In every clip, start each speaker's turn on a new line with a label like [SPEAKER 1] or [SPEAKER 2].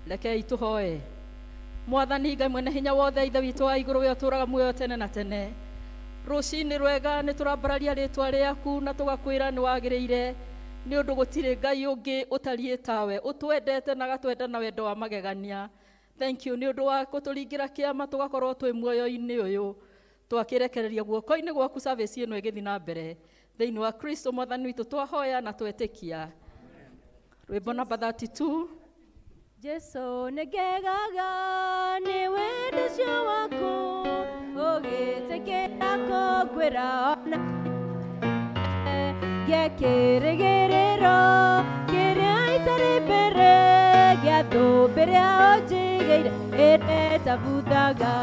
[SPEAKER 1] Rekei tũhoe. Mwathani Ngai mwene hinya wothe, Ithe witũ wa igũrũ, we ũtũũraga muoyo tene na tene, rũcinĩ rwega nĩ tũrambararia rĩtwa rĩaku na tũgakwĩra nĩ wagĩrĩire, nĩ ũndũ gũtirĩ Ngai ũngĩ ũtariĩ tawe, ũtwendete na agatwenda na wendo wa magegania. Thank you nĩ ũndũ wa gũtũringĩra kĩama tũgakorwo twĩ muoyo-inĩ ũyũ. Twakĩrekereria guoko-inĩ gwaku service ĩno ĩgĩthiĩ na mbere. Thĩinĩ wa Kristo Mwathani witũ twahoya na twetĩkia. Rwĩmbo namba 32.
[SPEAKER 2] Jesu nĩngegaga nĩ wendo ũcio waku, ũgĩtĩkĩra kũnguĩra ona gĩa kĩrĩgĩrĩro kĩrĩa itarĩ mbere, gĩa thũmbĩ ĩrĩa ũnjigĩire ĩrĩa ĩtabuthaga.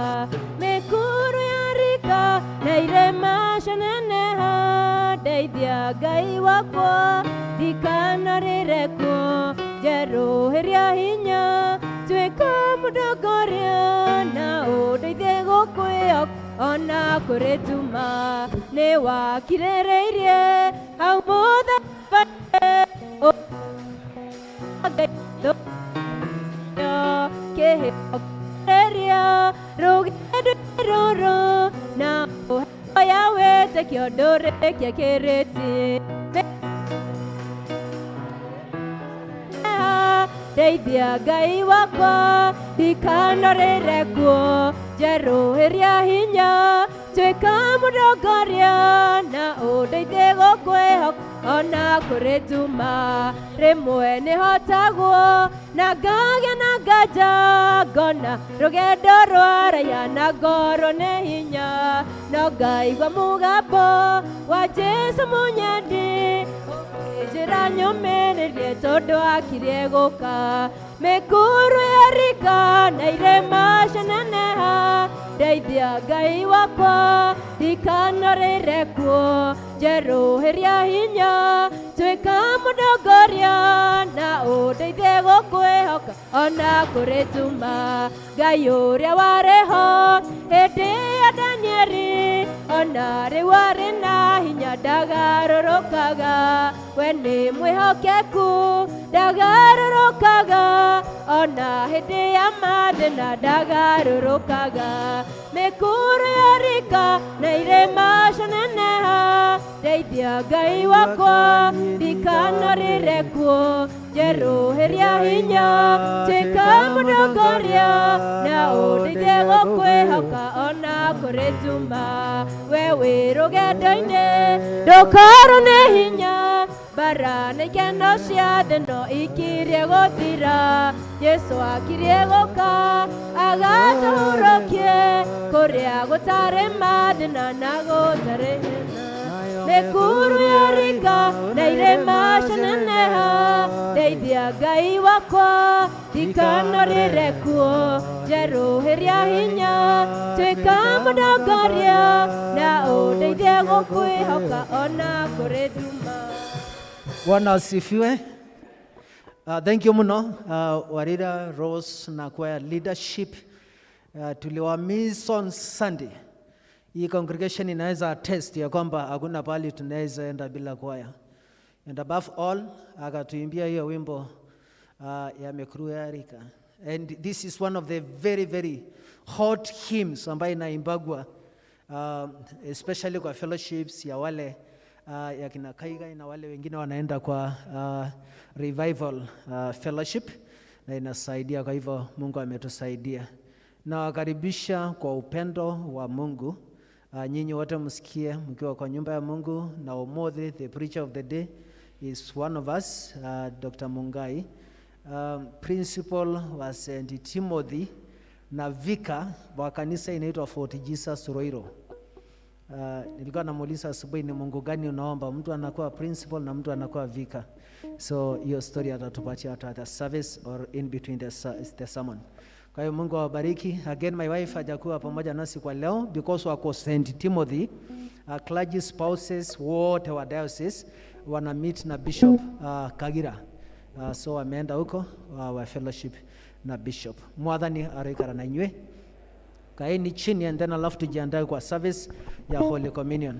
[SPEAKER 2] Mĩkuru ya rika na irĩma cianeneha, ndeithia Ngai wakwa ndikanarĩre kuo, njerũhĩria hinya tuĩka mũndongoria na ũndeithie gũkwĩhoka ona kũrĩ nduma. Nĩ wakirĩrĩirie hau mũtharaba-inĩ, kĩhĩrĩria rũgendo rũrũ na ũhoya wĩtĩkio ndũrĩkie kĩrĩti. Ndeithia Ngai wakwa ndikanarĩre kuo, njerũhĩria hinya tuĩka mũndongoria na ũndeithie gũkwĩhoka ona kũrĩ nduma. Rĩmwe nĩhotagwo na ngagĩa na nganja, ngona rũgendo rwaraya na ngorwo nĩ hinya, no ngaigua mũgambo wa Jesũ mũnyendi ũkĩnjĩra nyũmĩrĩrie tondũ akirie gũka. Mĩkuru ya rika na irĩma cianeneha, ndeithia Ngai wakwa ndikanarĩre kuo, njerũhĩria hinya tuĩka mũndongoria na ũndeithie gũkwĩhoka ona kũrĩ nduma. Ngai ũrĩa warĩ ho hĩndĩ ya Danieli, ona rĩu arĩ na hinya ndagarũrũkaga, we nĩ mwĩhokeku ndagarũrũkaga, ona hĩndĩ ya mathĩna ndagarũrũkaga. Mĩkuru ya rika na irĩma cianeneha, ndeithia Ngai wakwa ndikanarĩre kuo, njerũhĩria hinya tuĩka mũndongoria na ũndeithie gũkwĩhoka ona kũrĩ nduma. We wĩ rũgendo-inĩ ndũkorwo nĩ hinya, bara na ikeno cia thĩ no ikirie gũthira. Jesũ akirie gũka agatũhurũkie kũrĩa gũtarĩ mathĩna na gũtarĩ hĩna. Mĩkuru ya rika na irĩma cianeneha, ndeithia Ngai wakwa ndikanarĩre kuo, njerũhĩria hinya tuĩka mũndongoria na ũndeithie gũkwĩhoka ona kũrĩ nduma.
[SPEAKER 3] Bwana asifiwe. Thank you mno, Warira Rose na choir leadership. Tuliwa miss on Sunday. Hii congregation inaweza attest ya kwamba hakuna pahali tunaweza enda bila choir. And above all, akatuimbia hiyo wimbo ya Mekuru ya Rika. And this is one of the very, very hot hymns ambayo inaimbagwa, especially kwa fellowships ya wale ya kina Kaiga na wale wengine wanaenda kwa revival fellowship, na inasaidia. Kwa hivyo Mungu ametusaidia. Nawakaribisha kwa upendo wa Mungu. Nyinyi wote msikie mkiwa kwa nyumba ya Mungu, na Omothe, the preacher of the day, is one of us, Dr. Mungai, principal wa St. Timothy na vicar wa kanisa inaitwa Fort Jesus Ruiru. Nilikuwa namuuliza asubuhi ni Mungu gani unaomba, mtu anakuwa principal na mtu anakuwa vicar. So hiyo story atatupatia hata the service or in between the sermon. Kwa hiyo Mungu awabariki. Again, my wife hajakuwa pamoja nasi kwa leo because wako St. Timothy. Clergy spouses wote wa diocese wana meet na Bishop Kagira. So wameenda huko wa fellowship na Bishop. Mwathani aroikara na inywe. Kaeni chini and then alafu tujiandae kwa service ya Holy Communion.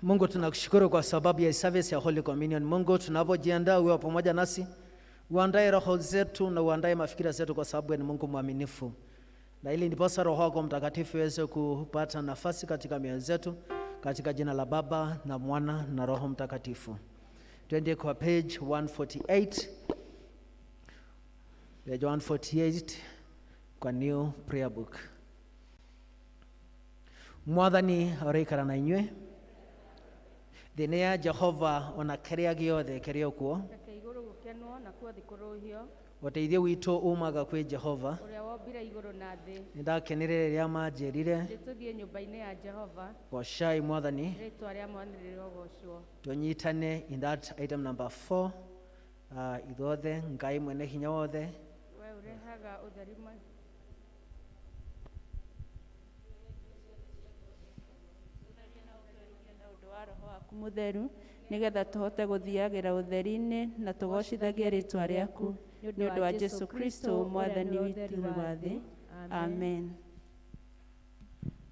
[SPEAKER 3] Mungu tunakushukuru kwa sababu ya service ya Holy Communion. Mungu, tunapojiandaa uwe pamoja nasi, uandae roho zetu na uandae mafikira zetu, kwa sababu ni Mungu mwaminifu, na ili ndiposa Roho wako Mtakatifu iweze kupata nafasi katika mioyo zetu, katika jina la Baba na Mwana na Roho Mtakatifu. Twende kwa page 148, page 148 kwa New Prayer Book. Mwathani aroikara na inyuĩ. Thĩ nĩ ya Jehova ona kĩrĩa gĩothe kĩrĩ kuo.
[SPEAKER 4] Reke igũrũ gũkenwo nakuo thĩ kũrũhio.
[SPEAKER 3] Ũteithio witũ umaga kwĩ Jehova.
[SPEAKER 4] Ũrĩa wombire igũrũ na thĩ.
[SPEAKER 3] Nĩndakenire rĩrĩa manjĩrire,
[SPEAKER 4] nĩ tũthiĩ nyũmba-inĩ ya Jehova.
[SPEAKER 3] Goocai Mwathani.
[SPEAKER 4] Rĩtwa rĩa Mwathani rĩrogocwo.
[SPEAKER 3] Tũnyitane in that item number 4, ithuothe. Ngai mwene hinya wothe,
[SPEAKER 4] we ũrehaga ũtheri
[SPEAKER 5] na ũndũ wa Roho waku mũtheru, nĩgetha tũhote gũthiagĩra ũtheri-inĩ na tũgocithagie rĩtwa rĩaku, nĩ ũndũ wa Jesu Kristo Mwathani witũ wa thĩ. Amen.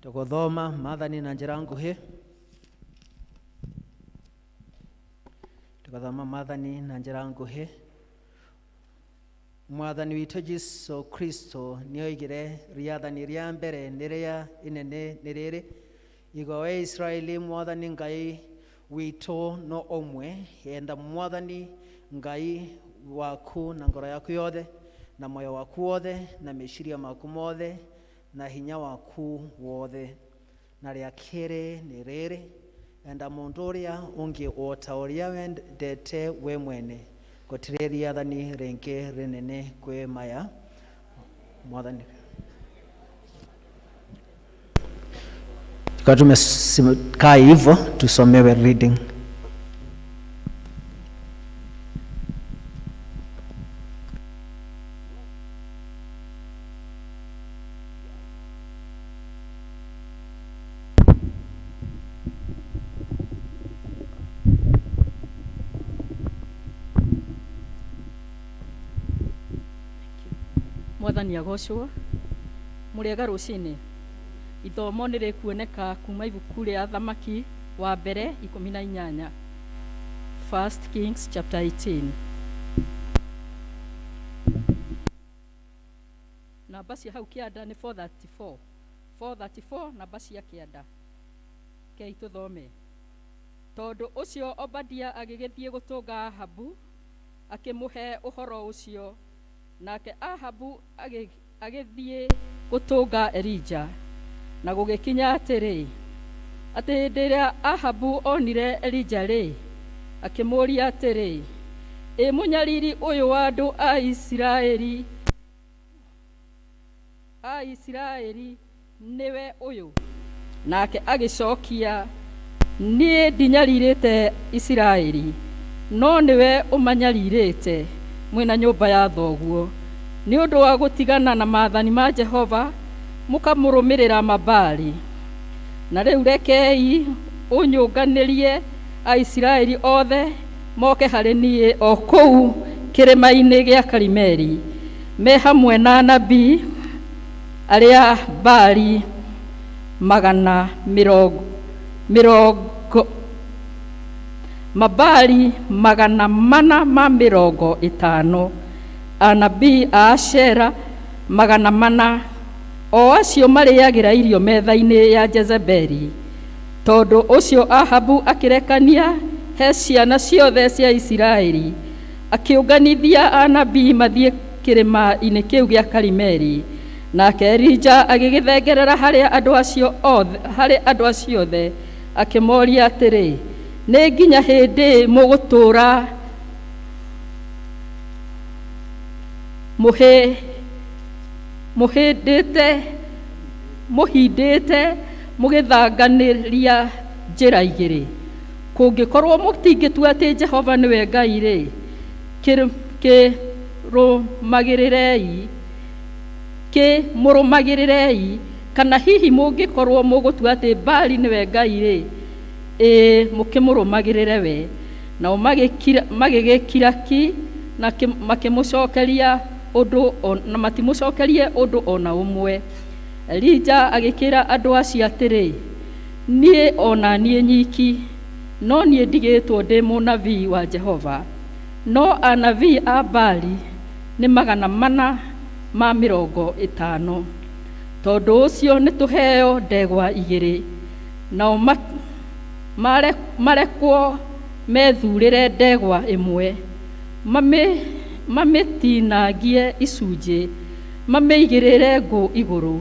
[SPEAKER 3] Tũgũthoma maathani na njĩra nguhĩ. Tũgathoma maathani na njĩra nguhĩ. Mwathani witũ Jesu Kristo nĩoigire rĩathani rĩa mbere nĩ rĩa inene nĩ rĩrĩ: igua we Israeli, Mwathani Ngai witũ no ũmwe. Enda Mwathani Ngai waku na ngoro yaku yothe, na moyo waku wothe, na meciria maku mothe, na hinya waku wothe. Na rĩa kerĩ nĩ rĩrĩ: enda mũndũ ũrĩa ũngĩ o ta ũrĩa wendete we mwene. Gũtirĩ rĩathani rĩngĩ rĩnene kwĩ maya. Mwathani. Tukiwa tumekaa hivyo, tusomewe reading.
[SPEAKER 1] Mwathani agocwo. Mũrĩega rũcinĩ. Ithomo nĩ rĩkuoneka kuma ibuku rĩa Thamaki wa mbere 18, First Kings chapter 18. Namba cia hau kĩanda nĩ 434, 434, namba cia kĩanda. Kei tũthome. Tondũ ũcio Obadia agĩgĩthiĩ gũtũnga Ahabu, akĩmũhe ũhoro ũcio. Nake Ahabu agĩthiĩ gũtũnga Elija. Na gũgĩkinya atĩrĩ, atĩ hĩndĩ ĩrĩa Ahabu onire Elija-rĩ, akĩmũũria atĩrĩ, ĩ mũnyariri ũyũ wa andũ a Isiraeli nĩwe ũyũ? Nake agĩcokia, niĩ ndinyarirĩte Isiraeli, no nĩwe ũmanyarirĩte mwĩna nyũmba ya thoguo, nĩ ũndũ wa gũtigana na maathani ma Jehova mũkamũrũmĩrĩra Mabali. Na rĩu rekei ũnyũnganĩrie Aisiraeli othe moke harĩ niĩ o kũu kĩrĩma-inĩ gĩa Karimeli, me hamwe na anabii arĩa Baali magana mĩrongo mĩrongo Mabali 450, anabii a Ashera 400, o acio marĩagĩra irio metha-inĩ ya Jezebeli. Tondũ ũcio Ahabu akĩrekania he ciana ciothe cia Isiraeli, akĩũnganithia anabii mathiĩ kĩrĩma-inĩ kĩu gĩa Karimeli. Nake Elija agĩgĩthengerera harĩ andũ acio othe, akĩmoria atĩrĩ, nĩ nginya hĩndĩ mũgũtũũra mũhĩndĩte mũgĩthanganĩria njĩra igĩrĩ? Kũngĩkorwo mũtingĩtua atĩ Jehova nĩwe Ngai-rĩ, kĩmũrũmagĩrĩrei, kana hihi mũngĩkorwo mũgũtua atĩ Baali nĩwe Ngai-rĩ, ĩĩ mũkĩmũrũmagĩrĩre we. Nao magĩgĩkira ki na makĩmũcokeria ũndũ na matimũcokerie ũndũ ona ũmwe. Elija agĩkĩra andũ acio atĩrĩ, niĩ o na niĩ nyiki No niĩ ndigĩtwo ndĩ mũnabii wa Jehova, no anabii a Baali nĩ 450. Tondũ ũcio nĩtũheo ndegwa igĩrĩ, nao marekwo methurĩre ndegwa ĩmwe, mamĩtinangie icunjĩ, mamĩigĩrĩre ngũ igũrũ,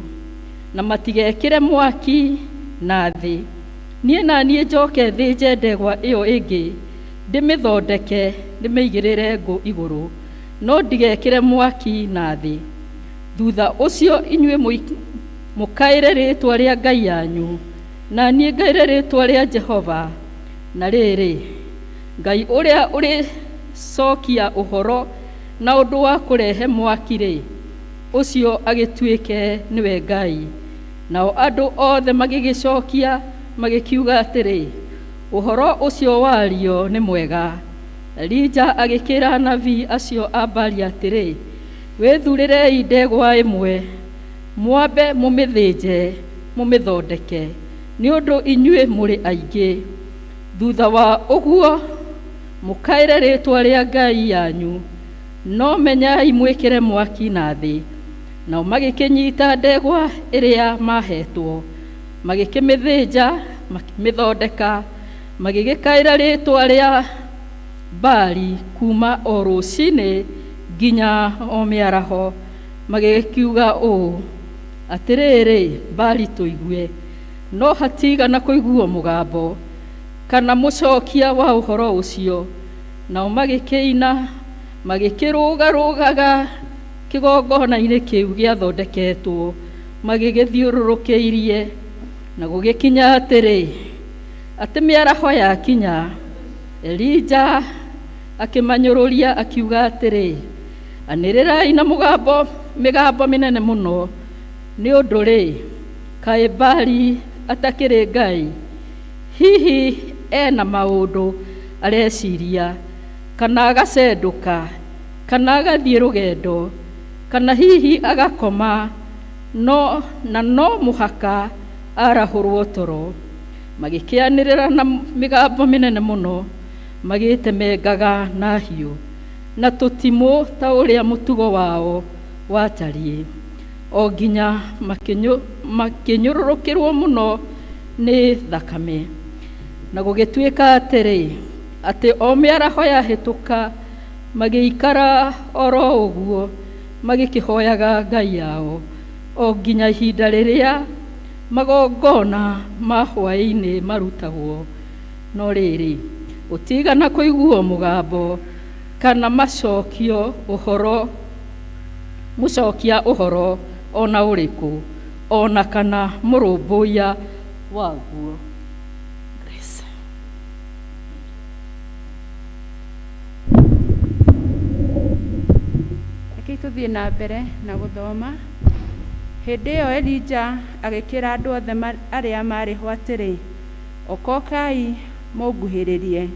[SPEAKER 1] na matigekĩre mwaki na thĩ. Niĩ na niĩ njoke thĩnje ndegwa ĩyo ĩngĩ, ndĩmĩthondeke, ndĩmĩigĩrĩre ngũ igũrũ, no ndigekĩre mwaki na thĩ. Thutha ũcio inyuĩ mũkaĩre rĩĩtwa rĩa ngai yanyu, na niĩ ngaĩre rĩĩtwa rĩa Jehova. Na rĩrĩ, Ngai ũrĩa ũrĩcokia ũhoro na ũndũ wa kũrehe mwaki-rĩ, ũcio agĩtuĩke nĩwe Ngai. Nao andũ othe magĩgĩcokia magĩkiuga atĩrĩ, Ũhoro ũcio wario nĩ mwega. Elija agĩkĩĩra anabii acio a Baali atĩrĩ, Wĩthurĩrei ndegwa ĩmwe, mwambe mũmĩthĩnje mũmĩthondeke, nĩ ũndũ inyuĩ mũrĩ aingĩ. Thutha wa ũguo mũkaĩre rĩĩtwa rĩa ngai yanyu, no menyai mwĩkĩre mwaki na thĩ. Nao magĩkĩnyita ndegwa ĩrĩa maaheetwo, magĩkĩmĩthĩnja, makĩmĩthondeka, magĩgĩkaĩra rĩĩtwa rĩa Baali kuuma o rũcinĩ nginya o mĩaraho, magĩgĩkiuga ũũ, Atĩrĩrĩ, Baali tũigue. No hatiigana kũiguo mũgambo, kana mũcokia wa ũhoro ũcio. Nao magĩkĩina, magĩkĩrũgarũgaga kĩgongona-inĩ kĩu gĩathondeketwo, magĩgĩthiũrũrũkĩirie. Na gũgĩkinya atĩrĩ, atĩ mĩaraho yakinya, Elija akĩmanyũrũria akiuga atĩrĩ, Anĩrĩrai na mũgambo mĩgambo mĩnene mũno, nĩ ũndũ-rĩ, kaĩ Baali atakĩrĩ Ngai? Hihi e na maũndũ areciria, kana agacendũka, kana agathiĩ rũgendo, kana hihi agakoma, no, na no mũhaka arahũrwo toro. Magĩkĩanĩrĩra na mĩgambo mĩnene mũno, magĩĩtemengaga na hiũ, na tũtimũ ta ũrĩa mũtugo wao watariĩ, o nginya makĩnyũrũrũkĩrwo mũno nĩ thakame. Na gũgĩtuĩka atĩrĩ, atĩ o mĩaraho yahĩtũka, magĩikara o ro ũguo magĩkĩhoyaga ngai yao, o nginya ihinda rĩrĩa magongona ma hwaĩ-inĩ marutagwo. No rĩrĩ, gũtiigana kũiguo mũgambo, kana macokio ũhoro, mũcokia ũhoro o na ũrĩkũ, o na kana mũrũmbũiya waguo. Grace.
[SPEAKER 5] Rekei tũthiĩ na mbere na gũthoma. Hĩndĩ ĩyo Elija agĩkĩra andũ othe arĩa maarĩ ho atĩrĩ, Okokai mũnguhĩrĩrie.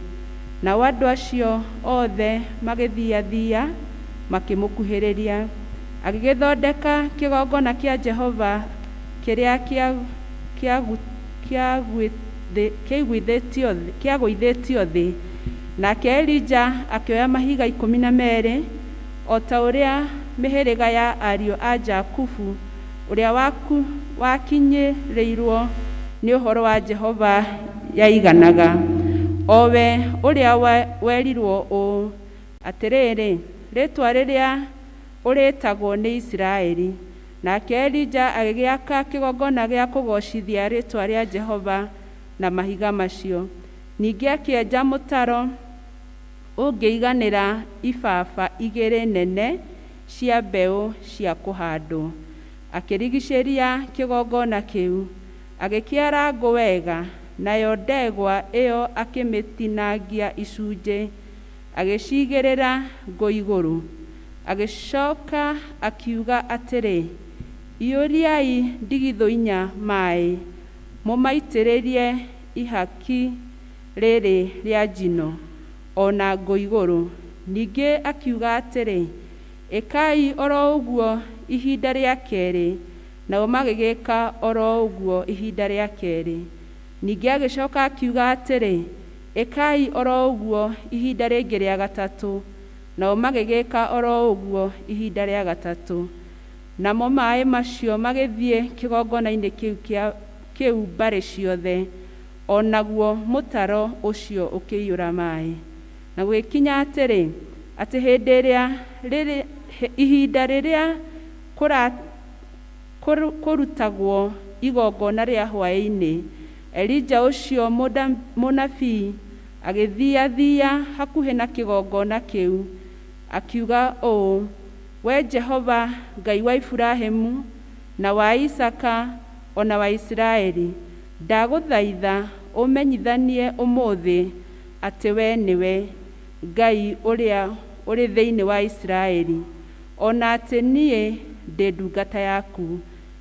[SPEAKER 5] Nao andũ acio othe magĩthiathia makĩmũkuhĩrĩria. Agĩgĩthondeka kĩgongona kĩa Jehova kĩrĩa kĩagũithĩtio thĩ. Nake Elija akĩoya mahiga 12, o ta ũrĩa mĩhĩrĩga ya ariũ a Jakubu ũrĩa wakinyĩrĩirũo nĩ ũhoro wa Jehova yaiganaga, o we ũrĩa werirũo ũũ, Atĩrĩrĩ, rĩĩtwa rĩrĩa ũrĩĩtagwo nĩ Isiraeli. Nake Elija agĩgĩaka kĩgongona gĩa kũgoocithia rĩĩtwa rĩa Jehova na mahiga macio. Ningĩ akĩenja mũtaro ũngĩiganĩra ibaba igĩrĩ nene cia mbeũ cia kũhandwo, akĩrigicĩria kĩgongona kĩu, agĩkĩara ngũ wega, nayo ndegwa ĩo akĩmĩtinangia icunjĩ, agĩciigĩrĩra ngũ igũrũ. Agĩcoka akiuga atĩrĩ, Iyũriai ndigithũ inya maĩ, mũmaitĩrĩrie ihaki rĩrĩ rĩa njino, o na ngũ igũrũ. Ningĩ akiuga atĩrĩ, Ĩkai o ro ũguo ihinda rĩa kerĩ, nao magĩgĩĩka o ro ũguo ihinda rĩa kerĩ. Ningĩ agĩcoka akiuga atĩrĩ, Ĩkai o ro ũguo ihinda rĩngĩ rĩa gatatũ. Nao magĩgĩka o ro ũguo ihinda rĩa gatatũ. Namo maĩ macio magĩthiĩ kĩgongona-inĩ kĩu kĩa kĩu mbarĩ ciothe, o naguo mũtaro ũcio ũkĩiyũra maĩ. Na gũgĩkinya atĩrĩ, atĩ hĩndĩ ĩrĩa rĩrĩ, ihinda rĩrĩa kũra, kũrutagwo igongona rĩa hwaĩ-inĩ, Elija ũcio mũnabii agĩthiathia hakuhĩ na kĩgongona kĩu, akiuga ũũ, Wee Jehova, Ngai wa Iburahimu, na wa Isaaka, o na wa Isiraeli, ndagũthaitha ũmenyithanie ũmũthĩ atĩ wee nĩwe Ngai ũrĩa ũrĩ thĩinĩ wa Isiraeli, o na atĩ niĩ ndĩ ndungata yaku,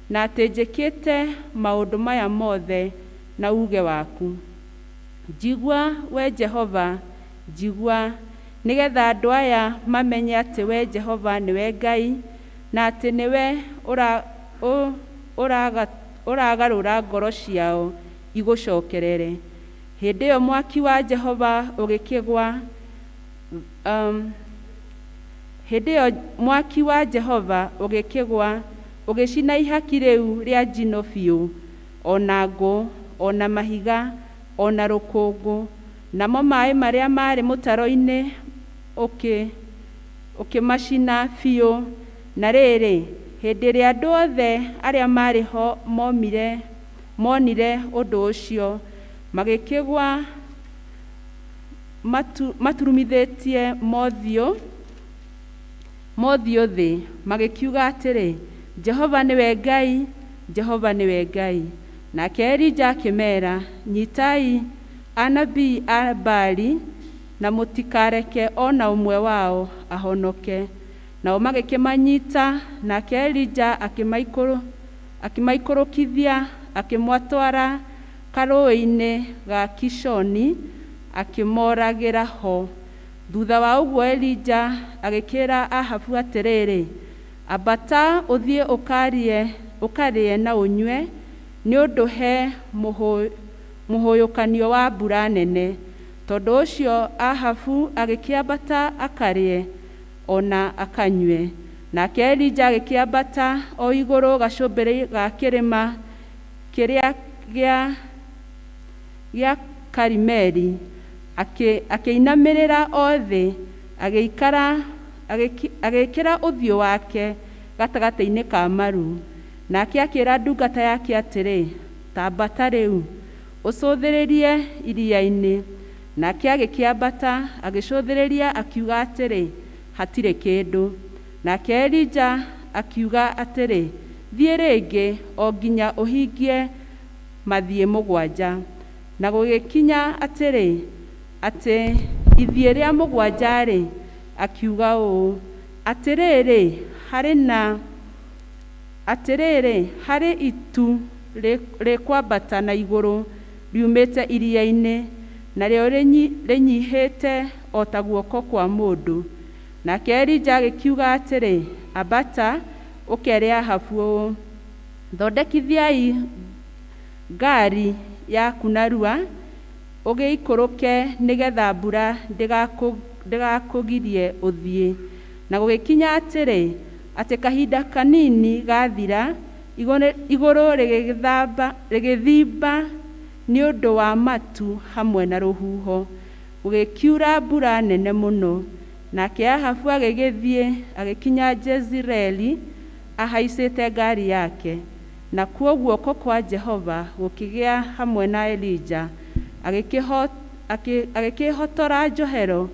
[SPEAKER 5] na atĩ njĩkĩte maũndũ maya mothe na uuge waku. Njigua, Wee Jehova, njigua, nĩ getha andũ aya mamenye atĩ Wee Jehova nĩwe Ngai, na atĩ nĩwe ũragarũra ngoro ciao igũcokerere. Hĩndĩ ĩyo mwaki wa Jehova ũgĩkĩgwa, hĩndĩ ĩyo mwaki wa Jehova ũgĩkĩgwa, ũgĩcina ihaki rĩu rĩa njino biũ, o na ngũ, o na mahiga, o na rũkũngũ, namo maĩ marĩa maarĩ mũtaro-inĩ ũkĩmacina biũ. Na rĩrĩ, hĩndĩ ĩrĩa andũ othe arĩa maarĩ ho monire ũndũ ũcio, magĩkĩgwa maturumithĩtie mothiũ thĩ, magĩkiuga atĩrĩ, Jehova nĩwe Ngai, Jehova nĩwe Ngai. Nake Elija akĩmeera, Nyitai anabii a Baali, na mũtikareke o na ũmwe wao ahonoke. Nao magĩkĩmanyita, nake Elija akĩmaikũrũkithia, akĩmatwara karũũĩ-inĩ ga Kishoni, akĩmoragĩra ho. Thutha wa ũguo Elija agĩkĩĩra Ahabu atĩrĩrĩ, Ambata ũthiĩ ũkarĩe na ũnyue, nĩ ũndũ he mũhũyũkanio wa mbura nene. Tondũ ũcio Ahabu agĩkĩambata akarĩe o na akanyue. Nake Elija agĩkĩambata o igũrũ gacũmbĩrĩ ga kĩrĩma kĩrĩa gĩa Karimeli, akĩinamĩrĩra o thĩ, agĩĩkĩra ũthiũ wake gatagatĩ-inĩ ka maru. Nake akĩĩra ndungata yake atĩrĩ, Ta ambata rĩu, ũcũthĩrĩrie iria-inĩ. Nake agĩkĩambata, agĩcũthĩrĩria, akiuga atĩrĩ, Hatirĩ kĩndũ. Nake Elija akiuga atĩrĩ, Thiĩ rĩngĩ, o nginya ũhingie mathiĩ mũgwanja. Na gũgĩkinya atĩrĩ, atĩ ithiĩ rĩa mũgwanja-rĩ, akiuga ũũ, Atĩrĩrĩ, harĩ na atĩrĩrĩ, harĩ itu rĩkwambata na igũrũ riumĩte iria-inĩ, narĩo rĩnyiihĩte o ta guoko kwa mũndũ. Nake Elija agĩkiuga atĩrĩ, Ambata, ũkeere Ahabu ũũ, Thondekithiai ngaari yaku narua, ũgĩikũrũke nĩ getha mbura ndĩgakũgirie ũthiĩ. Na gũgĩkinya atĩrĩ, atĩ kahinda kanini gaathira, igũrũ rĩgĩthimba nĩ ũndũ wa matu hamwe na rũhuho, gũgĩkiura mbura nene mũno. Nake Ahabu agĩgĩthiĩ agĩkinya Jezireeli ahaicĩte ngaari yake. Nakuo guoko kwa Jehova gũkĩgĩa hamwe na Elija, agĩkĩhotora njohero,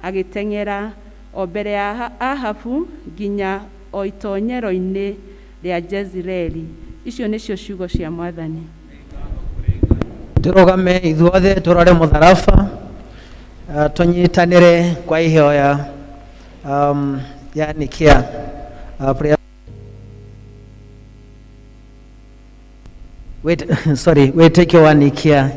[SPEAKER 5] agĩteng'era o mbere ya Ahabu nginya o itoonyero-inĩ rĩa Jezireeli. Icio nĩcio ciugo cia Mwathani.
[SPEAKER 3] Tũrũgame ithuothe tũrore mũtharaba, tũnyitanĩre kwa ihoya ya Nikia prayer. Wait, sorry, wĩtĩkio wa Nikia.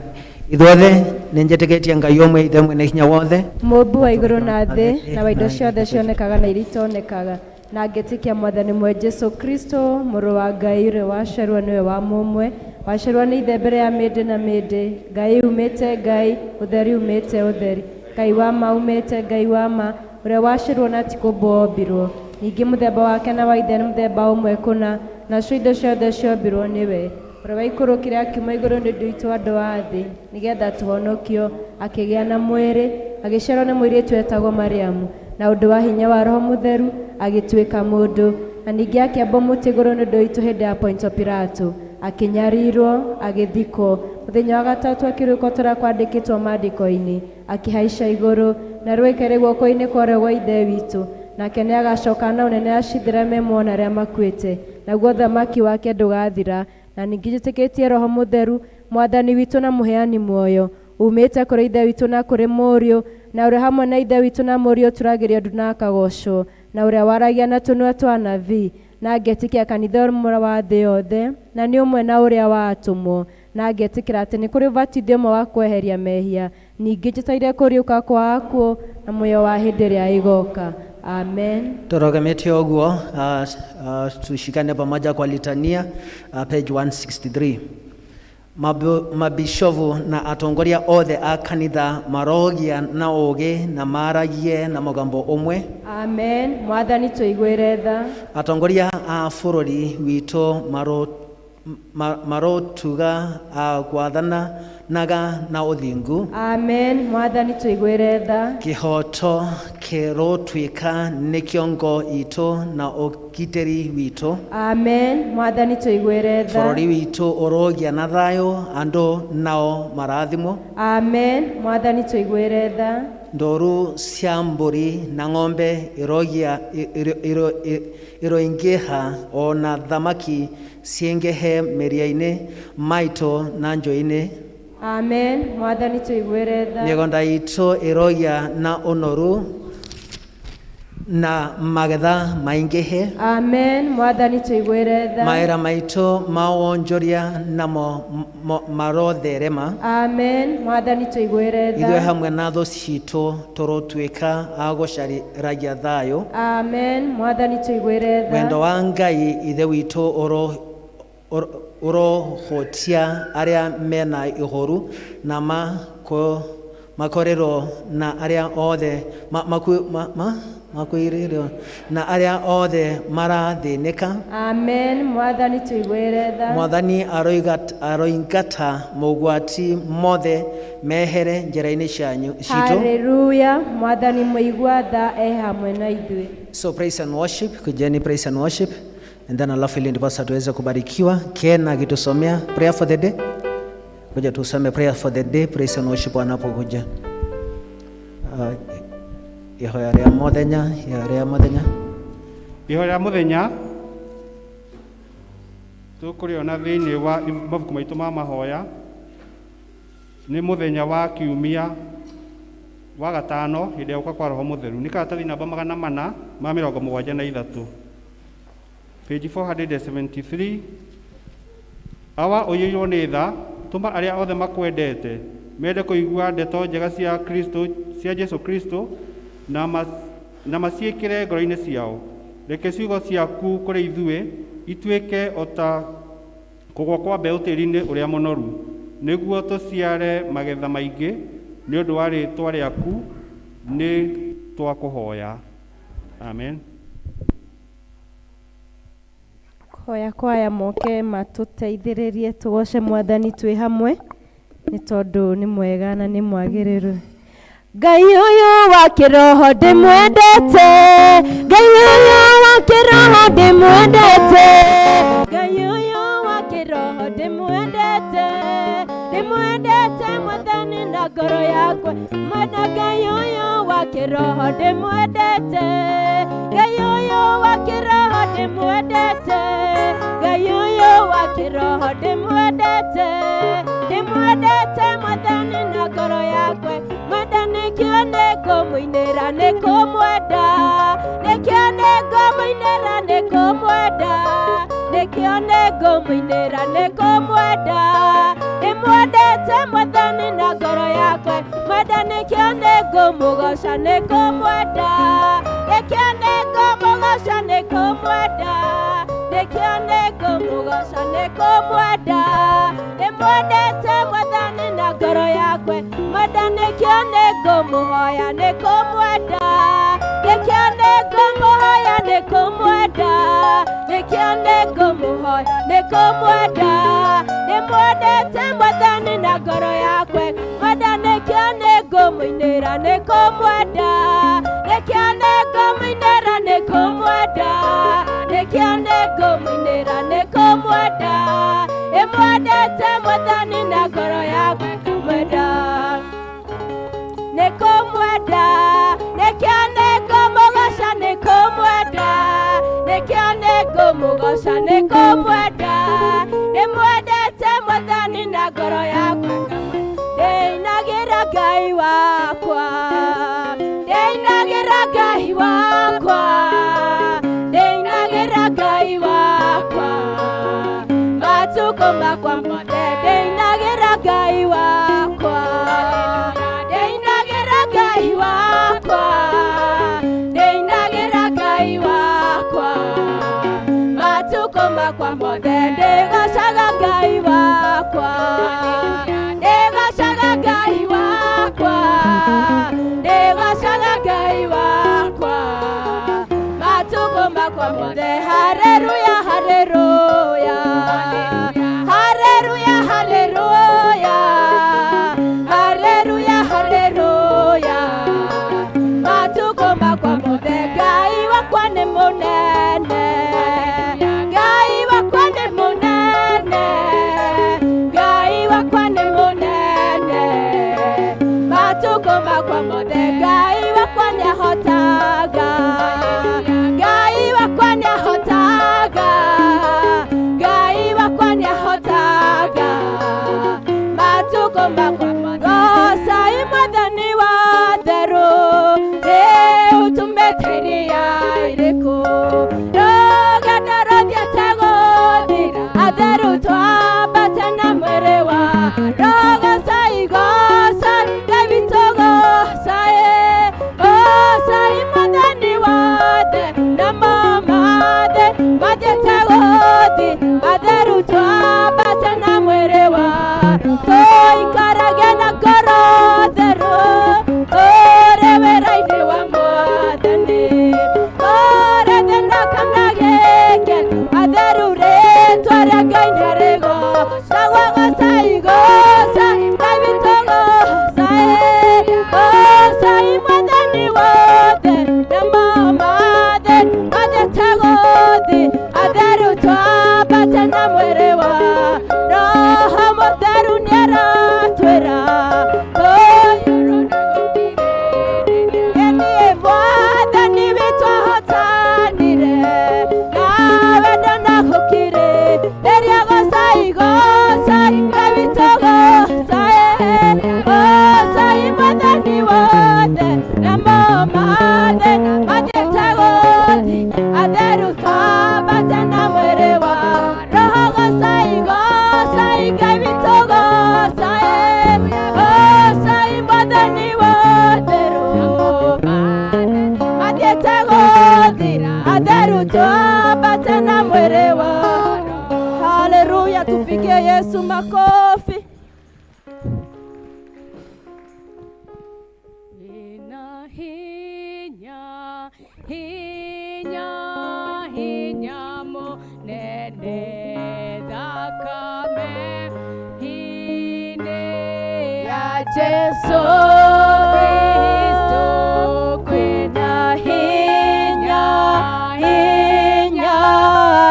[SPEAKER 3] Ithuothe nĩ njĩtĩkĩtie Ngai ũmwe, Ithe mwene hinya wothe,
[SPEAKER 2] Mũmbi wa igũrũ na thĩ, na wa indo ciothe cionekaga na iria itonekaga. Na ngetĩkia Mwathani mwe Jesu Kristo, mũrũ wa Ngai ũrĩa waciarwo nĩwe wa mũmwe, waciarwo nĩ ithe mbere ya mĩndĩ na mĩndĩ, Ngai umĩte Ngai, ũtheri umĩte ũtheri, Ngai wa ma umĩte Ngai wa ma, ũrĩa waciarwo na ti kũmbwo ombirwo. Ningĩ mũthemba wake na wa ithe nĩ mũthemba ũmwe kũna, nacio indo ciothe ciombirwo nĩwe. Ũrĩa waikũrũkire akiuma igũrũ nĩ ũndũ witũ andũ a thĩ, nĩgetha tũhonokio, akĩgĩa na mwĩrĩ, agĩciarwo nĩ mũirĩtu wetagwo Mariamu, na ũndũ wa hinya wa Roho Mũtheru agĩtuĩka mũndũ, na ningĩ akĩambwo mũtĩ igũrũ nĩ ũndũ witũ hĩndĩ ya Pontio Pilato, akĩnyarirwo, agĩthikwo, mũthenya wa gatatũ akĩriũka ta ũrĩa kwandĩkĩtwo maandĩko-inĩ, akĩhaica igũrũ, na rĩu aikarĩ guoko-inĩ kwa ũrĩo gwa Ithe witũ, nake nĩ agacoka na ũnene acithĩre me muoyo na arĩa makuĩte, naguo ũthamaki wake ndũgathira. Na ningĩ njĩtĩkĩtie Roho Mũtheru, Mwathani witũ na mũheani muoyo, umĩte kũrĩ Ithe witũ na kũrĩ Mũriũ, na ũrĩa hamwe na Ithe witũ na Mũriũ turagĩrio ndu na akagocwo, na ũrĩa waragia na tũnua twa anabii, na ngetĩkia kanitha ũmwe wa thĩ yothe, na nĩ ũmwe na ũrĩa wa atũmwo, na ngetĩkĩra atĩ nĩ kũrĩ ũbatithio ũmwe wa kweheria mehia, ningĩ njetereire kũriũka kwa akuũ na muoyo wa hĩndĩ ĩrĩa ĩgoka. Amen.
[SPEAKER 3] Tũrũgamĩte ũguo, tushikane pamoja kwa litania, page 163. Mabishovu na atongoria othe a kanitha marogia na ũũgĩ na maragie na mũgambo ũmwe.
[SPEAKER 2] Amen. Mwathani tũiguĩre tha.
[SPEAKER 3] Atongoria a bũrũri witũ marotuga a gwathanaga na ũthingu.
[SPEAKER 2] Amen. Mwathani tũiguĩre tha.
[SPEAKER 3] Kĩhooto kĩrotuĩka nĩkĩo ngo itũ na ũgitĩri witũ.
[SPEAKER 2] Amen. Mwathani tũiguĩre tha.
[SPEAKER 3] Bũrũri witũ ũrogĩa na thayũ, andũ nao marathimwo.
[SPEAKER 2] Amen. Mwathani tũiguĩre tha.
[SPEAKER 3] Ndũru cia mbũri na ng'ombe iroingĩha, ona thamaki ciingĩhe mĩria-inĩ maitũ na njũĩ-inĩ.
[SPEAKER 2] Amen. Mwathani tũiguĩre tha.
[SPEAKER 3] Mĩgũnda itũ ĩrogĩa na ũnoru na magetha maingĩhe.
[SPEAKER 2] Amen. Mwathani tũiguĩre tha.
[SPEAKER 3] Mawĩra maitũ ma wonjoria namo marotherema.
[SPEAKER 2] Amen. Mwathani tũiguĩre tha.
[SPEAKER 3] Ithuĩ hamwe na thũ citũ tũrotuĩka a gũcarĩragia thayũ.
[SPEAKER 2] Amen. Mwathani tũiguĩre tha.
[SPEAKER 3] Wendo wa Ngai Ithe witũ ũrohutia arĩa mena ihoru na makorerwo na arĩa othe makuĩrĩirwo na arĩa othe marathĩnĩka.
[SPEAKER 2] Amen. Mwathani tũiguĩre tha.
[SPEAKER 3] Mwathani aroingata mogwati mothe mehere njĩra-inĩ cianyu citũ.
[SPEAKER 2] Haleluya. Mwathani mũigua tha e hamwe na ithuĩ.
[SPEAKER 3] So praise and worship, kujeni praise and worship, and then alafu ili ndiposa tuweze kubarikiwa. Ken akitusomea prayer for the day. Kuja tusome prayer for the day, praise and worship wanapokuja. Ihoya rĩa mũthenya, ihoya rĩa mũthenya.
[SPEAKER 6] Ihoya rĩa mũthenya tũkũrĩona thĩinĩ wa mabuku maitũ ma mahoya nĩ mũthenya wa kiumia wa gatano hĩndĩ ya gũka kwa Roho Mũtheru, nĩ karatathi namba 473, page 473. Awa ũiyũirwo nĩ tha, tũma arĩa othe makwendete mende kũigua ndeto njega cia Kristo, cia Jesu Kristo, na maciĩkĩre ngoro-inĩ ciao. Reke ciugo ciaku kũrĩ ithuĩ ituĩke o ta kũgwa kwa mbeũ tĩĩri-inĩ ũrĩa mũnoru, nĩguo tũciare magetha maingĩ nĩ ũndũ wa rĩĩtwa rĩaku nĩ twakũhoya. Amen.
[SPEAKER 2] Hoya kwaya moke matũteithĩrĩrie tũgoce Mwathani twĩ hamwe, nĩ tondũ nĩ mwega na nĩ mwagĩrĩru. Ngai ũyũ wa kĩroho ndĩmwendete, Ngai ũyũ wa kĩroho ndĩmwendete, Ngai ũyũ wa kĩroho ndĩmwendete, ndĩmwendete Mwathani na ngoro yakwa, mwenda Ngai ũyũ wa kĩroho ndĩmwendete, Ngai ũyũ wa kĩroho ndĩmwendete, Ngai ũyũ wa kĩroho ndĩmwendete, ndĩmwendete Mwathani na ngoro yakwa, mwenda nĩkĩo nĩngũmũinĩra nĩkũmwenda, nĩkĩo nĩngũmũinĩra nĩkũmwenda, nĩkĩo nĩngũmũinĩra nĩkũmwenda, ndĩmwendete Mwathani na ngoro yakwa, mwenda nĩkĩo nĩngũmũgoca nĩkũmwenda, Nĩkĩo nĩngũmũgoca nĩ kũmwenda, nĩkĩo nĩngũmũgoca nĩ kũmwenda. Ndĩmwendete Mwathani na ngoro yakwa, mwenda nĩkĩo nĩngũmũhoya nĩ kũmwenda, nĩkĩo nĩngũmũhoya nĩ kũmwenda, nĩkĩo nĩngũmũhoya nĩ kũmwenda. Ndĩmwendete Mwathani na ngoro yakwa, mwenda nĩkĩo nĩngũmũinĩra nĩ kũmwenda, nĩkĩo nĩngũmũinĩra nĩ kũmwenda, nĩkĩo nĩngũmũinĩra nĩ kũmwenda. Ndĩmwendete Mwathani na ngoro yakwa, mwenda nĩ kũmwenda, nĩkĩo nĩngũmũgoca nĩ kũmwenda, nĩkĩo nĩngũmũgoca nĩ kũmwenda. Ndĩmwendete Mwathani na ngoro yakwa, ndĩinagĩra Ngai wakwa, ndĩinagĩra Ngai wakwa, ndĩinagĩra Ngai wakwa, matukũ makwa mothe ndĩinagĩra Ngai wakwa, ndĩinagĩra Ngai wakwa, ndĩinagĩra Ngai wakwa, matukũ makwa mothe ndĩgocaga Ngai wakwa, ndĩgocaga Ngai wakwa, ndĩgocaga Ngai wakwa, matukũ makwa mothe. Haleluya, haleluya, haleluya, haleluya, haleluya, haleluya, matukũ makwa mothe. Ngai wakwa nĩ mũnene, Ngai wakwa nĩ mũnene, Ngai wakwa nĩ mũnene, matukũ makwa mothe. Ngai wakwa nĩahotaga, Ngai wakwa nĩahotaga, Ngai wakwa nĩahotaga, matukũ makwa mothe. Gocai Mwathani wa therũ, rĩu tumĩte iria irĩkũ, rũgendo rũthiĩte gũthira, atheru twambate na mwĩrĩ wa Gocai, gocai Ngai witũ, gocai, gocai Mwathani wothe, namo mothe mathiĩte gũthi, atheru twambate na mwĩrĩ wa tũikarage na ngoro theru, tũrĩ wĩra-inĩ wa Mwathani, tũrĩ thĩna kana gĩkeno, atheru rĩtwa rĩa Ngai nĩrĩgocagwo. Gocai, gocai Ngai witũ, gocai, gocai Mwathani wothe, namo mothe mathiĩte gũthi, atheru twambate na mwĩrĩ wa Roho Mũtheru nĩaratwĩra tũiyũrwo nĩ gũkirĩrĩria. Ĩniĩ Mwathani witũ ahotanire, nawe ndonagũkirĩrĩria. Gocai, gocai Ngai witũ, gocai, gocai Mwathani wothe, namo mothe mathiĩte gũthi, atheru twambate na mwĩrĩ wa Roho. Gocai, gocai Ngai witũ, gocai, gocai Mwathani wothe, mathiĩte gũthira, atheru twambate na mwĩrĩ wa. Haleluya, tupigie Yesu makofi.
[SPEAKER 4] Ina hinya, hinya, hinya mũnene thakame inĩ ya Jesu Kristo, kwĩna hinya, hinya,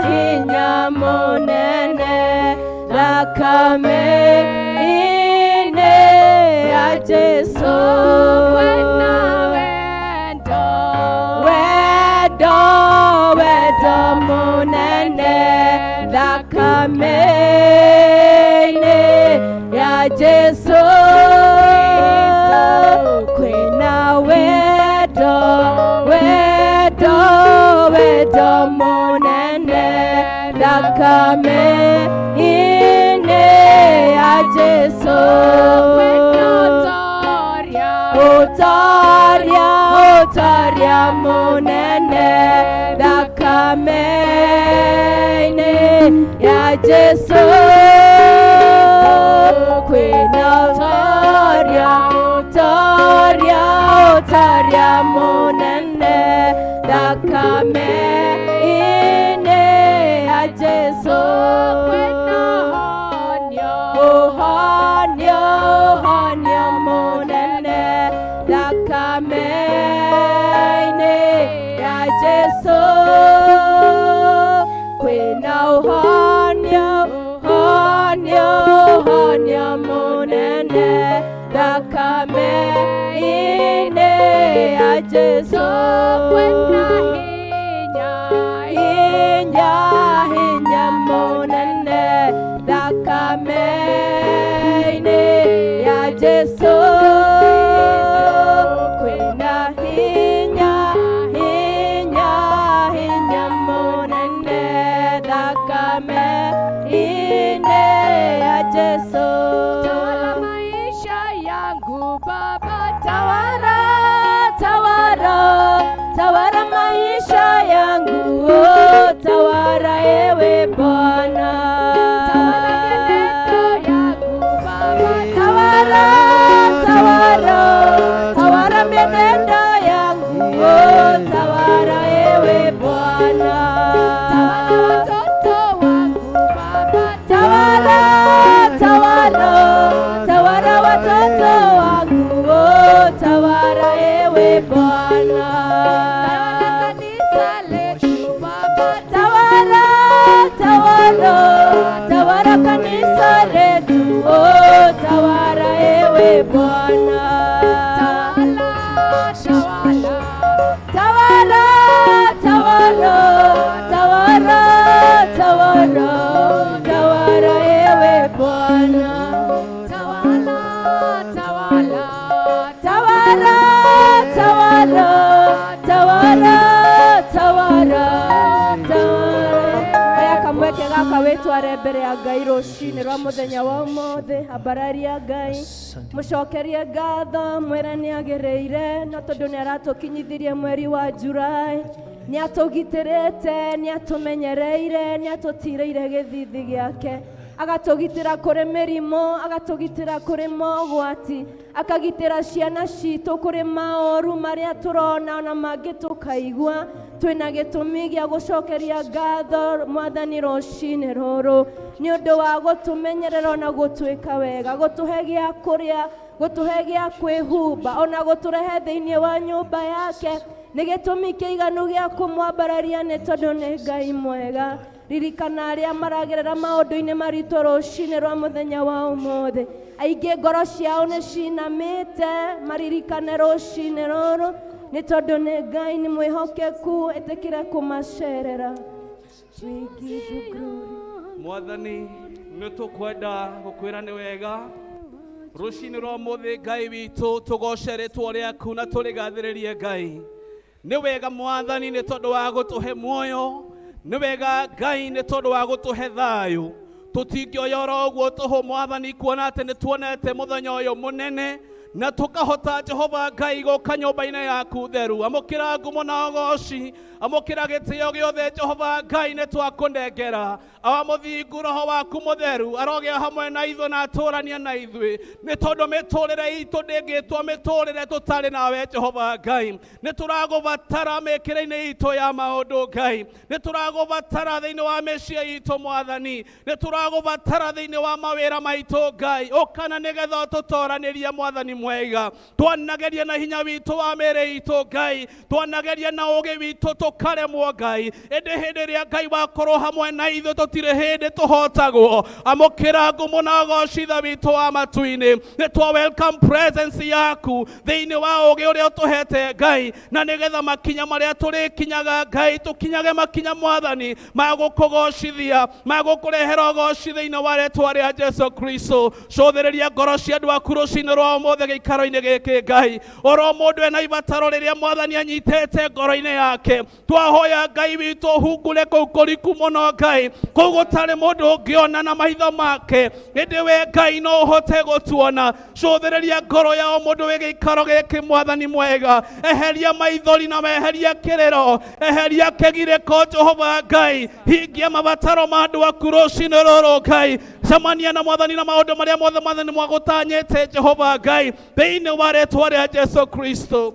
[SPEAKER 4] hinya mũnene thakame inĩ ya Jesu. Kwĩna wendo, wendo, wendo mũnene thakame-inĩ ya Jesu, kwĩna wendo, wendo, wendo mũnene thakame-inĩ ya Jesu. Kwĩna ũtoria, ũtoria, ũtoria mũnene thakame-inĩ ya Jesũ. Kwĩna ũtoria, ũtoria, ũtoria mũnene thakame-inĩ ya Jesũ. Kwĩna ũhonio, ũhonio, ũhonio mũnene thakame-inĩ ya Jesũ. Kwĩna ũhonio, ũhonio, ũhonio mũnene thakame-inĩ ya Jesũ. Kwĩna hinya, hinya, hinya mũnene thakame-inĩ ya Jesũ. Kwĩna hinya, hinya, hinya mũnene thakame-inĩ ya Jesũ. Tawala maisha yangu Baba, tawala, tawala, tawala maisha yangu, oh, tawala ewe Bwana. Tawala mienendo yangu Baba, tawala, tawala, tawala mienendo yangu, oh, tawala ewe Bwana. Tawala watoto wangu Baba, tawala, tawala, tawala watoto wangu, oh, tawala ewe Bwana. Tawala kanisa letu Baba, tawala, tawala, tawala kanisa letu, oh, tawala ewe Bwana. Tawala, tawala, tawala, tawala, tawala, tawala, tawala ewe Bwana. Tawala, tawala, tawala, tawala, tawala, tawala, tawala. Aya kamweke gaka wĩtware mbere ya Ngai rũcinĩ rwa mũthenya wa ũmũthĩ. Ambararia Ngai, mũcokerie ngatho, mwĩre nĩ agĩrĩire, no tondũ nĩ aratũkinyithirie mweri wa July, nĩ atũgitĩrĩte, nĩ atũmenyereire, nĩ atũtirĩire gĩthithi gĩake, agatũgitĩra kũrĩ mĩrimũ, agatũgitĩra kũrĩ mogwati, akagitĩra ciana citũ kũrĩ maũru marĩa tũrona ona mangĩ tũkaigua. Twĩna gĩtũmi gĩa gũcokeria ngatho Mwathani rũcinĩ rũrũ nĩ ũndũ wa gũtũmenyerera ona gũtwĩka wega, gũtũhe gĩa kũrĩa, gũtũhe gĩa kwĩhumba, ona gũtũrehe thĩinĩ wa nyũmba yake. Nĩ gĩtũmi kĩiganu gĩa kũmwambararia nĩ tondũ nĩ Ngai mwega. Ririkana arĩa maragerera maũndũ-inĩ maritũ rũcinĩ rwa mũthenya wa ũmũthĩ. Aingĩ ngoro ciao nĩ cinamĩte, maririkane rũcinĩ rũrũ nĩ tondũ nĩ Ngai nĩ mwĩhokeku, ĩtĩkĩre kũmacerera. We give you glory.
[SPEAKER 7] Mwathani, nĩ tũkwenda gũkwĩra nĩ wega rũcinĩ rwa mũthĩ. Ngai witũ, tũgoce rĩtwa rĩaku na tũrĩgathĩrĩrie. Ngai, nĩ wega Mwathani nĩ tondũ wa gũtũhe muoyo, nĩ wega Ngai nĩ tondũ wa gũtũhe thayũ. Tũtingĩoya oro ũguo tũhũ Mwathani, kuona atĩ nĩ tuonete mũthenya ũyũ mũnene na tũkahota, Jehova Ngai, gũka nyũmba-inĩ yaku theru. Amũkĩra ngumo na ũgoci, amũkĩra gĩtĩo gĩothe. Jehova Ngai, nĩ twakũnengera. Awa mũthingu, Roho waku Mũtheru arogĩa hamwe na ithuĩ na atũrania na ithuĩ, nĩ tondũ mĩtũrĩre itũ ndĩngĩtwo mĩtũrĩre tũtarĩ nawe. Jehova Ngai, nĩ tũragũbatara mĩkĩre-inĩ itũ ya maũndũ. Ngai, nĩ tũragũbatara thĩinĩ wa mĩciĩ itũ. Mwathani, nĩ tũragũbatara thĩinĩ wa mawĩra maitũ. Ngai, ũkana nĩgetha ũtũtoranĩrie. Mwathani mwega, twanageria na hinya witũ wa mĩĩrĩ itũ, Ngai, twanageria na ũũgĩ witũ tũkaremwo, Ngai, ĩndĩ hĩndĩ ĩrĩa Ngai wakorwo hamwe na ithuĩ, tũtirĩ hĩndĩ tũhotagwo. Amũkĩra ngumo na ũgoci, Ithe witũ wa matu-inĩ. Nĩ twa welcome presence yaku thĩinĩ wa ũũgĩ ũrĩa ũtũhete, Ngai, na nĩgetha makinya marĩa tũrĩkinyaga, Ngai, tũkinyage makinya, Mwathani, magũkũgocithia, magũkũrehera ũgoci thĩinĩ wa rĩtwa rĩa Jesu Kristo. Cũthĩrĩria ngoro cia andũ aku rũcinĩ rwa ũmũthĩ gĩikaro-inĩ gĩkĩ. Ngai, oro mũndũ ena ibataro rĩrĩa Mwathani anyitĩte ngoro-inĩ yake, twahoya, Ngai witũ, ũhungure kũu kũriku mũno, Ngai, kũu. Kũu gũtarĩ mũndũ ũngĩona na maitho make, ĩndĩ we Ngai no ũhote gũtuona. Cũthĩrĩria ngoro ya o mũndũ wĩ gĩikaro gĩkĩ, Mwathani mwega. Eheria maithori na weheria kĩrĩro, eheria kĩgirĩko, Jehova Ngai. Hingia mabataro ma andũ aku rũcinĩ rũrũ, Ngai. Cemania na Mwathani na maũndũ marĩa mothe Mwathani mwagũtanyĩte, Jehova Ngai, thĩinĩ wa rĩtwa rĩa Jesu Kristo.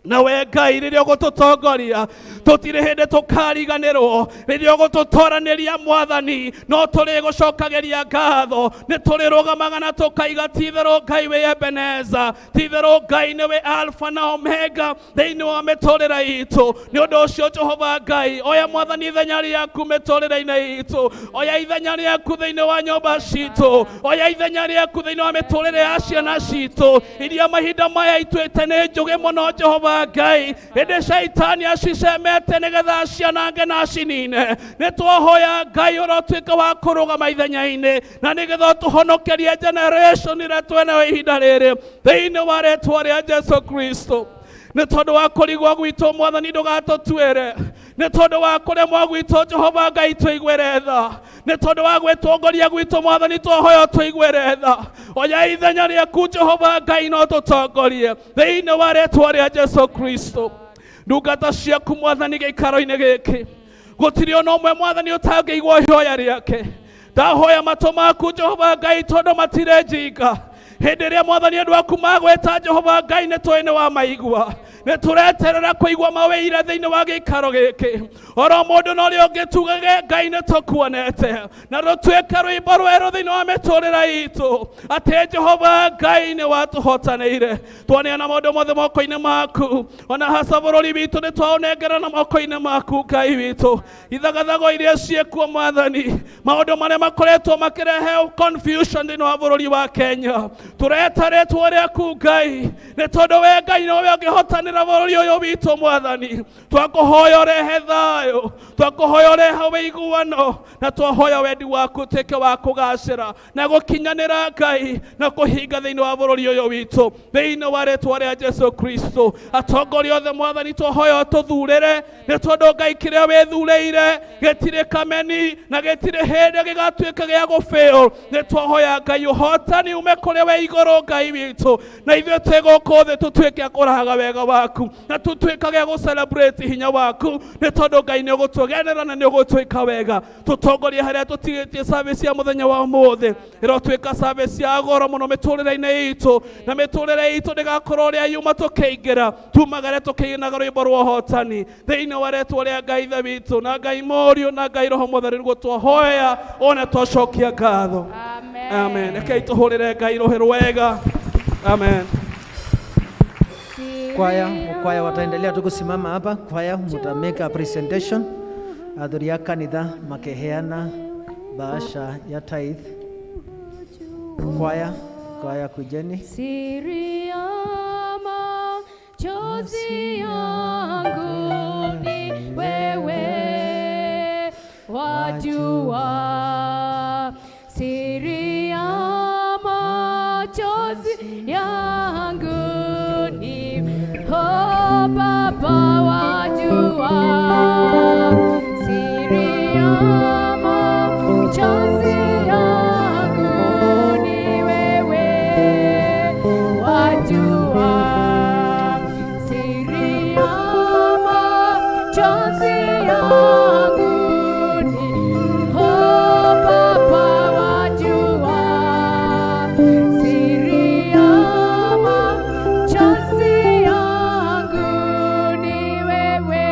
[SPEAKER 7] Na we Ngai, rĩrĩa ũgũtũtongoria, tũtirĩ hĩndĩ tũkariganĩrwo. Rĩrĩa ũgũtũtoranĩria, Mwathani, no tũrĩgũcokagĩria ngatho. Nĩ tũrĩrũgamaga na tũkaiga, ti-itherũ Ngai wĩ Ebeneza, ti-itherũ Ngai nĩwe Alfa na Omega thĩinĩ wa mĩtũrĩre itũ. Nĩ ũndũ ũcio, Jehova Ngai, oya Mwathani ithenya rĩaku mĩtũrĩre-inĩ itũ, oya ithenya rĩaku thĩinĩ wa nyũmba citũ, oya ithenya rĩaku thĩinĩ wa mĩtũrĩre ya ciana citũ iria mahinda maya ituĩte nĩ njũgĩ mũno, Jehova Ngai, ĩndĩ caitani acicemete nĩgetha acianange na acinine. Nĩ twahoya, Ngai, ũrotuĩka wa kũrũgama ithenya-inĩ na nĩgetha ũtũhonokerie generation ĩrĩa twenayo ihinda rĩrĩ, thĩinĩ wa rĩtwa rĩa Jesu Kristo. Nĩ tondũ wa kũrigwo gwitũ, Mwathani, ndũgatũtuĩre. Nĩ tondũ wa kũremwo gwitũ, Jehova Ngai, tũiguĩre tha. Nĩ tondũ wa gwĩtongoria gwitũ, Mwathani, twahoya tũiguĩre tha. Oya ithenya rĩaku, Jehova Ngai, no tũtongorie, thĩinĩ wa rĩtwa rĩa Jesu Kristo. Ndungata ciaku, Mwathani, gĩikaro-inĩ gĩkĩ gũtirĩ ona ũmwe, Mwathani, ũtangĩigua ihoya rĩake. Ndahoya matũ maku, Jehova Ngai, tondũ matirĩ njinga. Hĩndĩ ĩrĩa, Mwathani, andũ aku magwĩta, Jehova Ngai, nĩ tũĩ nĩ wamaigua. Nĩ tũreterera kũigua mawĩira thĩinĩ wa gĩikaro gĩkĩ, oro mũndũ na ũrĩa ũngĩ tugage, Ngai, nĩ tũkuonete, na rũtuĩke rwĩmbo rwerũ thĩinĩ wa mĩtũrĩre itũ atĩ Jehova Ngai nĩ watũhotanĩire. Twaneana maũndũ mothe moko-inĩ maku, ona haca bũrũri witũ nĩ twaũnengera na moko-inĩ maku, Ngai witũ. Ithagathago iria ciĩkuo, Mwathani, maũndũ marĩa makoretwo makĩrehe confusion thĩinĩ wa bũrũri wa Kenya, tũreta rĩtwa rĩaku, Ngai, nĩ tondũ we Ngai nowe ũngĩhotanĩra bũrũri ũyũ witũ. Mwathani, twakũhoya ũrehe thayũ, twakũhoya ũrehe ũiguano, na twahoya wendi waku ũtuĩke wa kũgacĩra na gũkinyanĩra, Ngai, na kũhinga thĩinĩ wa bũrũri ũyũ witũ, thĩinĩ wa rĩtwa rĩa Jesu Kristo. Atongoria othe, Mwathani, twahoya ũtũthurĩre, nĩ tondũ, Ngai, kĩrĩa wĩthurĩire gĩtirĩ kameni na gĩtirĩ hĩndĩ gĩgatuĩka gĩa gũfail. Nĩ twahoya, Ngai, ũhotani ume kũrĩ we igũrũ, Ngai witũ, na ithuĩ twĩ gũkũ thĩ tũtuĩke a kũrahaga wega waku na tũtuĩkage a gũ-celebrate hinya waku, nĩ tondũ, Ngai, nĩ ũgũtũgenera na nĩ ũgũtwĩka wega. Tũtongorie harĩa tũtigĩtie service ya mũthenya wa ũmũthĩ. Ĩrotuĩka service ya goro mũno mĩtũrĩre-inĩ itũ, na mĩtũrĩre itũ ndĩgakorwo ũrĩa yuma tũkĩingĩra. Tumagare tũkĩinaga rwĩmbo rwa ũhotani, thĩinĩ wa rĩtwa rĩa Ngai Ithe witũ na Ngai Mũriũ na Ngai Roho Mũtheru nĩguo twahoya ona twacokia ngatho. Amen. Rekei tũhũrĩre Ngai rũhĩ rwega. Amen.
[SPEAKER 3] Kwaya, kwaya wataendelea tu kusimama hapa. Kwaya muta make a presentation. Athuri a kanitha makiheana bahasha ya tithe. Kwaya, kwaya, kujeni.
[SPEAKER 4] Siri ya machozi yangu ni wewe wajua, siri ya machozi yangu ni, oh Baba, wajua, siri ya machozi yangu ni wewe wajua, siri ya machozi yangu ni, oh Baba, wajua, siri ya machozi yangu ni wewe.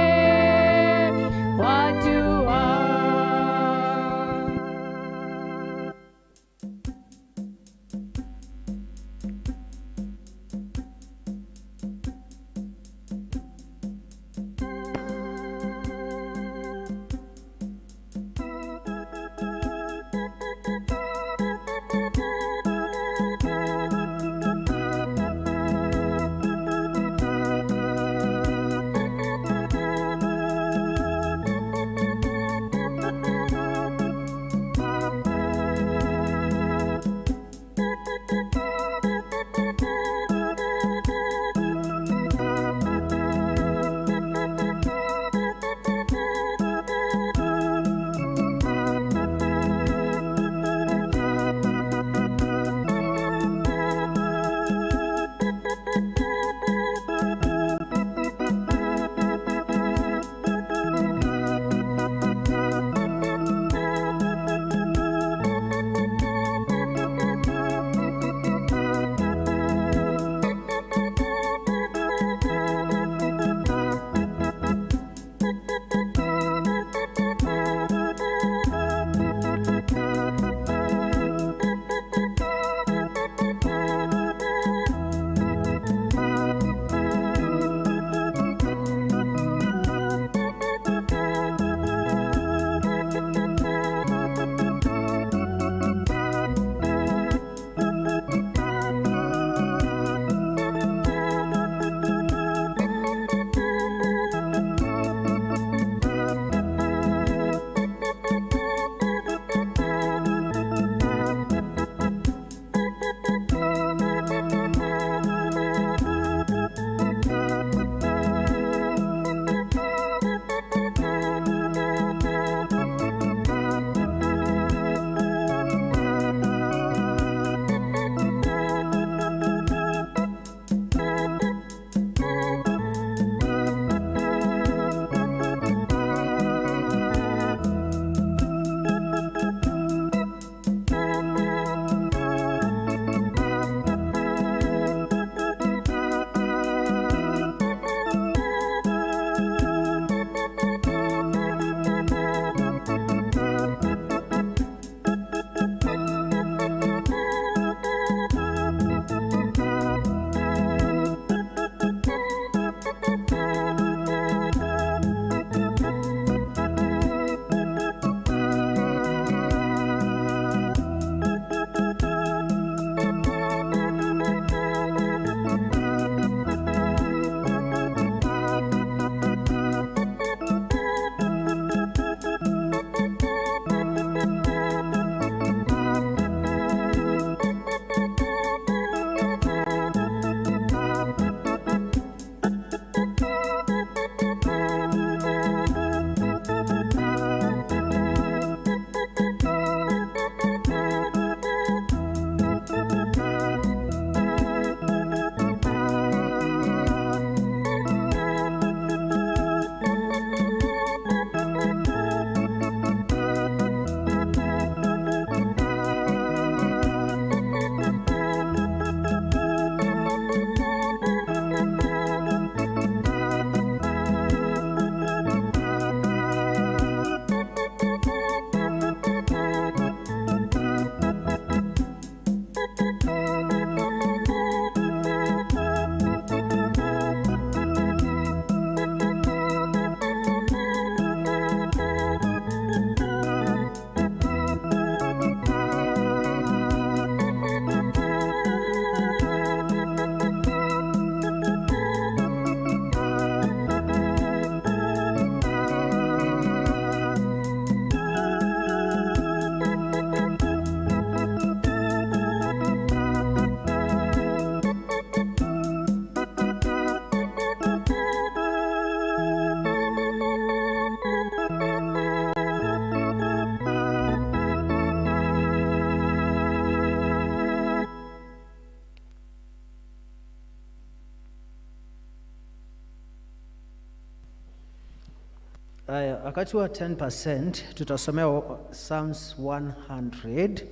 [SPEAKER 3] Aya, wakati wa 10% tutasomea Psalms 100,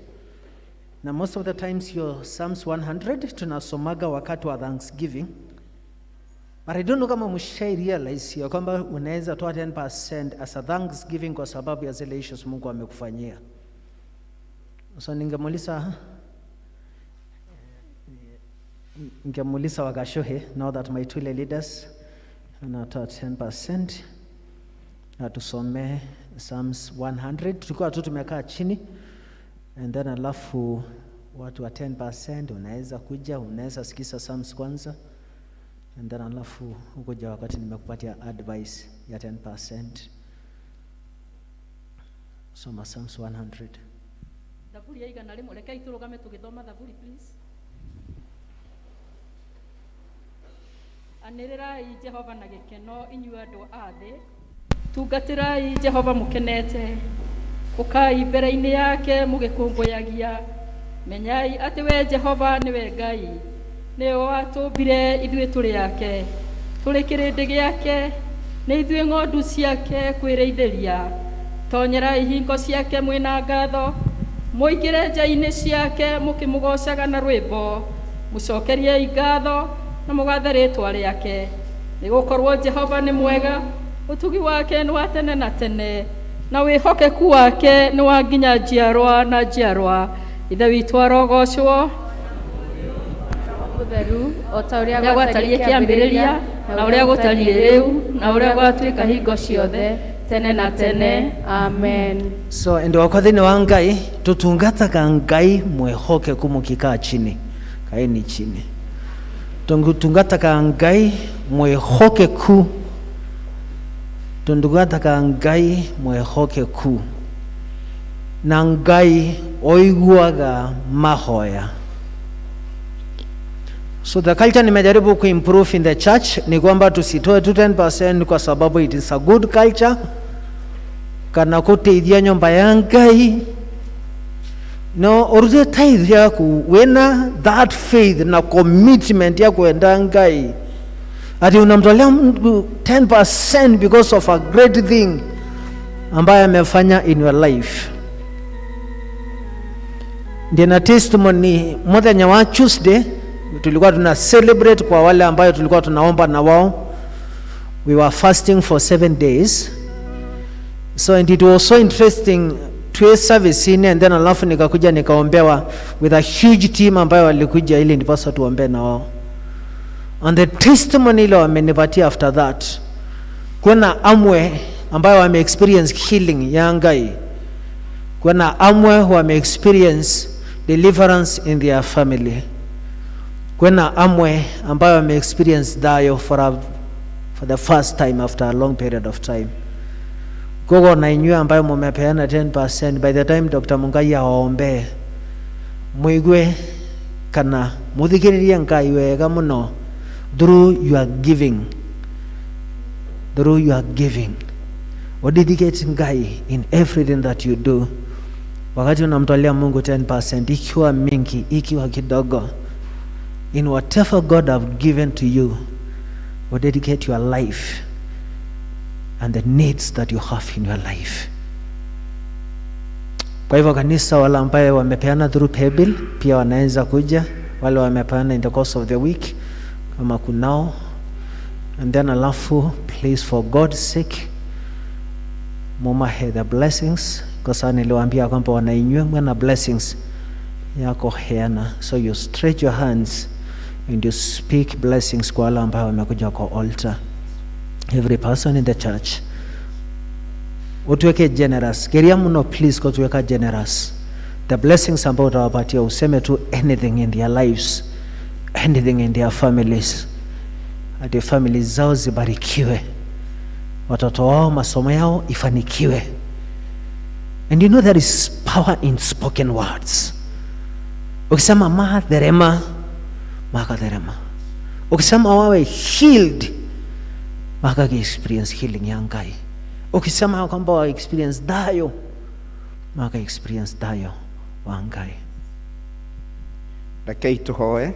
[SPEAKER 3] na most of the times your Psalms 100 tunasomaga wakati wa Thanksgiving. But I don't know kama mshai realize ya kwamba unaweza toa 10% as a thanksgiving kwa sababu ya zile issues Mungu amekufanyia. So ningemuuliza Wakashuhe, now that my two leaders anatoa 10%, atusomee Psalms 100 tulikuwa tu tumekaa chini, and then alafu watu wa 10% unaweza kuja, unaweza sikiza Psalms kwanza, and then alafu ukuja wakati nimekupatia advice ya 10%. Soma Psalms 100.
[SPEAKER 1] Thaburi ya 100. Rekei tũrũgame tũgĩthoma thaburi, please. Anĩrĩrai Jehova na gĩkeno, inyuĩ andũ a thĩ. Tungatĩrai Jehova mũkenete. Ũkai mbere-inĩ yake mũgĩkũngũyagia. Menyai atĩ we Jehova nĩwe Ngai. Nĩwe watũmbire, ithuĩ tũrĩ ake, tũrĩ kĩrĩndĩ gĩake, nĩ ithuĩ ng'ondu ciake kwĩrĩithĩria. Tonyerai hingo ciake mwĩna ngatho, mũingĩre nja-inĩ ciake mũkĩmũgoocaga na rwĩmbo. Mũcokeriei ngatho na mũgathe rĩĩtwa rĩake, nĩgũkorwo Jehova nĩ mwega, ũtugi wake nĩ wa tene na tene, na wĩhokeku wake nĩ wa nginya njiarwa na njiarwa. Ithe witũ arogocwo.
[SPEAKER 2] Mũtheru, o ta ũrĩa
[SPEAKER 1] ũrĩa gwatariĩ kĩambĩrĩria, na ũrĩa gũtariĩ rĩu, na ũrĩa gwatuĩka hingo ciothe, tene na tene.
[SPEAKER 2] Amen.
[SPEAKER 3] So endo wakwa thĩinĩ wa Ngai, tutungataga Ngai mwehokeku. Mũkikaa chini, kaeni chini. Tungataga Ngai mwehokeku, tungataga Ngai mwehokeku, na Ngai oiguaga mahoya. So the culture nimejaribu kuimprove in the church ni kwamba tusitoe tu 10% kwa sababu it is a good culture kana kuteithia nyumba ya Ngai. No urute tithe yaku wena that faith na commitment ya kuenda Ngai, ati unamtolea Mungu 10% because of a great thing ambaye amefanya in your life. Ndina testimony. Muthenya wa Tuesday tulikuwa tuna celebrate kwa wale ambayo tulikuwa tunaomba na wao. We were fasting for 7 days. So and it was so interesting, twe service in and then alafu nikakuja nikaombewa with a huge team ambayo walikuja ili ndiposa tuombee na wao. And the testimony ile wamenipatia after that, kuna amwe ambayo wame experience healing ya Ngai, kuna amwe wame experience deliverance in their family, kuna amwe ambayo wame experience dayo for the first time after a long period of time. Kogo na inyuĩ ambayo mumepeana 10%, by the time Dr. Mungai awaombee, muigue kana muthikĩrĩrie Ngai wega mũno through your giving. Through your giving, udedicate Ngai in everything that you do. Wakati unamtolea Mungu 10%, ikiwa mingi, ikiwa kidogo, in whatever God have given to you, udedicate your life and the needs that you have in your life. Kwa hivyo kanisa, wale ambaye wamepeana through paybill pia wanaweza kuja, wale wamepeana in the course of the week kama kunao. And then alafu, please, for God's sake, mumahe the blessings, kwa sababu niliwaambia kwamba wanainywe mwana blessings yako heana. So you stretch your hands and you speak blessings kwa wale ambao wamekuja kwa altar. Every person in the church, utuweke generous. Geria muno, please, kutuweka generous. The blessings ambao utawapatia, useme tu anything in their lives, anything in their families, hadi families zao zibarikiwe, watoto wao masomo yao ifanikiwe. And you know there is power in spoken words. Ukisema matherema, makatherema. Ukisema wawe healed, makagi experience healing ya Ngai. Ukisema kwamba wa experience dayo, maka experience dayo wa Ngai.
[SPEAKER 8] Rekei tũhoe.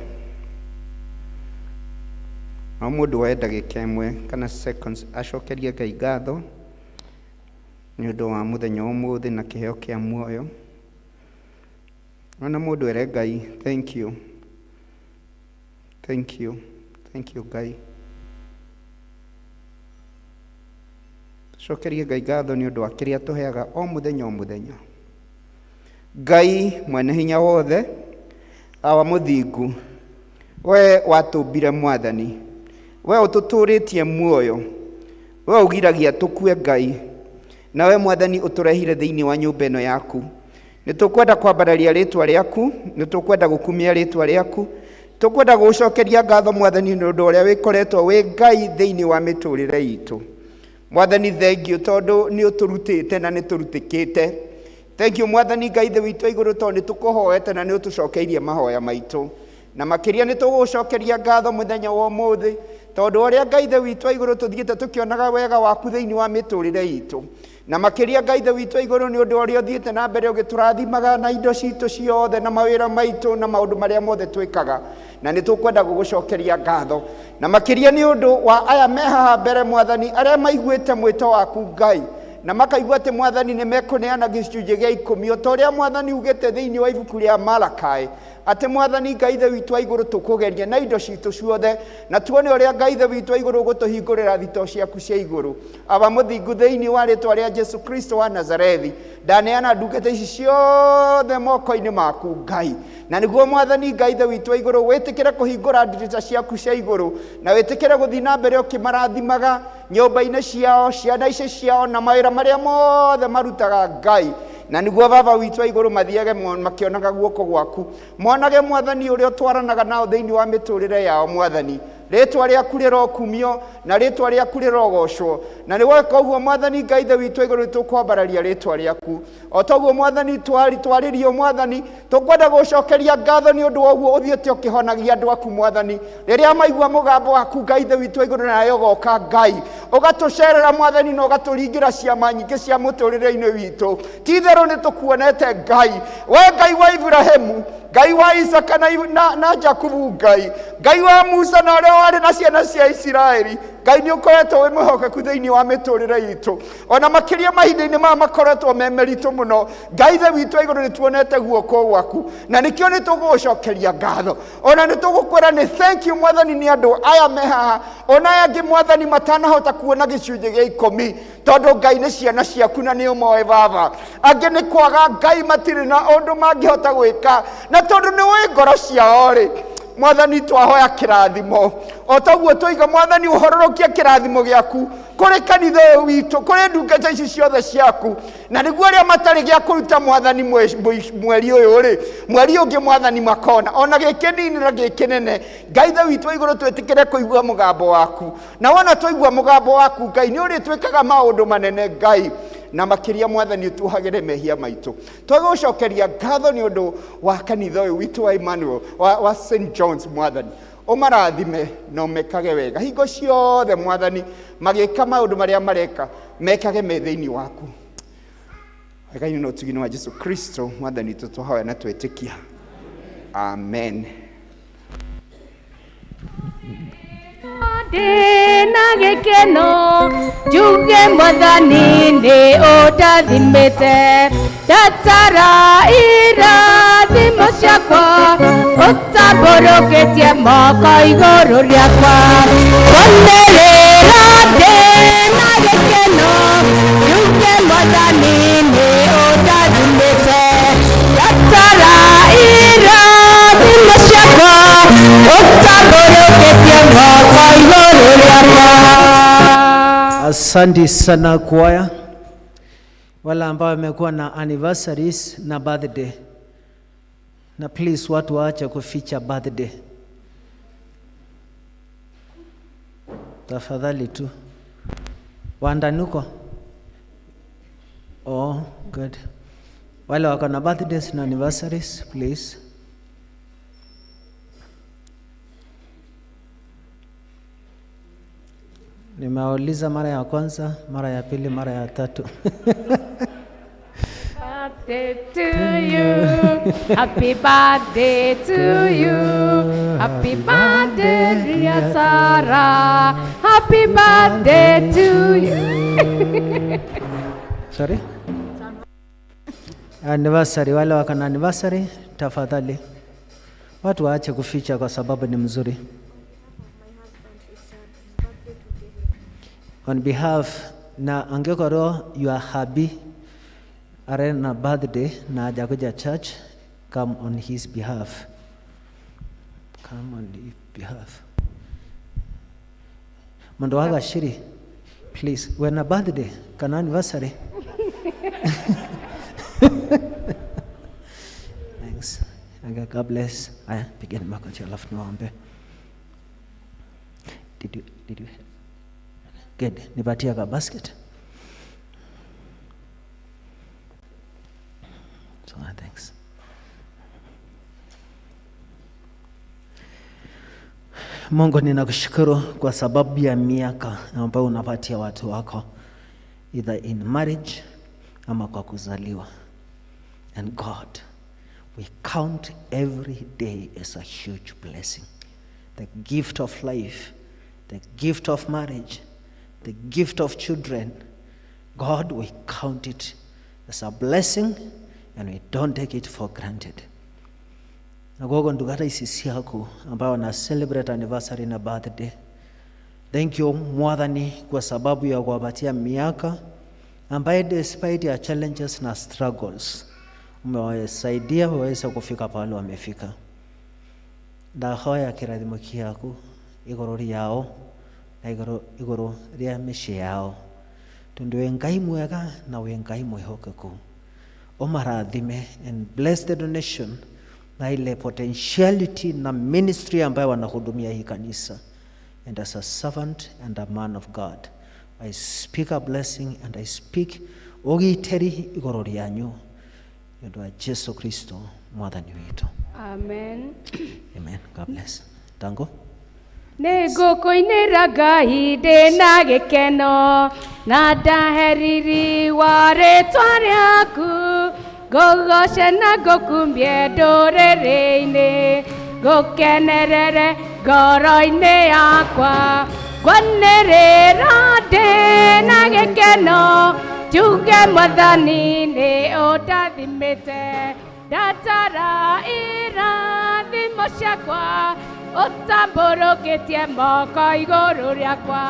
[SPEAKER 8] No mũndũ woe ndagĩka 1 kana seconds acokerie Ngai ngatho. Nĩ ũndũ wa mũthenya wa ũmũthĩ na kĩheo kĩa muoyo. Ona mũndũ ere Ngai thank you, thank you, thank you Ngai. Tũcokerie Ngai ngatho nĩ ũndũ wa kĩrĩa tũheaga o mũthenya o mũthenya. Ngai mwene hinya wothe, Awa mũthingu, we watũmbire Mwathani, we ũtũtũrĩtie muoyo, we ũgiragia tũkue Ngai, na we Mwathani ũtũrehire thĩinĩ wa nyũmba ĩno yaku. Nĩ tũkwenda kwambararia rĩtwa rĩaku, nĩ tũkwenda gũkumia rĩtwa rĩaku, tũkwenda gũgũcokeria ngatho Mwathani nĩ ũndũ ũrĩa wĩkoretwo wĩ Ngai thĩinĩ wa mĩtũrĩre itũ. Mwathani thengiũ tondũ nĩ ũtũrutĩte na nĩ tũrutĩkĩte. Thank you Mwathani Ngai ithe witũ igũrũ tondũ nĩ tũkũhoete na nĩ ũtũcokeirie mahoya maitũ. Na makĩria nĩ tũgũgũcokeria ngatho mũthenya wa ũmũthĩ tondũ ũrĩa Ngai ithe witũ igũrũ tũthiĩte tũkĩonaga wega waku thĩinĩ wa mĩtũrĩre itũ. Na makĩria Ngai ithe witũ igũrũ nĩ ũndũ ũrĩa ũthiĩte na mbere ũgĩtũrathimaga na indo citũ ciothe na mawĩra maitũ na maũndũ marĩa mothe twĩkaga. Na nĩ tũkwenda gũgũcokeria ngatho. Na makĩria nĩ ũndũ wa aya me haha mbere Mwathani arĩa maiguĩte mwĩto waku Ngai na makaigua atĩ Mwathani nĩ mekũneana gĩcunjĩ gĩa ikũmi o ta ũrĩa Mwathani ugĩte thĩinĩ wa ibuku rĩa Malakai atĩ Mwathani Ngai ithe witũ wa igũrũ tũkũgerie na indo citũ ciothe na tuone ũrĩa Ngai ithe witũ wa igũrũ ũgũtũhingũrĩra thitoo ciaku cia igũrũ. Aba mũthingu thĩinĩ wa rĩtwa rĩa Jesu Kristo wa Nazarethi, ndaneana ndungata ici ciothe moko-inĩ maku Ngai, na nĩguo Mwathani Ngai ithe witũ wa igũrũ wĩtĩkĩre kũhingũra ndirica ciaku cia igũrũ na wĩtĩkĩre gũthiĩ na mbere ũkĩmarathimaga nyũmba-inĩ ciao, ciana ici ciao na mawĩra marĩa mothe marutaga Ngai, na nĩguo Baba witũ wa igũrũ mathiage makĩonaga guoko gwaku, monage Mwathani ũrĩa ũtwaranaga nao thĩinĩ wa mĩtũrĩre yao Mwathani. Rĩtwa rĩaku rĩrokumio na rĩtwa rĩaku rĩrogocwo, na nĩ weka ũguo Mwathani Ngai ithe witũ wa igũrũ nĩtũkwambararia rĩtwa rĩaku. O toguo Mwathani twarĩrio Mwathani, tũkwenda gũcokeria ngatho nĩ ũndũ wa ũguo ũthiĩte ũkĩhonagia andũ aku Mwathani. Rĩrĩa maigua mũgambo waku Ngai ithe witũ wa igũrũ, nawe ũgoka Ngai ũgatũcerera Mwathani na ũgatũringĩra ciama nyingĩ cia mũtũrĩre-inĩ witũ. Ti itherũ nĩ tũkuonete Ngai, we Ngai wa Iburahĩmu, Ngai wa Isaka na Jakubu, Ngai Ngai wa Musa na ũrĩa warĩ na ciana cia Isiraeli. Ngai nĩ ũkoretwo wĩ mwĩhokeku thĩinĩ wa mĩtũrĩre itũ, ona makĩria mahinda-inĩ maya makoretwo me meritũ mũno. Ngai ithe witũ wa igũrũ nĩ tuonete guoko gwaku na nĩkĩo nĩ tũgũgũcokeria ngatho, ona nĩ tũgũkwĩra nĩ thank you Mwathani nĩ andũ aya me haha, ona aya angĩ Mwathani matanahota kuona gĩcunjĩ gĩa ikũmi, tondũ Ngai nĩ ciana ciaku na nĩ ũmoĩ Baba. Angĩ nĩ kwaga Ngai matirĩ na ũndũ mangĩhota gwĩka, na tondũ nĩ ũĩ ngoro ciao rĩ, Mwathani twahoya kĩrathimo o toguo twoiga Mwathani ũhororokie kĩrathimo gĩaku kũrĩ kanitha ũyũ witũ, kũrĩ ndungata ici ciothe ciaku, na nĩguo arĩa matarĩ gĩa kũruta Mwathani mweri ũyũ rĩ, mweri ũngĩ Mwathani makona ona gĩ kĩnini na gĩ kĩnene. Ngai ithe witũ wa igũrũ twĩtĩkĩre kũigua mũgambo waku, na wona twaigua mũgambo waku Ngai nĩ ũrĩtwĩkaga maũndũ manene Ngai, na makĩria Mwathani ũtuohagĩre mehia maitũ. Twagũcokeria ngatho nĩ ũndũ wa kanitha ũyũ witũ wa Emmanuel wa St John's Mwathani ũmarathime na ũmekage wega hingo ciothe Mwathani, magĩka maũndũ marĩa mareka mekage me thĩinĩ waku. Wega-inĩ na ũtugi-inĩ wa Jesu Kristo Mwathani witũ twahoya na twetĩkia, amen.
[SPEAKER 4] Ndĩna gĩkeno njuge Mwathani nĩ ũndathimĩte, ndatara irathimo ciakwa ũtambũrũkĩtie moko igũrũ rĩakwa. Kwanĩrĩra ndĩna gĩkeno njuge Mwathani nĩ ũndathimĩte, ndatara irathimo ciakwa ũtambũrũkĩtie moko igũrũ rĩakwa.
[SPEAKER 3] Asante sana kwaya, wale ambao wamekuwa na anniversaries na birthday, na please watu waache kuficha birthday tafadhali tu. Waandanuko? Oh, good. Wale wako na birthdays na anniversaries, please. Nimeuliza mara ya kwanza, mara ya pili, mara ya tatu.
[SPEAKER 4] Birthday to you, happy birthday to you, happy birthday dear Sarah, happy birthday to you.
[SPEAKER 3] Sorry? Anniversary, wale wako na anniversary, tafadhali. Watu waache kuficha kwa sababu ni mzuri. On behalf na angekorwo you are happy are na birthday na hajakuja church, come on his behalf. Come on his behalf. Mundu wa Gachiri, please, when a birthday, kana anniversary. Thanks. Okay, God bless. Aya, pigeni makofi alafu niwaombe. Did you Good. Nipatie ka basket. So, thanks. Mungu, ninakushukuru kwa sababu ya miaka ambayo unapatia watu wako, either in marriage ama kwa kuzaliwa. And God, we count every day as a huge blessing. The gift of life, the gift of marriage, the gift of children. God, we count it as a blessing and we don't take it for granted. Na koguo ndungata ici ciaku ambao wana celebrate anniversary na birthday. Thank you Mwathani kwa sababu ya kuwapatia miaka ambaye despite ya challenges na struggles umewasaidia waweze kufika pale wamefika. Ndahoya kĩrathimo kĩaku igũrũ rĩao na igũrũ rĩa mĩciĩ yao, tondũ wĩ Ngai mwega na wĩ Ngai mwĩhokeku. Ũmarathime and bless the donation na ile potentiality na ministry ambayo wanahudumia hii kanisa. And as a servant and a man of God, I speak a blessing and I speak ũgitĩri igũrũ rĩanyu nĩ ũndũ wa Jesu Kristo mwathani witũ.
[SPEAKER 4] Amen.
[SPEAKER 3] Amen. God bless. Tango.
[SPEAKER 4] Nĩ ngũkũinĩra Ngai ndĩna gĩkeno na ndahe riri wa rĩtwa rĩaku, ngũgoce na ngũkumie ndũrĩrĩ-inĩ, ngũkenerere ngoro-inĩ yakwa, ngwanĩrĩra ndĩna gĩkeno, njuge Mwathani nĩ ũndathimĩte, ndatara irathimo ciakwa, ũtambũrũkĩtie moko igũrũ rĩakwa,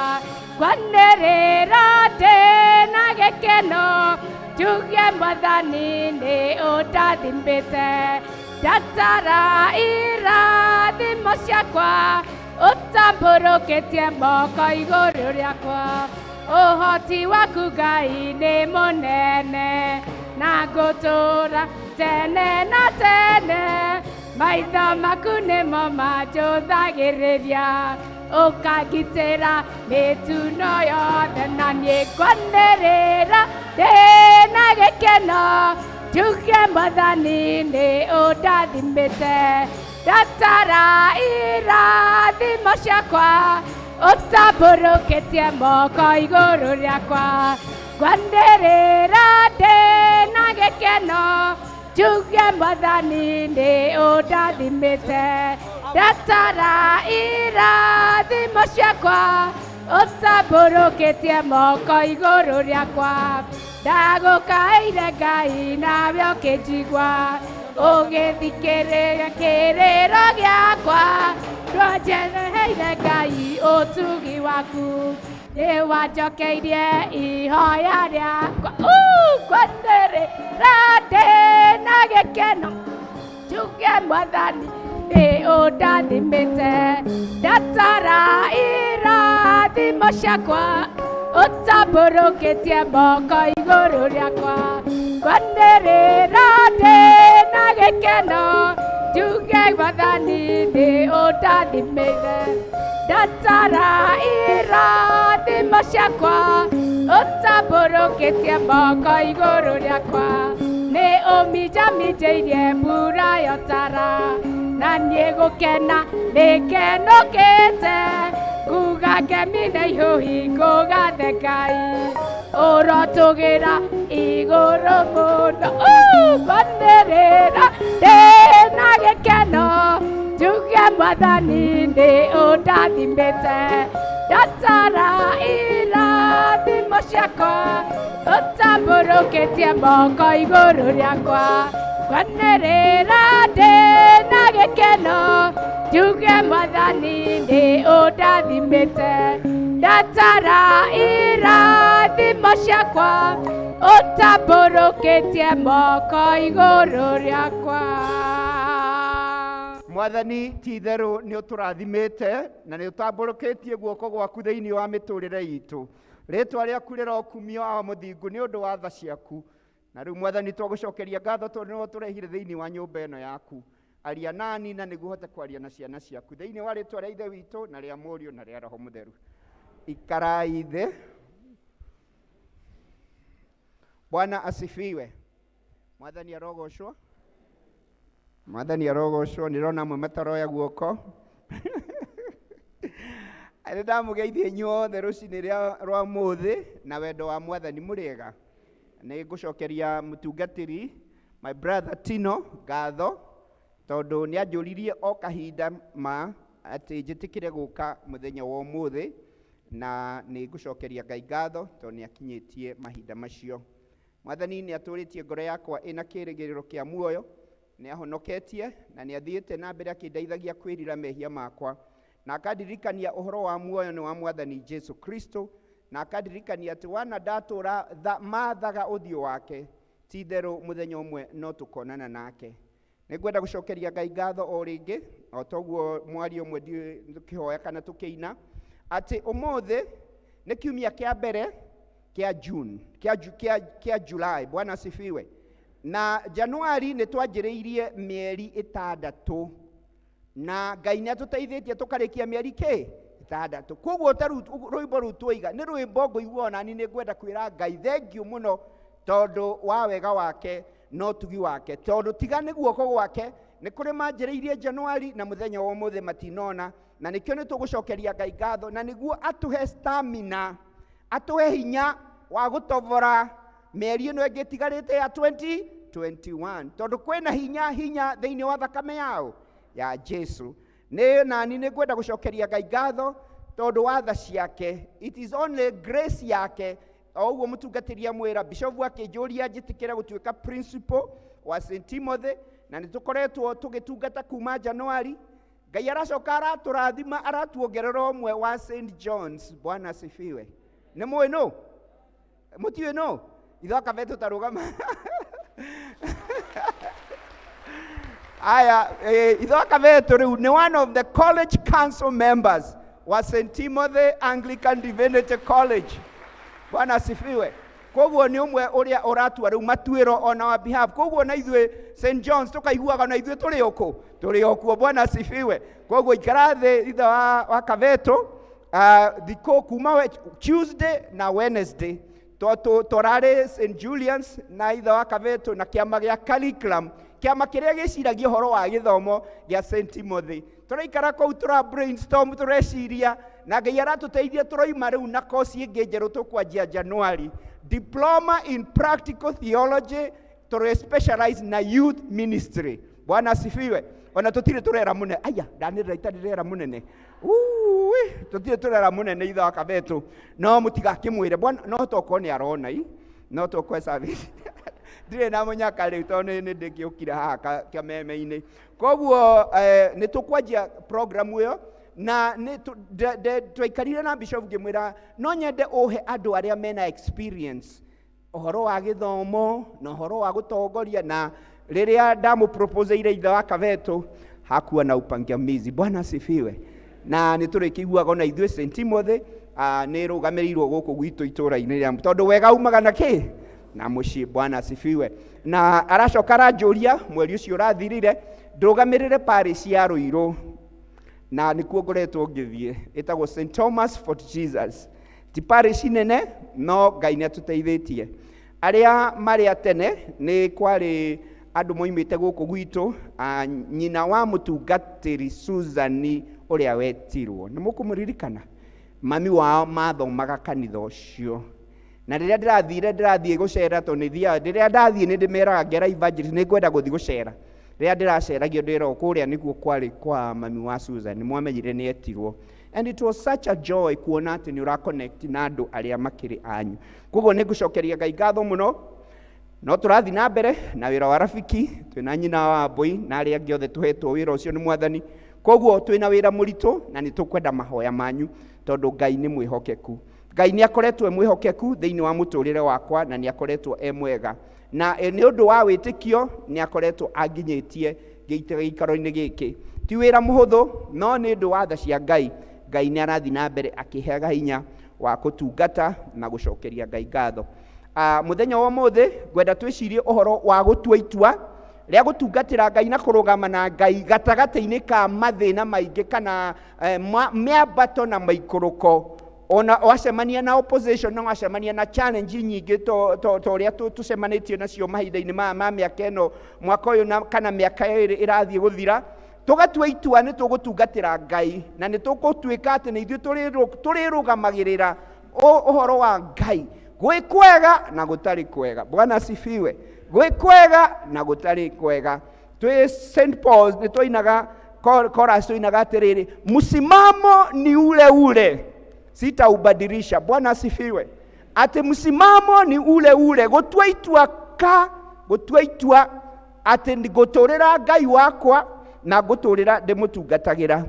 [SPEAKER 4] ngwanĩrĩra ndĩna gĩkeno, njuge Mwathani nĩ ũndathimĩte, ndatara irathimo ciakwa, ũtambũrũkĩtie moko igũrũ rĩakwa, ũhoti waku Ngai nĩ mũnene, na ngũtũũra tene na tene, maitho maku nĩmo manjũthagĩrĩria, ũkangitĩra mĩtuno yothe, na niĩ ngwanĩrĩra ndĩna gĩkeno, njuge Mwathani nĩ ũndathimĩte, ndatara irathimo ciakwa, ũtambũrũkĩtie moko igũrũ rĩakwa, ngwanĩrĩra ndĩna gĩkeno, njuge Mwathani nĩ ũndathimĩte, ndatara irathimo ciakwa, ũtambũrũkĩtie moko igũrũ rĩakwa, ndagũkaĩire Ngai nawe ũkĩnjigua, ũgĩthikĩrĩria kĩrĩro gĩakwa, ndwanjereheire Ngai ũtugi waku, nĩwanjokeirie ihoya rĩakwa, ngwanĩrĩra ndĩna gĩkeno, njuge Mwathani nĩ ũndathimĩte, ndatara irathimo ciakwa, ũtambũrũkĩtie moko igũrũ rĩakwa, ngwanĩrĩra ndĩna gĩkeno, njuge Mwathani nĩ ũndathimĩte, ndatara irathimo ciakwa, ũtambũrũkĩtie moko igũrũ rĩakwa, nĩ ũminjaminjĩirie mbura yotara, na niĩ gũkena nĩngenũkĩte, nguga ngemi na ihũhi ngũgathe Ngai, ũrotũgĩra igũrũ mũno, ngwanĩrĩra ndĩna gĩkeno, njuge Mwathani nĩ ũndathimĩte, ndatara irathimo ciakwa, ũtambũrũkĩtie Ũtambũrũkĩtie moko igũrũ rĩakwa kwanĩrĩra ndĩ na gĩkeno njuge mwathani nĩ ũndathimĩte ndatara irathimo ciakwa ũtambũrũkĩtie moko igũrũ rĩakwa.
[SPEAKER 8] Mwathani ti itherũ nĩ ũtũrathimĩte na nĩ ũtambũrũkĩtie guoko gwaku thĩinĩ wa mĩtũrĩre itũ. Rĩtwa rĩaku rĩrokumio Awa mũthingu nĩ ũndũ wa tha ciaku. Na rĩu mwathani twagũcokeria ngatho tondũ nĩwe ũtũrehire thĩinĩ wa nyũmba ĩno yaku. Aria nani na nĩguo hote kwaria na ciana ciaku thĩinĩ wa rĩtwa rĩa Ithe witũ na rĩa Mũriũ na rĩa Roho Mũtheru. Ikarai thĩ. Bwana asifiwe. Mwathani arogocwo. Mwathani arogocwo. Nĩrona amwe mataroya guoko. Nĩ ndamũgeithia inyuothe rũcinĩ rwa mũthĩ na wendo wa mwathani mũrĩega. Nĩ ngũcokeria mũtungatĩri my brother Tino ngatho tondũ nĩ anjũririe o kahinda ma atĩ njĩtĩkĩre gũka mũthenya wa ũmũthĩ, na nĩ ngũcokeria Ngai ngatho tondũ nĩ akinyĩtie mahinda macio. Mwathani nĩ atũrĩtie ngoro yakwa ĩna kĩĩrĩgĩrĩro kĩa muoyo, nĩ ahonoketie na nĩ athiĩte na mbere akĩndeithagia kwĩrira mehia makwa, na akandirikania ũhoro wa muoyo nĩ wa mwathani Jesu Kristo, na akandirikania atĩ wana ndatũra mathaga ũthiũ wake, ti itherũ mũthenya ũmwe no tũkonana nake. Nĩ ngwenda gũcokeria Ngai ngatho o rĩngĩ, o toguo mwario ũmwe ndiũĩ tũkĩhoya kana tũkĩina, atĩ ũmũthĩ nĩ kiumia kĩa mbere kĩa June, kĩa July. Bwana asifiwe. Na Januari nĩ twanjĩrĩirie mĩeri ĩtandatũ, na Ngai nĩ atũteithĩtie tũkarĩkia mĩeri kĩ ĩtandatũ. Koguo ta rĩu rwĩmbo rũu twaiga nĩ rwĩmbo ngũigua onani nĩ ngwenda kwĩra Ngai thengiũ mũno tondũ wa wega wake na ũtugi wake, tondũ tiga nĩ guoko gwake nĩ kũrĩ manjĩrĩirie Januari na mũthenya wa ũmũthĩ matinona, na nĩkĩo nĩ tũgũcokeria Ngai ngatho, na nĩguo atũhe stamina, atũhe hinya wa gũtobora mĩeri ĩno ĩngĩ ĩtigarĩte ya 2021, tondũ kwĩna hinya hinya thĩinĩ wa thakame yao ya Jesu. Nĩ nani nĩ ngwenda gũcokeria Ngai ngatho tondũ wa tha ciake. It is only grace yake. O ũguo mũtungatĩri amwĩra, Bishop akĩnjũria njĩtĩkĩre gũtuĩka principal wa St Timothy, na nĩ tũkoretwo tũgĩtungata kuma Januari. Ngai aracoka aratũrathima, aratuongerera ũmwe wa St John's. Bwana asifiwe. Nĩ mũĩ nũ? Mũtiũĩ nũ? Ithoka betũ tarũgama. Aya, ithoka betũ rĩu nĩ one of the college council members wa St Timothy Anglican Divinity College. Bwana asifiwe. Koguo nĩ ũmwe ũrĩa ũratua rĩu matuĩro on our behalf. Koguo na ithuĩ St John's tũkaiguaga na ithuĩ tũrĩ o kũ? Tũrĩ o kuo. Bwana asifiwe. Koguo ikara thĩ ithe wa Kavetũ, thikũ kuma Tuesday na Wednesday tũrarĩ St Julian's na ithe wa Kavetũ na kĩama gĩa curriculum, kĩama kĩrĩa gĩciragia ũhoro wa gĩthomo gĩa St Timothy. Tũraikara kũu tũra brainstorm, tũreciria, na Ngai aratũteithia tũroima rĩu na kosi ĩngĩ njerũ tũkwanjia January, Diploma in Practical Theology, tũrĩ specialize na youth ministry. Bwana asifiwe. Ona tũtirĩ tũrera mũnene. Aya, ndanĩrĩra itarĩ rĩera mũnene. Ui, tũtirĩ tũrera mũnene ithe wa Kavetũ. No mũtigakĩmwĩre. Bwana, no tokorwo nĩ arona i. No tokorwo service. Ndirĩ na mũnyaka rĩu tondũ nĩ ndĩkĩũkire haha kĩameme-inĩ. Koguo nĩ tũkwanjia program ĩyo, na nĩ twaikarire na Bishop ngĩmwĩra no nyende ũhe andũ arĩa mena experience ũhoro wa gĩthomo na ũhoro wa gũtongoria, na rĩrĩa ndamũproposeire ithe wa Kavetũ hakuwa na upangamizi. Bwana asifiwe. Na nĩ tũrĩkĩiguaga ona ithuĩ St Timothy, nĩ rũgamĩrĩirwo gũkũ gwitũ itũũra-inĩ rĩa, tondũ wega umaga na kĩ? Na mũciĩ. Bwana asifiwe. Na aracoka aranjũria mweri ũcio ũrathirire ndũgamĩrĩre parish ya Ruiru, na nĩkuo ngoretwo ngĩthiĩ, ĩtagwo St Thomas Fort Jesus. Ti parish nene, no Ngai nĩ atũteithĩtie. Arĩa marĩ a tene nĩ kwarĩ andũ moimĩte gũkũ gwitũ, nyina wa mũtungatĩri Susan ũrĩa wetirwo, nĩ mũkũmũririkana? Mami wao mathomaga kanitha ũcio. Na rĩrĩa ndĩrathire, ndĩrathiĩ gũcera tondũ nĩ thiaga, rĩrĩa ndathiĩ nĩ ndĩmeraga ngera evangelist nĩ ngwenda gũthiĩ gũcera. Rĩrĩa ndĩraceragio ndĩrwo kũrĩa nĩkuo kwarĩ kwa mami wa Susan, nĩ mwamenyire nĩ etirwo. And it was such a joy kuona atĩ nĩ ũra connect na andũ arĩa makĩrĩ anyu. Koguo nĩ ngũcokeria Ngai ngatho mũno. No tũrathiĩ na mbere na wĩra wa Rafiki, twĩna nyina wa Mbũi na arĩa angĩ othe tũhetwo wĩra ũcio nĩ Mwathani. Koguo twĩna wĩra mũritũ na nĩ tũkwenda mahoya manyu, tondũ Ngai nĩ mwĩhokeku. Ngai nĩ akoretwo e mwĩhokeku thĩinĩ wa mũtũrĩre wakwa, na nĩ akoretwo e mwega, na nĩ ũndũ wa wĩtĩkio nĩ akoretwo anginyĩtie gĩikaro-inĩ gĩkĩ. Ti wĩra mũhũthũ, no nĩ ũndũ wa tha cia Ngai, Ngai nĩ arathiĩ na mbere akĩheaga hinya wa kũtungata na gũcokeria Ngai ngatho. Mũthenya wa ũmũthĩ ngwenda twĩcirie ũhoro wa gũtua itua rĩa gũtungatĩra Ngai na kũrũgama na Ngai gatagatĩ-inĩ ka mathĩna maingĩ kana mĩambato na maikũrũko. Ona wacemania na opposition na wacemania na challenge nyingĩ to ũrĩa tũcemanĩtie nacio mahinda-inĩ maya ma mĩaka ĩno, mwaka ũyũ na kana mĩaka ĩrĩ ĩrathiĩ gũthira, tũgatua itua nĩ tũgũtungatĩra Ngai na nĩ tũgũtuĩka atĩ nĩ ithuĩ tũrĩrũgamagĩrĩra ũhoro wa Ngai, gwĩ kwega na gũtarĩ kwega. Bwana asifiwe. Gwĩ kwega na gũtarĩ kwega. Twĩ St Paul's nĩ twainaga chorus, twainaga atĩrĩrĩ, msimamo ni ule ule, sitaubadilisha. Bwana asifiwe. Atĩ msimamo ni ule ule, gũtua itua ka gũtua itua atĩ ngũtũrĩra Ngai wakwa na ngũtũrĩra ndĩmũtungatagĩra.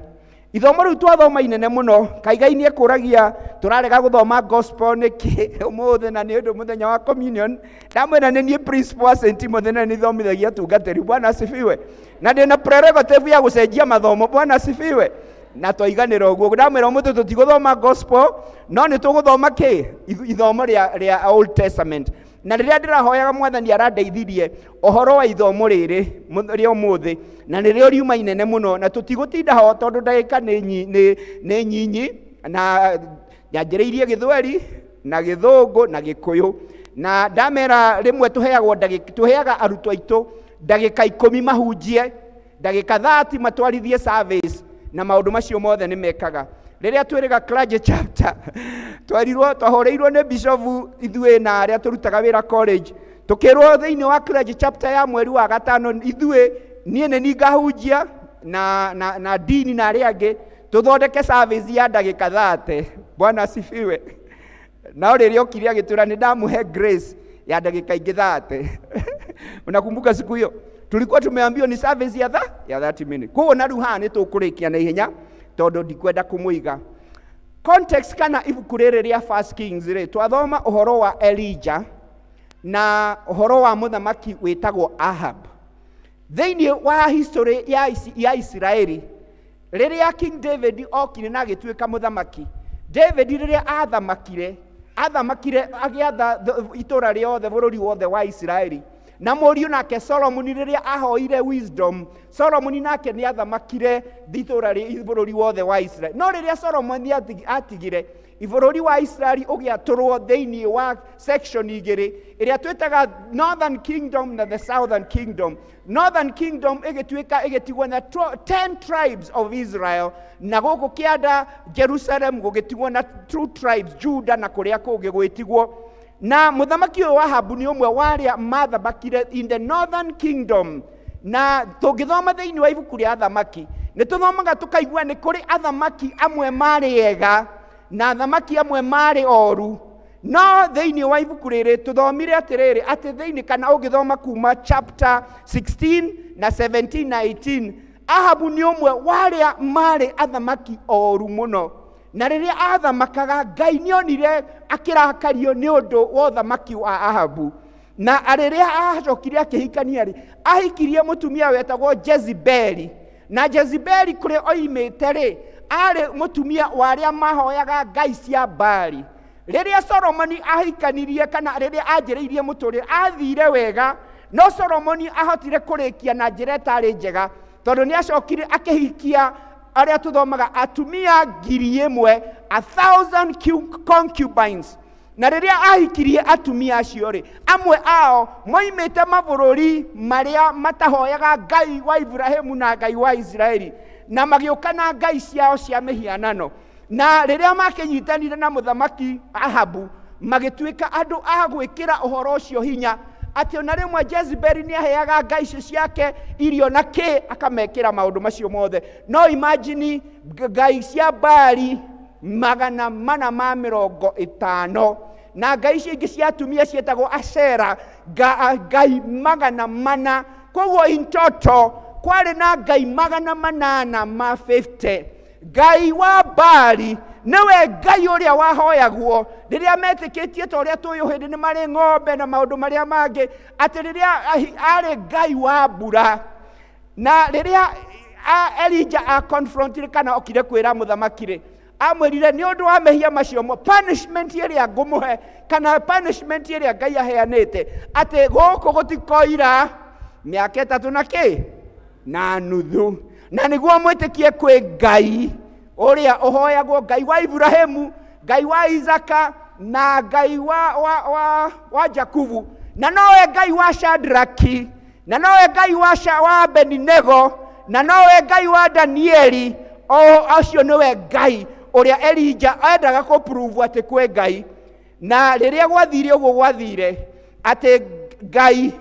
[SPEAKER 8] Ithomo rĩu twathoma inene mũno, Kaigai nĩ ekũragia tũrarega gũthoma gospel nĩkĩ ũmũthĩ, na nĩ ũndũ mũthenya wa communion. Ndamwĩra nĩ niĩ principal wa St Timothy na nĩ thomithagia atungatĩri. Bwana asifiwe. Na ndĩna prerogative ya gũcenjia mathomo. Bwana asifiwe. Na twaiganĩra ũguo, ndamwĩra ũmũthĩ tũtigũthoma gospel, no nĩ tũgũthoma kĩ ithomo rĩa Old Testament. Na rĩrĩa ndĩrahoyaga Mwathani arandeithirie ũhoro wa ithomo rĩrĩ rĩa ũmũthĩ, na nĩrĩo riuma inene mũno, na tũtigũtinda ho tondũ ndagĩka nĩ nyinyi, na nyanjĩrĩirie Gĩthweri na Gĩthũngũ na Gĩkũyũ, na ndamera rĩmwe tũheagwo ndagĩka, tũheaga arutwo aitũ ndagĩka 10 mahunjie, ndagĩka 30 matwarithie service, na maũndũ macio mothe nĩ mekaga. Rĩrĩa twĩrĩga clergy chapter, twerirwo, twahoreirwo nĩ bishop ithuĩ na arĩa tũrutaga wĩra college, tũkĩrwo thĩinĩ wa clergy chapter ya mweri wa gatano ithuĩ, niĩ nĩ niĩ ngahunjia na dini na arĩa angĩ, tũthondeke service ya ndagĩka 30. Bwana asifiwe. Nao rĩrĩa okire agĩtwĩra nĩ ndamũhe grace ya ndagĩka ingĩ 30. Unakumbuka siku hiyo tulikuwa tumeambiwa ni service ya 30 minutes. Koguo na rĩu haha nĩ tũkũrĩkia na ihenya tondũ ndikwenda kũmũiga context. Kana ibuku rĩrĩ rĩa First Kings rĩ, twathoma ũhoro wa Elijah na ũhoro wa mũthamaki wĩtagwo Ahab. Thĩinĩ wa history ya Isiraeli, rĩrĩa King David okire na agĩtuĩka mũthamaki, David rĩrĩa athamakire, athamakire agĩatha itũũra rĩothe, bũrũri wothe wa Isiraeli. Na mũriũ nake Solomoni, rĩrĩa ahoire wisdom, Solomoni nake nĩ athamakire itũũra bũrũri wothe wa Isiraeli. No rĩrĩa Solomoni atigire, bũrũri wa Isiraeli ũgĩatũrwo thĩinĩ wa section igĩrĩ, ĩrĩa twĩtaga Northern Kingdom na the Southern Kingdom. Northern Kingdom ĩgĩtuĩka ĩgĩtigwo na 10 tribes of Israel, na gũkũ kĩanda Jerusalem gũgĩtigwo na 2 tribes, Judah na kũrĩa kũngĩ gwĩtigwo. Na mũthamaki ũyũ Ahabu nĩ ũmwe wa arĩa mathamakire in the Northern Kingdom. Na tũngĩthoma thĩinĩ wa ibuku rĩa athamaki, nĩ tũthomaga tũkaigua nĩ kũrĩ athamaki amwe marĩ ega na athamaki amwe marĩ oru. No thĩinĩ wa ibuku rĩrĩ tũthomire atĩrĩrĩ, atĩ thĩinĩ kana ũngĩthoma kuma chapter 16 na 17 na 18, Ahabu nĩ ũmwe wa arĩa marĩ athamaki oru mũno. Na rĩrĩa athamakaga, Ngai nĩonire akĩrakario nĩ ũndũ wa ũthamaki wa Ahabu. Na rĩrĩa acokire akĩhikania rĩ, ahikirie mũtumia wetagwo Jezebeli. Na Jezebeli kũrĩa oimĩte rĩ, arĩ mũtumia wa arĩa mahoyaga ngai cia Baali. Rĩrĩa Solomoni ahikanirie kana rĩrĩa anjĩrĩirie mũtũrĩre, athire wega, no Solomoni ahotire kũrĩkia na njĩra ĩtarĩ njega, tondũ nĩ acokire akĩhikia arĩa tũthomaga atumia 1,000, 1,000 concubines. Na rĩrĩa ahikirie atumia acio rĩ, amwe ao moimĩte mabũrũri marĩa matahoyaga Ngai wa Ibrahimu na Ngai wa Isiraeli, na magĩũka na ngai ciao cia mĩhianano. Na rĩrĩa makĩnyitanire na mũthamaki Ahabu, magĩtuĩka andũ a gwĩkĩra ũhoro ũcio hinya, Atĩ ona rĩmwe Jezebeli nĩ aheaga ngai icio ciake irio na kĩ, akamekĩra maũndũ macio mothe. No imagine ngai cia Baali 450 na ngai icio ingĩ cia atumia ciĩtagwo Ashera, ngai 400. Koguo in total kwarĩ na ngai 850. Ngai wa Baali nĩwe ngai ũrĩa wahoyagwo rĩrĩa metĩkĩtie ta ũrĩa tũĩ hĩndĩ nĩ marĩ ng'ombe na maũndũ marĩa mangĩ, atĩ rĩrĩa arĩ ngai wa mbura. Na rĩrĩa Elijah a confrontire kana okire kwĩra mũthamaki rĩ, amwĩrire nĩ ũndũ wa mehia macio punishment ĩrĩa ngũmũhe kana punishment ĩrĩa Ngai aheanĩte, atĩ gũkũ gũtikoira mĩaka 3 na kĩ na nuthu. Na nĩguo mwĩtĩkie kwĩ Ngai ũrĩa ũhoyagwo, Ngai wa Ibrahimu, Ngai wa Isaka na Ngai wa Jakubu, na nowe Ngai wa Shadraki, na nowe Ngai wa Abednego, na nowe Ngai wa Danieli. O acio nĩwe Ngai ũrĩa Elijah endaga kũprove atĩ kwĩ Ngai. Na rĩrĩa gwathire ũguo gwathire, atĩ Ngai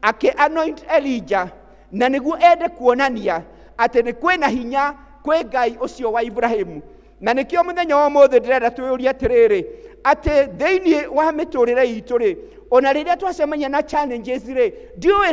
[SPEAKER 8] akĩ anoint Elijah na nĩguo ende kuonania atĩ nĩ kwĩna hinya kwĩ Ngai ũcio wa Ibrahimu. Na nĩkĩo mũthenya wa ũmũthĩ ndĩrenda twĩyũrie atĩrĩrĩ, atĩ thĩinĩ wa mĩtũrĩre itũ rĩ, ona rĩrĩa twacemania na challenges rĩ, ndiũĩ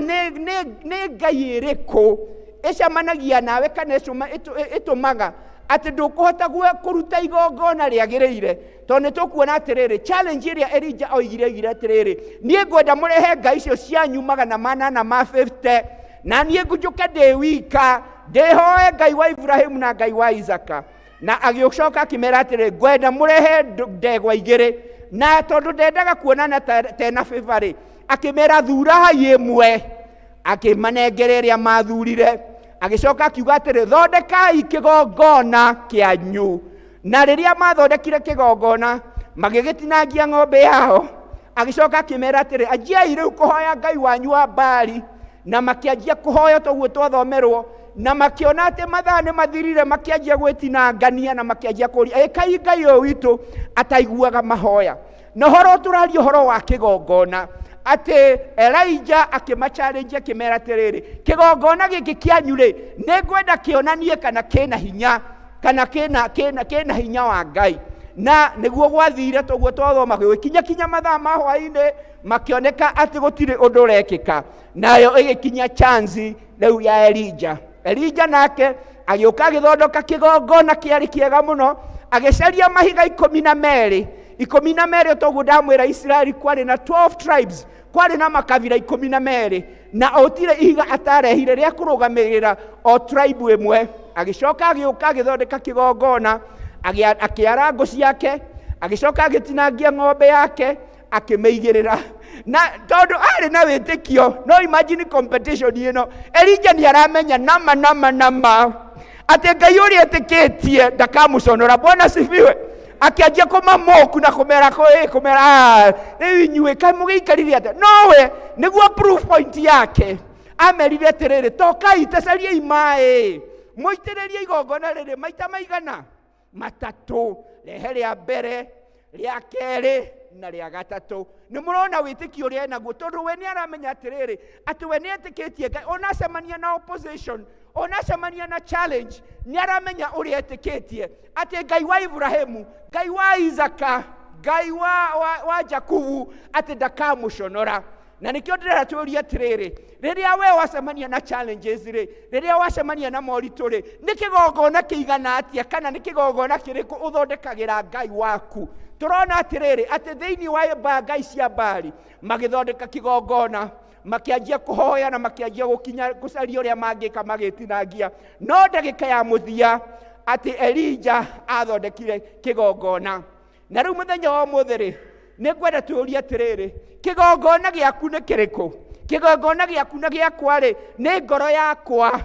[SPEAKER 8] nĩ Ngai ĩrĩkũ ĩcemanagia nawe kana ĩtũmaga atĩ ndũkũhota kũruta igongona rĩagĩrĩire. Tondũ nĩ tũkuona atĩrĩrĩ, challenge ĩrĩa Elijah oigire, oigire atĩrĩrĩ, niĩ ngwenda mũrehe ngai icio cianyu 850, na niĩ njũke ndĩ wika ndĩhoe Ngai wa Ibrahimu na Ngai wa Isaka. Na agĩcoka akĩmera atĩrĩ, ngwenda mũrehe ndegwa 2, na tondũ ndendaga kuonana tena favor rĩ, akĩmera thurai ĩmwe, akĩmanengera ĩrĩa mathurire. Agĩcoka akiuga atĩrĩ, thondekai kĩgongona kĩanyu. Na rĩrĩa mathondekire kĩgongona, magĩgĩtinangia ng'ombe yao. Agĩcoka akĩmera atĩrĩ, anjiai rĩu kũhoya Ngai wanyu wa Baali. Na makĩanjia kũhoya toguo twathomerwo, na makĩona atĩ mathaa nĩ mathirire, makĩanjia gwĩtinangania na makĩanjia kũũria, ĩkai Ngai ũyũ witũ ataiguaga mahoya. Na ũhoro tũraria ũhoro wa kĩgongona, atĩ Elijah akĩmachallenge akĩmera atĩrĩrĩ, kĩgongona gĩkĩ kĩanyu rĩ, nĩ ngwenda kĩonanie kana kĩna hinya, kana kĩna hinya wa Ngai. Na nĩguo gwathire toguo twathoma, gũgĩkinya kinya mathaa ma hwaĩ-inĩ, makĩoneka atĩ gũtirĩ ũndũ ũrekĩka. Nayo ĩgĩkinya chance rĩu ya Elijah. Elijah nake agĩũka agĩthondeka kĩgongona kĩarĩ kĩega mũno, agĩcaria mahiga 12. 12 toguo ndamwĩra Isiraeli kwarĩ na 12 tribes, kwarĩ na makabira 12, na gũtirĩ ihiga atarehire rĩa kũrũgamĩrĩra o tribe ĩmwe. Agĩcoka agĩũka agĩthondeka kĩgongona, akĩara ngũ ciake, agĩcoka agĩtinangia ng'ombe yake, akĩmĩigĩrĩra. Na tondũ arĩ na wĩtĩkio, no imagine competition ĩno, Elijah nĩ aramenya nama nama nama atĩ Ngai ũrĩa etĩkĩtie ndakamũconora. Bwana asifiwe. Akĩanjia kũmamoku na kũmera kũmera, rĩu inyuĩ kaĩ mũgĩikarire atĩa? Nowe nĩguo proof point yake, amerire atĩrĩrĩ, tokai tacariai maĩ, mũitĩrĩrie igongona rĩrĩ maita maigana 3, rehe rĩa mbere, rĩa kerĩ na rĩa gatatũ. Nĩ mũrona wĩtĩkio ũrĩa enaguo, tondũ we nĩ aramenya atĩrĩrĩ, atĩ we nĩ etĩkĩtie Ngai, ona acemania na opposition, ona acemania na challenge, nĩ aramenya ũrĩa etĩkĩtie atĩ Ngai wa Ibrahimu, Ngai wa Isaka, Ngai wa Jakubu, atĩ ndakamũconora. Na nĩkĩo ndĩrenda tũrie atĩrĩrĩ, rĩrĩa we wacemania na challenges rĩ, rĩrĩa wacemania na moritũ rĩ, nĩ kĩgongona kĩigana atĩa kana nĩ kĩgongona kĩrĩkũ ũthondekagĩra Ngai waku? Tũrona atĩrĩrĩ, atĩ thĩinĩ wa ngai cia Baali magĩthondeka kĩgongona, makĩanjia kũhoya na makĩanjia gũkinya gũcaria ũrĩa mangĩka magĩtinangia. No ndagĩka ya mũthia atĩ Elijah athondekire kĩgongona. Na rĩu mũthenya wa ũmũthĩ rĩ, nĩ ngwenda tũũrie atĩrĩrĩ, kĩgongona gĩaku nĩ kĩrĩkũ? Kĩgongona gĩaku na gĩakwa rĩ, nĩ ngoro yakwa,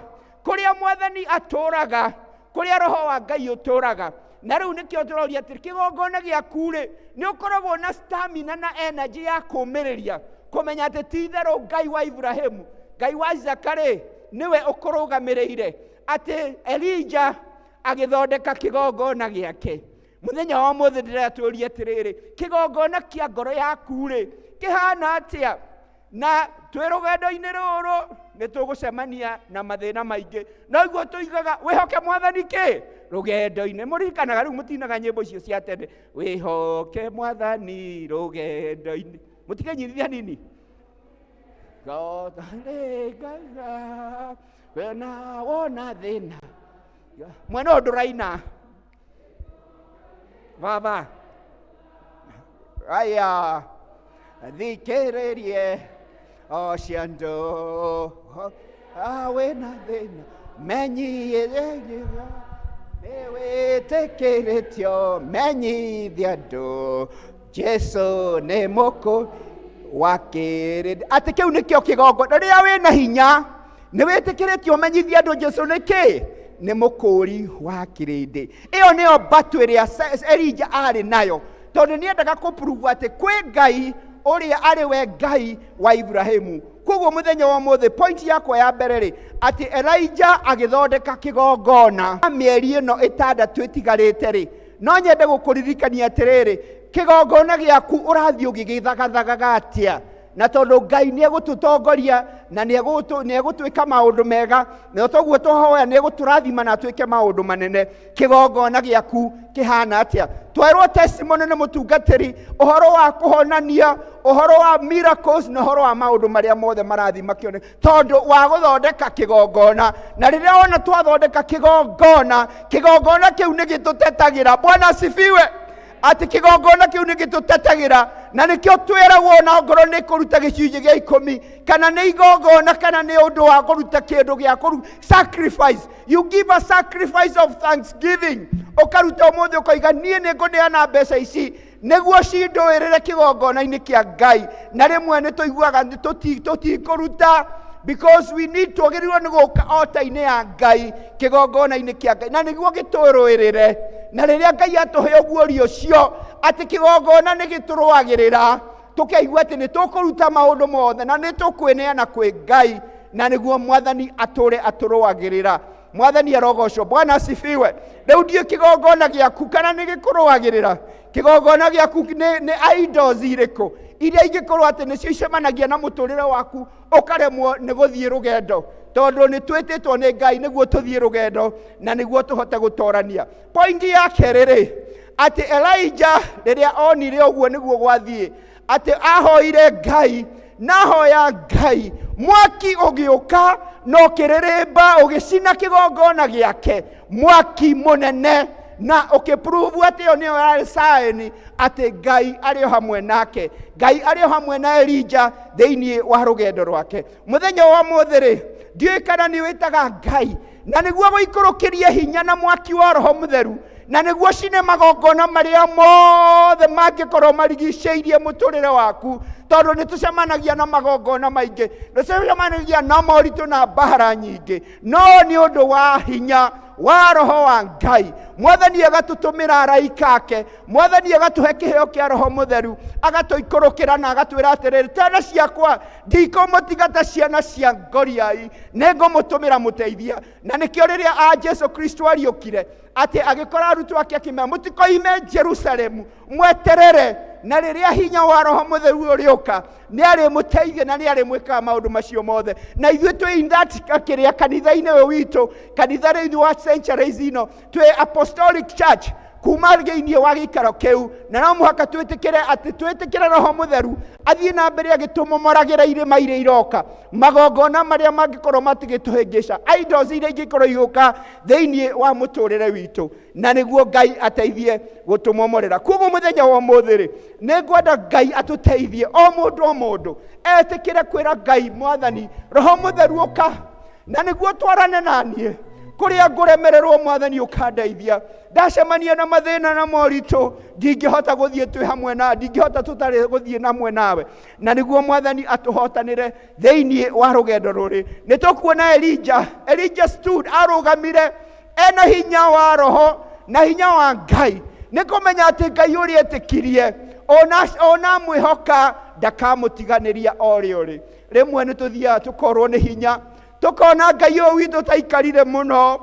[SPEAKER 8] kũrĩa Mwathani atũũraga, kũrĩa Roho wa Ngai ũtũũraga. Na rĩu nĩkĩo tũroria atĩrĩ, kĩgongona gĩaku rĩ, nĩ ũkoragwo na stamina na energy ya kũũmĩrĩria, kũmenya atĩ ti itherũ Ngai wa Ibrahimu, Ngai wa Isaka rĩ, nĩwe ũkũrũgamĩrĩire. Atĩ Elijah agĩthondeka kĩgongona gĩake. Mũthenya wa ũmũthĩ ndĩratũria atĩrĩrĩ, kĩgongona kĩa ngoro yaku rĩ, kĩhana atĩa? Na twĩ rũgendo-inĩ rũrũ nĩ tũgũcemania na mathĩna maingĩ, no iguo tũigaga wĩhoke mwathani kĩ rũgendo-inĩ. Mũririkanaga rĩu mũtinaga nyĩmbo icio cia tene, wĩhoke mwathani rũgendo-inĩ. Mũtikenyirithia nini Gotarĩngaga wena wona thĩna mwena ũyũ ndũraina baba aya thikĩrĩrie o ciandũ wĩna thĩna menyithie nĩwĩtĩkĩrĩtio menyithia andũ Jesu nĩ mũkũ wa kĩrĩndĩ. Atĩ kĩu nĩkĩo kĩgongona rĩrĩa wĩna hinya nĩ wĩtĩkĩrĩtio ũmenyithie andũ Jesu nĩ kĩ nĩ mũkũri wa kĩrĩndĩ. Ĩyo nĩyo mbatu ĩrĩa Elija arĩ nayo, tondũ nĩendaga kũprove atĩ kwĩ Ngai ũrĩa arĩ we Ngai wa Ibrahimu. Koguo mũthenya wa ũmũthĩ point yakwa ya mbere rĩ, atĩ Elijah agĩthondeka kĩgongona. Mĩeri ĩno ĩtandatũ ĩtigarĩte rĩ, no nyende gũkũririkania atĩrĩrĩ, kĩgongona gĩaku ũrathiĩ ũgĩgĩthagathagaga atĩa? Na tondũ Ngai nĩegũtũtongoria na nĩegũtwĩka maũndũ mega, na toguo tũhoya nĩegũtũrathima na atwĩke maũndũ manene. Kĩgongona gĩaku kĩhana atĩa? Twerwo testimony nĩ mũtungatĩri ũhoro wa kũhonania, ũhoro wa miracles na ũhoro wa maũndũ marĩa mothe marathiĩ makĩone, tondũ wa gũthondeka kĩgongona. Na rĩrĩa wona twathondeka kĩgongona, kĩgongona kĩu nĩ gĩtũtetagĩra. Bwana asifiwe. Atĩ kĩgongona kĩu nĩ gĩtũtetagĩra, na nĩkĩo twĩragwo na ngoro nĩ kũruta gĩcunjĩ gĩa ikũmi, kana nĩ igongona, kana nĩ ũndũ wa kũruta kĩndũ gĩa kũru sacrifice. You give a sacrifice of thanksgiving. Ũkaruta ũmũthĩ ũkoiga niĩ nĩ ngũneana mbeca ici nĩguo cindũĩrĩre kĩgongona-inĩ kĩa Ngai. Na rĩmwe nĩ tũiguaga nĩ tũtikũruta because we need, twagĩrĩirwo nĩ gũka altar-inĩ ya Ngai, kĩgongona-inĩ kĩa Ngai, na nĩguo gĩtũrũĩrĩre. Na rĩrĩa Ngai atũhe ũguũrio ũcio atĩ kĩgongona nĩ gĩtũrũagĩrĩra, tũkaigua atĩ nĩ tũkũruta maũndũ mothe na nĩ tũkwĩneana kwĩ Ngai, na nĩguo mwathani atũre atũrũagĩrĩra. Mwathani arogocwo. Bwana asifiwe. Rĩu ndiũĩ kĩgongona gĩaku kana nĩ gĩkũrũagĩrĩra. Kĩgongona gĩaku nĩ idols irĩkũ iria ingĩkorwo atĩ nĩcio icemanagia na mũtũrĩre waku ũkaremwo nĩ gũthiĩ rũgendo, tondũ nĩ twĩtĩtwo nĩ Ngai nĩguo tũthiĩ rũgendo na nĩguo tũhote gũtorania. Point ya kerĩ rĩ, atĩ Elijah rĩrĩa onire ũguo nĩguo gwathiĩ, atĩ ahoire Ngai na ahoya Ngai, mwaki ũgĩũka na ũkĩrĩrĩmba ũgĩcina kĩgongona gĩake, mwaki mũnene, na ũkĩprove atĩ ĩyo nĩyo yarĩ sign atĩ Ngai arĩ o hamwe nake, Ngai arĩ o hamwe na Elijah thĩinĩ wa rũgendo rwake. Mũthenya wa ũmũthĩ rĩ, ndiũĩ kana nĩ wĩtaga Ngai na nĩguo gũikũrũkĩrie hinya na mwaki wa Roho Mũtheru, na nĩguo cine magongona marĩa mothe mangĩkorwo marigicĩirie mũtũrĩre waku, tondũ nĩ tũcemanagia na magongona maingĩ, nĩ tũcemanagia na moritũ na mbara nyingĩ, no nĩ ũndũ wa hinya wa Roho wa Ngai, Mwathani agatũtũmĩra araika ake, Mwathani agatũhe kĩheo kĩa Roho Mũtheru, agatũikũrũkĩra na agatwĩra atĩrĩrĩ, ciana ciakwa ndikũmũtiga ta ciana cia ngoriai, nĩngũmũtũmĩra mũteithia. Na nĩkĩo rĩrĩa a Jesu Kristo ariũkire, atĩ agĩkora arutwo ake akĩmera, mũtikoime Jerusalemu, mweterere, na rĩrĩa hinya wa Roho Mũtheru ũrĩũka, nĩ arĩmũteithia na nĩ arĩmwĩkaga maũndũ macio mothe. Na ithuĩ twĩ in that kĩrĩa kanitha-inĩ ũyũ witũ, kanitha rĩu wa centuries ino, twĩ apostolic church kuma thĩinĩ wa gĩikaro kĩu, na no mũhaka twĩtĩkĩre atĩ twĩtĩkĩre Roho Mũtheru athiĩ na mbere agĩtũmomoragĩra irĩma iria iroka, magongona marĩa mangĩkorwo matigĩtũhĩngĩca, idols iria ingĩkorwo igĩũka thĩinĩ wa mũtũrĩre witũ, na nĩguo Ngai ateithie gũtũmomorera. Koguo mũthenya wa ũmũthĩ rĩ, nĩ ngwenda Ngai atũteithie o mũndũ o mũndũ etĩkĩre kwĩra Ngai, Mwathani, Roho Mũtheru ũka, na nĩguo twarane na niĩ kũrĩa ngũremererwo, Mwathani ũkandeithia. Ndacemania na mathĩna na moritũ, ndingĩhota gũthiĩ twĩ hamwe na, ndingĩhota tũtarĩ gũthiĩ hamwe nawe, na nĩguo Mwathani atũhotanĩre thĩinĩ wa rũgendo rũrĩ. Nĩ tũkuona Elijah, Elijah stood, arũgamire ena hinya wa Roho na hinya wa Ngai, nĩ kũmenya atĩ Ngai ũrĩa etĩkirie ona mwĩhoka ndakamũtiganĩria o rĩ o rĩ. Rĩmwe nĩ tũthiaga tũkorwo nĩ hinya, tũkona Ngai ũyũ witũ taikarire mũno,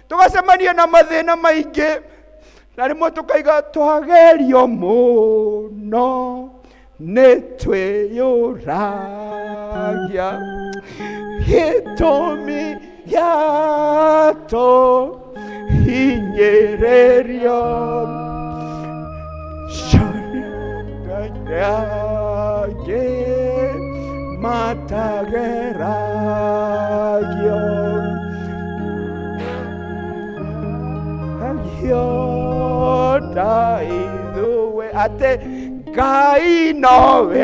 [SPEAKER 8] tũgacemania na mathĩna maingĩ, na rĩmwe tũkaiga twagerio mũno Nĩ twĩyũragia gĩtũmi gĩa tũhinyĩrĩrio angĩ matageragio agio ta ithuĩ atĩ Ngai nowe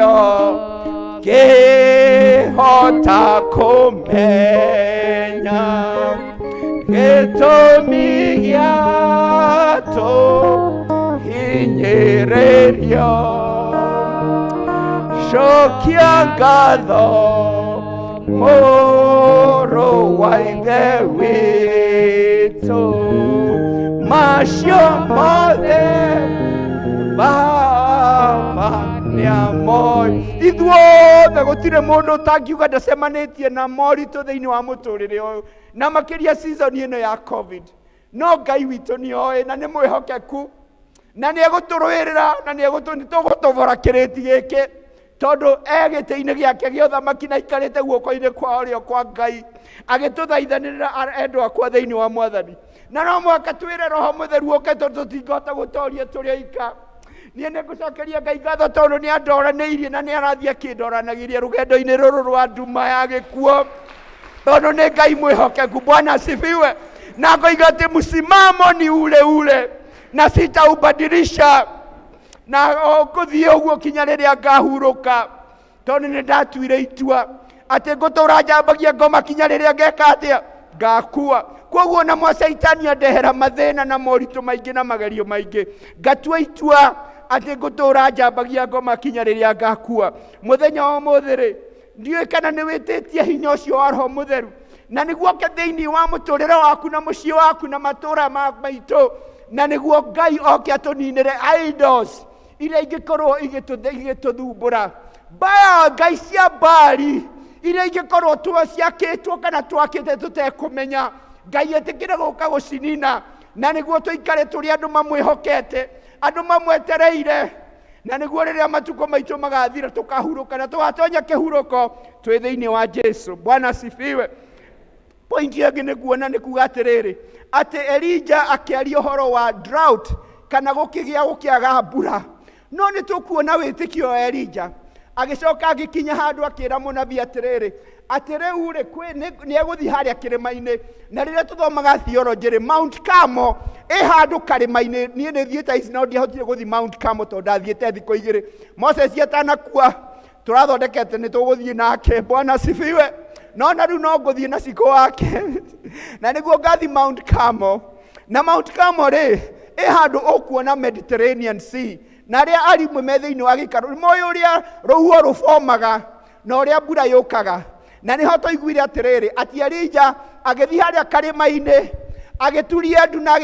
[SPEAKER 8] ũngĩhota kũmenya gĩtũmi gĩa tũhinyĩrĩrio cokia ngatho mũrũ wa ithe witũ macio mothe baba nĩamoĩ ithuothe gũtirĩ mũndũ ũtangiuga ndacemanĩtie na moritũ thĩinĩ wa mũtũrĩre ũyũ na makĩria season ĩno ya covid no ngai witũ nĩoĩ na nĩ mwĩhokeku na nĩ egũtũrũĩrĩra na nĩ tũgũtobora kĩrĩti gĩkĩ tondũ e gĩtĩ-inĩ gĩake gĩa ũthamaki na aikarĩte guoko-inĩ kwa ũrĩo kwa ngai agĩtũthaithanĩrĩra endwa akwa thĩinĩ wa mwathani na no mũhaka twĩre roho mũtheru ũke tondũ tũtingĩhota gũtoria tũrĩ oika niĩ nĩ ngũcokeria ngai ngatho tondũ nĩ andoranĩirie na nĩ arathiĩ akĩndoranagĩria rũgendo-inĩ rũrũ rwa nduma ya gĩkuo tondũ nĩ ngai mwĩhokeku bwana asifiwe na ngoiga atĩ msimamo ni ule ule na sitaubadilisha na o ngũthiĩ ũguo kinya rĩrĩa ngahurũka tondũ nĩ ndatuire itua atĩ ngũtũra njambagia ngoma kinya rĩrĩa ngeka atĩa ngakua koguo na mwacaitani andehera mathĩna na moritũ maingĩ na magerio maingĩ ngatua itua atĩ ngũtũra njambagia ngoma kinya rĩrĩa ngakua mũthenya wa ũmũthĩ rĩ ndiũĩ kana nĩ wĩtĩtie hinya ũcio wa roho mũtheru na nĩguo oke thĩinĩ wa mũtũrĩre waku na mũciĩ waku na matũra maitũ na nĩguo ngai oke atũninĩre idols iria ingĩkorwo igĩtũthumbũra mbaya ngai cia mbari iria ingĩkorwo ciakĩtwo kana twakĩte tũtekũmenya ngai ĩtĩkĩre gũka gũcinina na nĩguo tũikare tũrĩ andũ mamwĩhokete andũ mamwetereire na nĩguo rĩrĩa matukũ maitũ magathira tũkahurũka na tũgatonya kĩhurũko twĩ thĩinĩ wa Jesu bwana asifiwe point ĩngĩ nĩ kuona nĩ kuga atĩrĩrĩ atĩ Elija akĩaria ũhoro wa drought kana gũkĩgĩa gũkĩaga mbura no nĩ tũkuona wĩtĩkio wa Elija agĩcoka agĩkinya handũ akĩra mũnabii atĩrĩrĩ atĩ rĩu rĩ nĩ egũthiĩ harĩa kĩrĩma-inĩ na rĩrĩa tũthomaga theology rĩ Mount Carmel ĩ handũ karĩma-inĩ niĩ nĩ thiĩte ici no ndiahotire gũthiĩ Mount Carmel tondũ ndathiĩte thikũ igĩrĩ Moses atanakua tũrathondekete nĩ tũgũthiĩ nake bwana asifiwe no na rĩu no ngũthiĩ na cikũ wake na nĩguo ngathi Mount Carmel na Mount Carmel rĩ ĩ handũ ũkuona Mediterranean Sea na arĩa arimũ me thĩinĩ wa gĩikaro moĩ ũrĩa rũhuho rũbomaga na ũrĩa mbura yũkaga na nĩho twaiguire atĩrĩrĩ atĩ Elija agĩthiĩ harĩa karĩma-inĩ agĩturia ndu na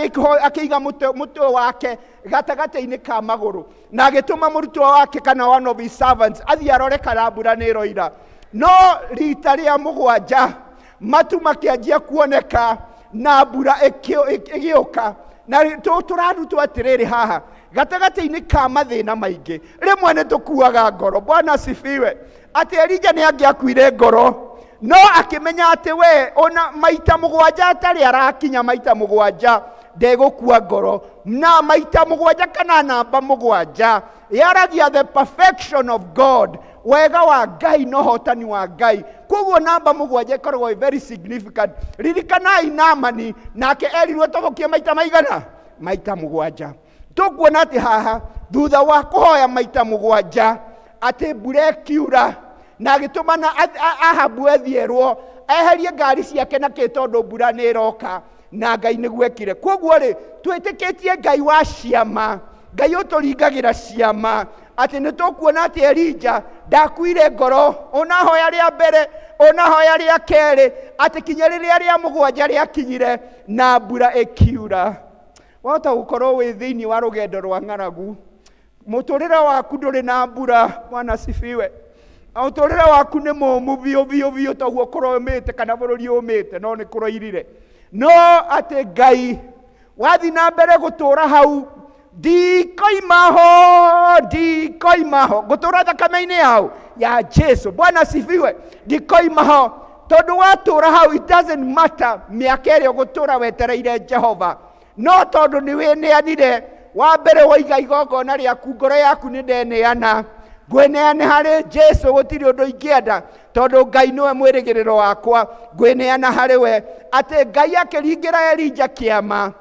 [SPEAKER 8] akĩiga mũtwe wake gatagatĩ-inĩ ka magũrũ na agĩtũma mũrutwo wake kana one of his servants athiĩ arore kana mbura nĩ ĩroira no rita rĩa mũgwanja matu makĩanjia kuoneka na mbura ĩgĩũka na tũrarutwo atĩrĩrĩ haha gatagatĩ-inĩ ka mathĩna maingĩ rĩmwe nĩ tũkuaga ngoro bwana asifiwe atĩ Elija nĩ angĩakuire ngoro no akĩmenya atĩ we ona maita mũgwanja atarĩ arakinya maita mũgwanja ndegũkua ngoro na maita mũgwanja kana namba mũgwanja yaragia the perfection of God wega wa ngai na ũhotani wa ngai koguo namba mũgwanja ĩkoragwo ĩ very significant ririkanai Naamani nake erirwo tobokie maita maigana maita mũgwanja tũkuona atĩ haha thutha wa kũhoya maita mũgwanja atĩ mbura ĩkiura na agĩtũma na Ahabu ethiĩrwo eherie ngari ciake na kĩ tondũ mbura nĩ ĩroka na ngai nĩguo ekire koguo rĩ twĩtĩkĩtie ngai wa ciama ngai ũtũringagĩra ciama atĩ nĩ tũkuona atĩ Elija ndakuire ngoro onahoya rĩa mbere onahoya rĩa kerĩ atĩ kinya rĩrĩa rĩa mũgwanja rĩakinyire na mbura ĩkiura wahota gũkorwo wĩ thĩinĩ wa rũgendo rwa ng'aragu mũtũrĩre waku ndũrĩ na mbura bwana asifiwe mũtũrĩre waku nĩ mũũmũ biũ biũ biũ toguo kũromĩte kana bũrũri ũmĩte no nĩ kũroirire no atĩ ngai wathiĩ na mbere gũtũra hau ndikoima ho Ndikoima ho, ngũtũra thakame-inĩ yao ya Jesu. Bwana asifiwe. Ndikoima ho tondũ watũra hau, it doesn't matter mĩaka ĩrĩa ũgũtũra wetereire Jehova, no tondũ nĩ wĩneanire wa mbere waiga igongona rĩaku, ngoro yaku nĩ ndeneana, ngwĩneane harĩ Jesu, gũtirĩ ũndũ ingĩenda tondũ Ngai nĩwe mwĩrĩgĩrĩro wakwa, ngwĩneana harĩ we. Atĩ Ngai akĩringĩra Elija kĩama.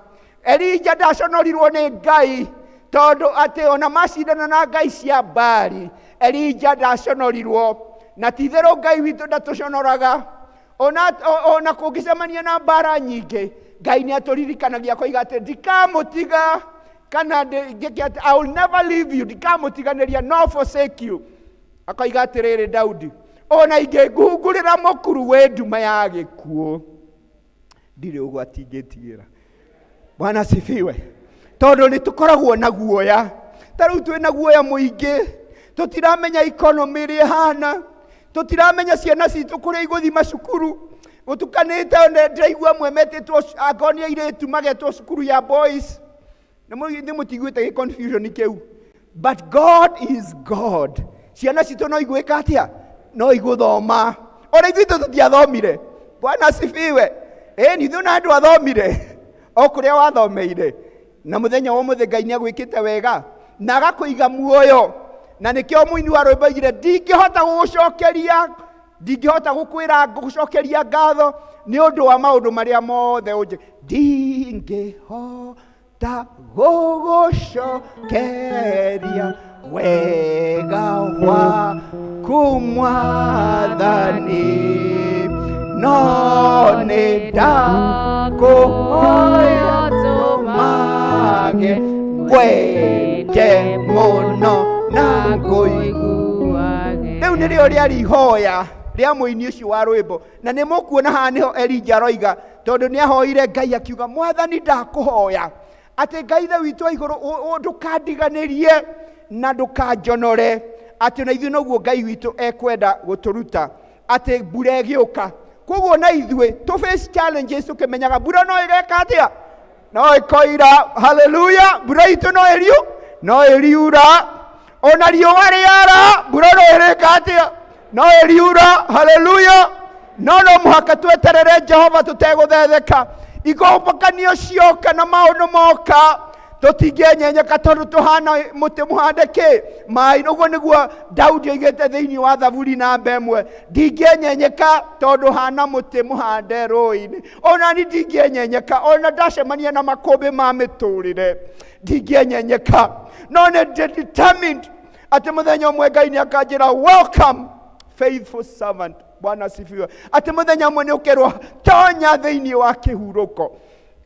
[SPEAKER 8] Elija ndaconorirwo nĩ Ngai tondũ atĩ ona macindana na ngai cia Baali, Elija ndaconorirwo. Na ti itherũ Ngai witũ ndatũconoraga. Ona kũngĩcemania na mbara nyingĩ, Ngai nĩ atũririkanagia akoiga atĩ ndikamũtiga kana ngĩke atĩ I will never leave you, ndikamũtiganĩria, no forsake you. Akoiga atĩrĩrĩ Daudi, ona ingĩngungurĩra mũkuru wĩ nduma ya gĩkuũ, ndirĩ ũgwati ingĩtigĩra. Bwana asifiwe. Tondũ nĩ tũkoragwo na guoya, ta rĩu twĩna guoya mũingĩ, tũtiramenya economy ĩrĩa ĩhana, tũtiramenya ciana citũ kũrĩa igũthiĩ macukuru, gũtukanĩte. Ona ndĩraigua amwe metĩtwo angorwo nĩ airĩtu magetwo cukuru ya boys, nĩ mũtiguĩte gĩ confusion kĩu. But God is God. Ciana citũ no igwĩka atĩa? No igũthoma. Ona ithuĩ tũtiathomire. Bwana asifiwe. Ĩni ithuĩ na andũ athomire o kũrĩa wathomeire, na mũthenya wa ũmũthĩ Ngai nĩ agwĩkĩte wega na agakũiga muoyo, na nĩkĩo mũini wa rwĩmbo oigire, ndingĩhota gũgũcokeria, ndingĩhota gũkwĩra gũcokeria ngatho nĩ ũndũ wa maũndũ marĩa mothe ũnjĩ, ndingĩhota gũgũcokeria wega waku Mwathani, no nĩ ndakũhoya tũmage ngwende mũno na ngũiguage. Rĩu nĩrĩo rĩarĩ ihoya rĩa mũini ũcio wa rwĩmbo, na nĩ mũkuona haha nĩho Elija aroiga, tondũ nĩ ahoire Ngai akiuga, Mwathani ndakũhoya atĩ Ngai ithe witũ wa igũrũ ndũkandiganĩrie na ndũkanjonore. Atĩ na ithuĩ noguo Ngai witũ ekwenda gũtũruta atĩ mbura ĩgĩũka, koguo na ithuĩ tũ face challenges tũkĩmenyaga mbura no ĩgeka atĩa, no ĩkoira. Haleluya. Mbura itũ no ĩriu, no ĩriura, ona riũa rĩara, mbura no ĩrĩka atĩa, no ĩriura. Haleluya. No no mũhaka tweterere Jehova tũtegũthetheka. Igombokanio cioka na maũndũ moka, tũtingĩenyenyeka tondũ tũhana mũtĩ mũhande kĩ maĩ. Ũguo nĩguo Daudi oigĩte thĩinĩ wa Thaburi namba 1, ndingĩenyenyeka tondũ hana mũtĩ mũhande rũĩ-inĩ. Ona ni ndingĩenyenyeka, ona ndacemania na makũmbĩ ma mĩtũrĩre, ndingĩenyenyeka. No nĩ determined atĩ mũthenya ũmwe Ngai nĩ akanjĩra, welcome faithful servant. Bwana asifiwe. Atĩ mũthenya ũmwe nĩ ũkerwo tonya thĩinĩ wa kĩhurũko,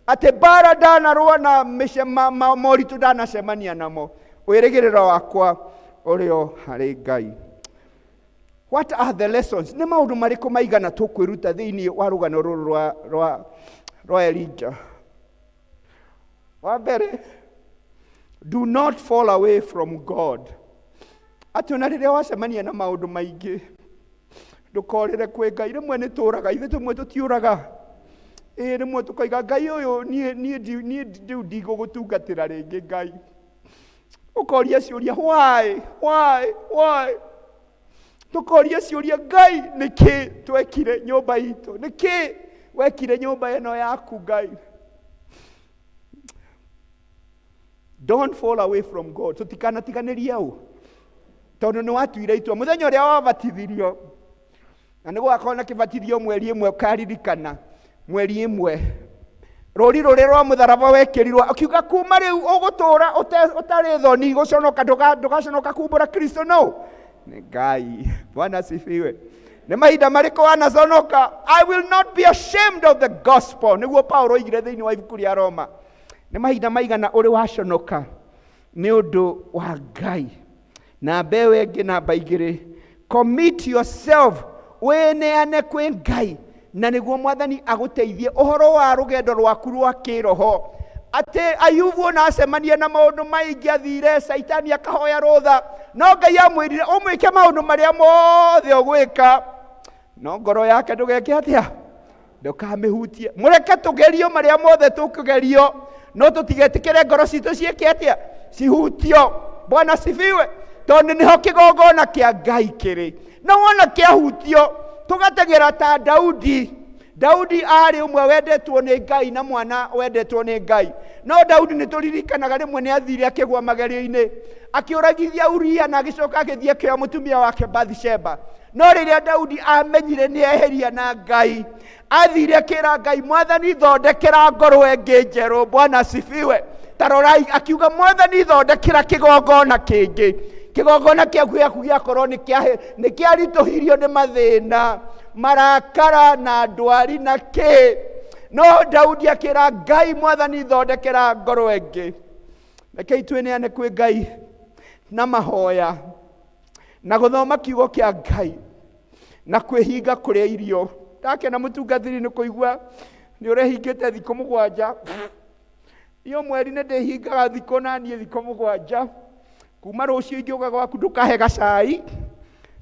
[SPEAKER 8] atĩ mbara ndanarũa na moritũ ndanacemania namo, wĩrĩgĩrĩro wakwa ũrĩ o harĩ Ngai. What are the lessons? Nĩ maũndũ marĩkũ maigana tũkwĩruta thĩinĩ wa rũgano rũrũ rwa Elijah? Wa mbere, do not fall away from God. Atĩ ona rĩrĩa wacemania na maũndũ maingĩ, ndũkorĩre kwĩ Ngai. Rĩmwe nĩ tũraga, ithuĩ tũmwe tũtiũraga. Ĩĩ, rĩmwe tũkoiga, Ngai ũyũ, niĩ rĩu ndigũgũtungatĩra rĩngĩ Ngai. Ũkoria ciũria, why, why, why? Tũkoria ciũria, Ngai nĩkĩ twekire nyũmba itũ? Nĩkĩ wekire nyũmba ĩno yaku Ngai? Don't fall away from God. Tũtikanatiganĩrie ũ, tondũ nĩ watuire itua mũthenya ũrĩa wabatithirio, na nĩ gũgakorwo na kĩbatithio mweri ĩmwe, ũkaririkana mweri ĩmwe rũri rũrĩa rwa mũtharaba wekĩrirwo, akiuga kuma rĩu ũgũtũra ũtarĩ thoni gũconoka, ndũgaconoka kumbũra Kristo no nĩ Ngai. Bwana asifiwe. Nĩ mahinda marĩkũ wanaconoka? I will not be ashamed of the gospel, nĩguo Paulo oigire thĩinĩ wa ibuku rĩa Roma. Nĩ mahinda maigana ũrĩ waconoka nĩ ũndũ wa Ngai? Namba ĩyo ĩngĩ, namba 2, commit yourself, wĩneane kwĩ Ngai, na nĩguo Mwathani agũteithie ũhoro wa rũgendo rwaku rwa kĩroho. Atĩ Ayubu ona acemania na maũndũ maingĩ, athire Caitani akahoya rũtha, no Ngai amwĩrire ũmwĩke maũndũ marĩa mothe ũgwĩka, no ngoro yake ndũgeke atĩa, ndũkamĩhutie. Mũreke tũgerio marĩa mothe tũkũgerio, no tũtigetĩkĩre ngoro citũ ciĩke atĩa, cihutio. Bwana asifiwe. Tondũ nĩho kĩgongona kĩa Ngai kĩrĩ. Na wona kĩahutio, tũgateng'era ta Daudi. Daudi arĩ ũmwe wendetwo nĩ Ngai na mwana wendetwo nĩ Ngai. No Daudi nĩ tũririkanaga rĩmwe nĩ athire akĩgwa magerio-inĩ, akĩũragithia Uria na agĩcoka agĩthiĩ akĩoya mũtumia wake Bathsheba. No rĩrĩa Daudi amenyire nĩ eheria na Ngai, athire akĩra Ngai, Mwathani thondekera ngoro ĩngĩ njerũ. Bwana asifiwe. Ta rorai, akiuga Mwathani thondekera kĩgongona kĩngĩ. Kĩgongona kĩaku gĩaku gĩakorwo nĩ kĩaritũhirio nĩ mathĩna, marakara na ndwari na kĩ. No Daudi akĩra Ngai, Mwathani thondekera ngoro ĩngĩ. Rekei twĩneane kwĩ Ngai na mahoya na gũthoma kiugo kĩa Ngai na kwĩhinga kũrĩa irio. Ndakena mũtungatĩri nĩ kũigua nĩ ũrehingĩte thikũ 7. Iyo mweri nĩ ndĩhingaga thikũ na niĩ thikũ 7. Kuma rũciũ ingĩũka gwaku ndũkahe gacai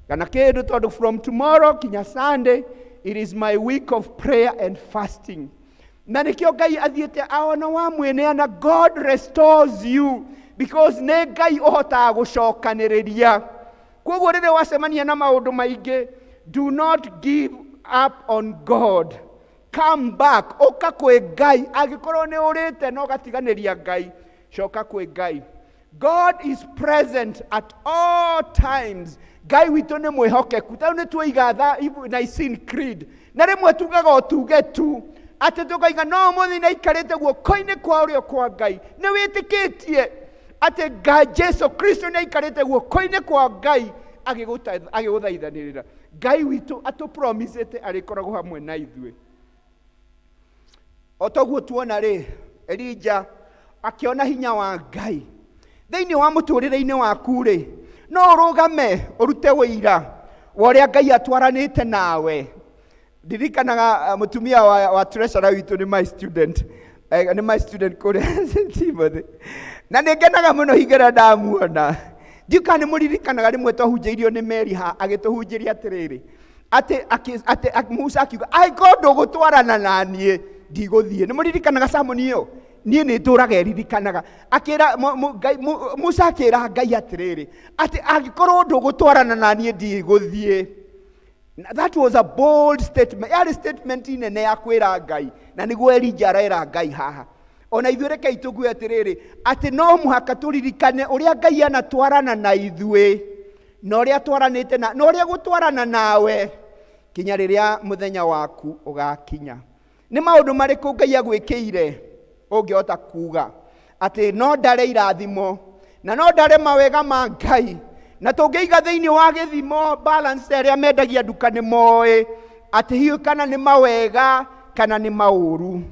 [SPEAKER 8] kana kĩndũ, tondũ from tomorrow kinya Sunday it is my week of prayer and fasting. Na nĩkĩo Ngai athiĩte aona wamwĩneana, God restores you because nĩ Ngai ũhotaga gũcokanĩrĩria. Koguo rĩrĩa wacemania na maũndũ maingĩ, do not give up on God. Come back, ũka kwĩ Ngai. Angĩkorwo nĩ ũrĩte na ũgatiganĩria Ngai, coka kwĩ Ngai. God is present at all times. Ngai witũ nĩ mwĩhokeku. Tondũ nĩ tuoiga tha Nicene Creed. Na rĩmwe tugaga o tuge tu atĩ tũkaiga no ũmũthĩ nĩ aikarĩte guoko-inĩ kwa ũrĩo kwa Ngai. Nĩ wĩtĩkĩtie atĩ Ngai Jesu Kristo nĩ aikarĩte guoko-inĩ kwa Ngai agĩgũthaithanĩrĩra. Ngai witũ atũpromisĩte arĩkoragwo hamwe na ithuĩ. O toguo tuona rĩ, Elija akĩona hinya wa Ngai thĩinĩ wa mũtũrĩre-inĩ waku rĩ, no ũrũgame ũrute ũira wa ũrĩa Ngai atwaranĩte nawe. Ndirikanaga mũtumia wa treasurer witũ nĩ my student. Nĩ my student kũrĩa Timothy. Na nĩ ngenaga mũno hingo ĩrĩa ndamuona. Ndiũĩ kana nĩ mũririkanaga rĩmwe twahunjĩirio nĩ Mary ha agĩtũhunjĩria atĩrĩrĩ, atĩ Musa akiuga, angĩkorwo ndũgũtwarana na niĩ ndigũthiĩ. Nĩ mũririkanaga sermon ĩyo? Niĩ nĩ ndũraga ĩririkanaga. Akĩra, Ngai, Musa akĩra Ngai atĩrĩrĩ, atĩ angĩkorwo ndũgũtwarana na niĩ ndigũthiĩ. That was a bold statement. Yarĩ statement nene ya kwĩra Ngai. Na nĩguo Elijah arera Ngai haha. Ona ithuĩ rekei tũgue atĩrĩrĩ, atĩ no mũhaka tũririkane ũrĩa Ngai anatwarana na ithuĩ, na ũrĩa atwaranĩte na ũrĩa gũtwarana nawe kinya rĩrĩa mũthenya waku ũgakinya. Nĩ maũndũ marĩkũ Ngai agwĩkĩire ũngĩhota kuga atĩ no ndare irathimo na no ndare mawega ma Ngai, na tũngĩiga thĩinĩ wa gĩthimo balance arĩa mendagia nduka nĩ moĩ atĩ hihi kana nĩ mawega kana nĩ maũru.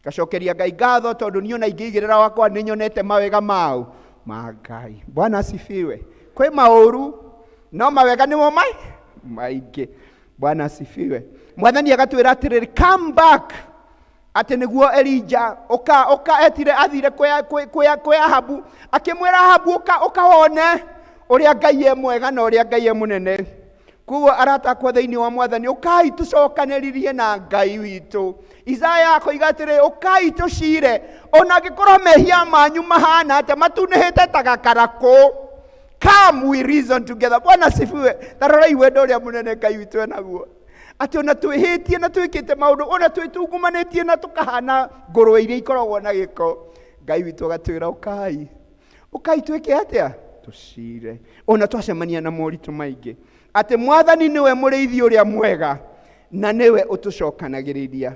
[SPEAKER 8] Ngacokeria Ngai ngatho tondũ niĩ ona ingĩigĩrĩra wakwa nĩ nyonete mawega mau ma Ngai. Bwana asifiwe. Kwĩ maũru no mawega nĩmo maingĩ. Bwana asifiwe. Mwathani agatwĩra atĩrĩrĩ, come back, atĩ nĩguo Elijah ũka etire athire kwĩ Ahabu, akĩmwĩra Ahabu ũka wone ũrĩa Ngai e mwega na ũrĩa Ngai e mũnene. Koguo arata akwa thĩinĩ wa Mwathani, ũkai tũcokanĩrĩrie na Ngai witũ. Isaya akoiga atĩrĩ, ũkai tũcire, ona angĩkorwo mehia manyu mahana atĩa, matunĩhĩte ta gakarakũ. Come we reason together. Bwana asifiwe. Ta rorai wendo ũrĩa mũnene Ngai witũ enaguo. Atĩ ona twĩhĩtie na twĩkĩte maũndũ, ona twĩtungumanĩtie na tũkahana ngũrwe iria ikoragwo na gĩko, Ngai witũ agatwĩra ũkai, ũkai twĩke atĩa? Tũcire. Ona twacemania na moritũ maingĩ, atĩ Mwathani nĩwe mũrĩithi ũrĩa mwega na nĩwe ũtũcokanagĩrĩria.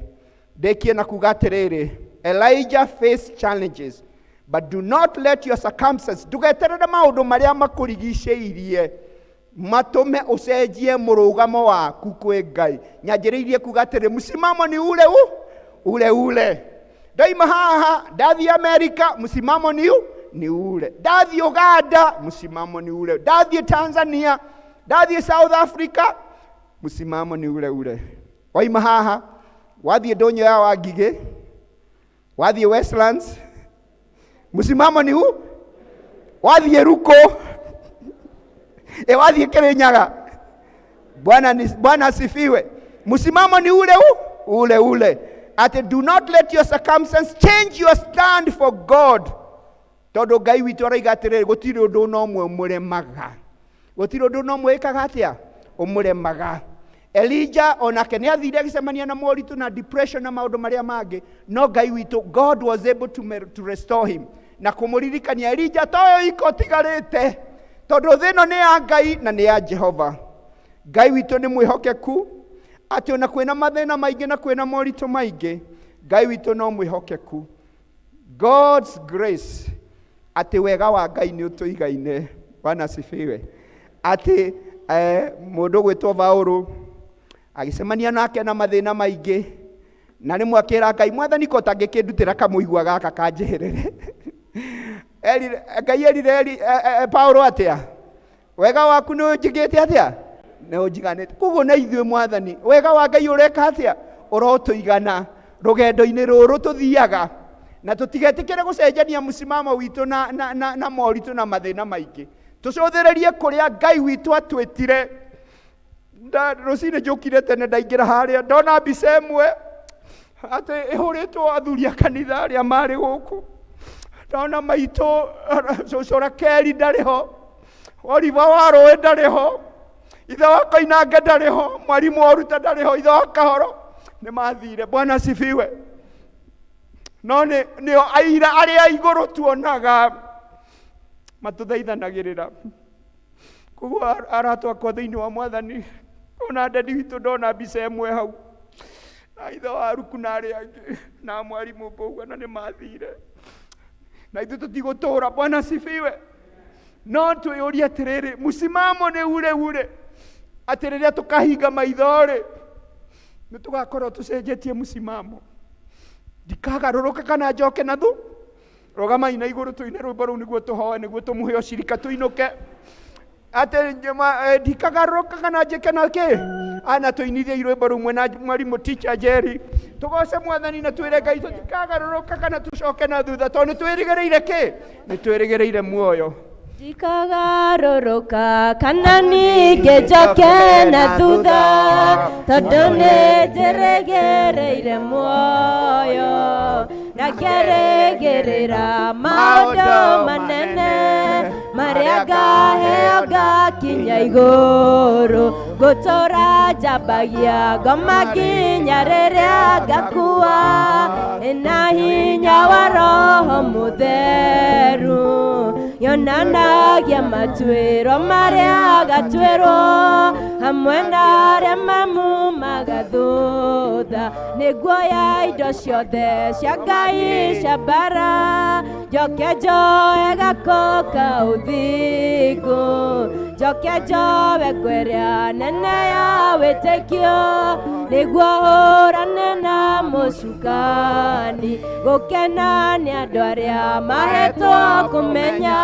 [SPEAKER 8] Ndĩkie na kuga atĩrĩrĩ, Elijah faced challenges, but do not let your circumstances, ndũgeterere maũndũ marĩa makũrigicĩirie matũme ũcenjie mũrũgamo waku kwĩ Ngai. Nyanjĩrĩirie kuga atĩrĩ, msimamo ni ule ule ule. Ndoima haha ndathiĩ Amerika, msimamo ni ule. Ndathiĩ Uganda, msimamo ni ule. Ndathiĩ Tanzania, ndathiĩ South Africa, msimamo ni ule ule. Waima haha wathiĩ ndũnyũ ya Wangigĩ, wathiĩ Westlands, msimamo ni u. Wathiĩ Ruko, wathiĩ Kirinyaga. Bwana asifiwe. Msimamo ni ule ule ule. Ati do not let your circumstance change your stand for God. Tondũ Ngai witũ aroiga atĩrĩrĩ, gũtirĩ ũndũ ona ũmwe ũmũremaga. Gũtirĩ ũndũ ona ũmwe wĩkaga atĩa? Ũmũremaga. Elijah onake nĩ athire agĩcemania na moritũ na depression na maũndũ marĩa mangĩ, no Ngai witũ, God was able to restore him na kũmũririkania Elijah toyo iko tigarĩte, tondũ thĩ ĩno nĩ ya Ngai na nĩ ya Jehova. Ngai witũ nĩ mwĩhokeku, atĩ ona kwĩna mathĩna maingĩ na kwĩna moritũ maingĩ, Ngai witũ no mwĩhokeku. God's grace, atĩ wega wa Ngai nĩ ũtũigaine. Bwana asifiwe. Atĩ mũndũ gwĩtwo Paũlũ agĩcemania nake na mathĩna maingĩ, na rĩmwe akĩra Ngai, Mwathani ko ũtangĩkĩndutĩra kamũigua gaka kanjeherere. Ngai erire Paũlũ atĩa? Wega waku nĩ ũnjigĩte atĩa? Nĩ ũnjiganĩte. Koguo na ithuĩ Mwathani, wega wa Ngai ũreka atĩa? Ũrotũigana rũgendo-inĩ rũrũ tũthiaga, na tũtigetĩkĩre gũcenjania mũsimamo witũ na moritũ na mathĩna maingĩ. Tũcũthĩrĩrie kũrĩa Ngai witũ atwĩtire. Rũcinĩ njũkire tene ndaingĩra harĩa, ndona mbica ĩmwe atĩ ĩhũrĩtwo athuri a kanitha arĩa marĩ gũkũ. Ndona maitũ cũcũ Rakeli ndarĩ ho, Oliver wa Rũĩ ndarĩ ho, ithe wa Koinange ndarĩ ho, mwarimũ Oruta ndarĩ ho, ithe wa Kahoro nĩ mathire. Bwana asifiwe. No nĩo aira arĩa igũrũ tuonaga matũthaithanagĩrĩra. Koguo arata akwa thĩinĩ wa Mwathani, ona ndadi witũ ndona mbica ĩmwe hau, na ithe wa Ruku na arĩa angĩ, na mwarimũ Mbũgua, na nĩ mathire. Na ithuĩ tũtigũtũra. Bwana asifiwe. No twĩyũrie atĩrĩrĩ, mũsimamo nĩ ure ure, atĩ rĩrĩa tũkahinga maitho rĩ, nĩ tũgakorwo tũcenjetie mũsimamo. Ndikagarũrũka kana njoke na thu. Rũgamai na igũrũ tũine rwĩmbo rũu nĩguo tũhoe, nĩguo tũmũhe ũcirika tũinũke. Atĩ ndikagarũrũka kana njĩke na kĩ? Ana tũinithie rwĩmbo rũu mwena mwarimũ teacher Jerry. Tũgoce Mwathani na twĩre Ngai tũtikagarũrũka kana tũcoke na thutha, tondũ nĩ twĩrĩgĩrĩire kĩ? Nĩ twĩrĩgĩrĩire muoyo.
[SPEAKER 2] Ndikagarũrũka kana ningĩ njoke na thutha, tondũ nĩ njĩrĩgĩrĩire muoyo, na ngerĩgĩrĩra maũndũ manene marĩa ngaheo ngakinya igũrũ. Ngũtũũra njambagia ngoma nginya rĩrĩa ngakua, ĩna hinya wa Roho Mũtheru. Yonanagia matuĩro marĩa gatuĩrwo, hamwe na arĩa mamumaga thutha. Nĩguoya indo ciothe cia Ngai cia mbara, njoke njoe gako ka ũthingu, njoke njoe ngweria nene ya wĩtĩkio, nĩguo hũrane na mũcukani. Gũkena nĩ andũ arĩa mahetwo kũmenya,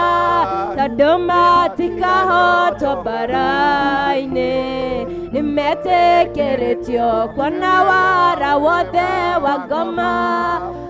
[SPEAKER 2] tondũ matikahotwo mbara-inĩ. Nĩmetĩkĩrĩtio kuona wara wothe wa ngoma,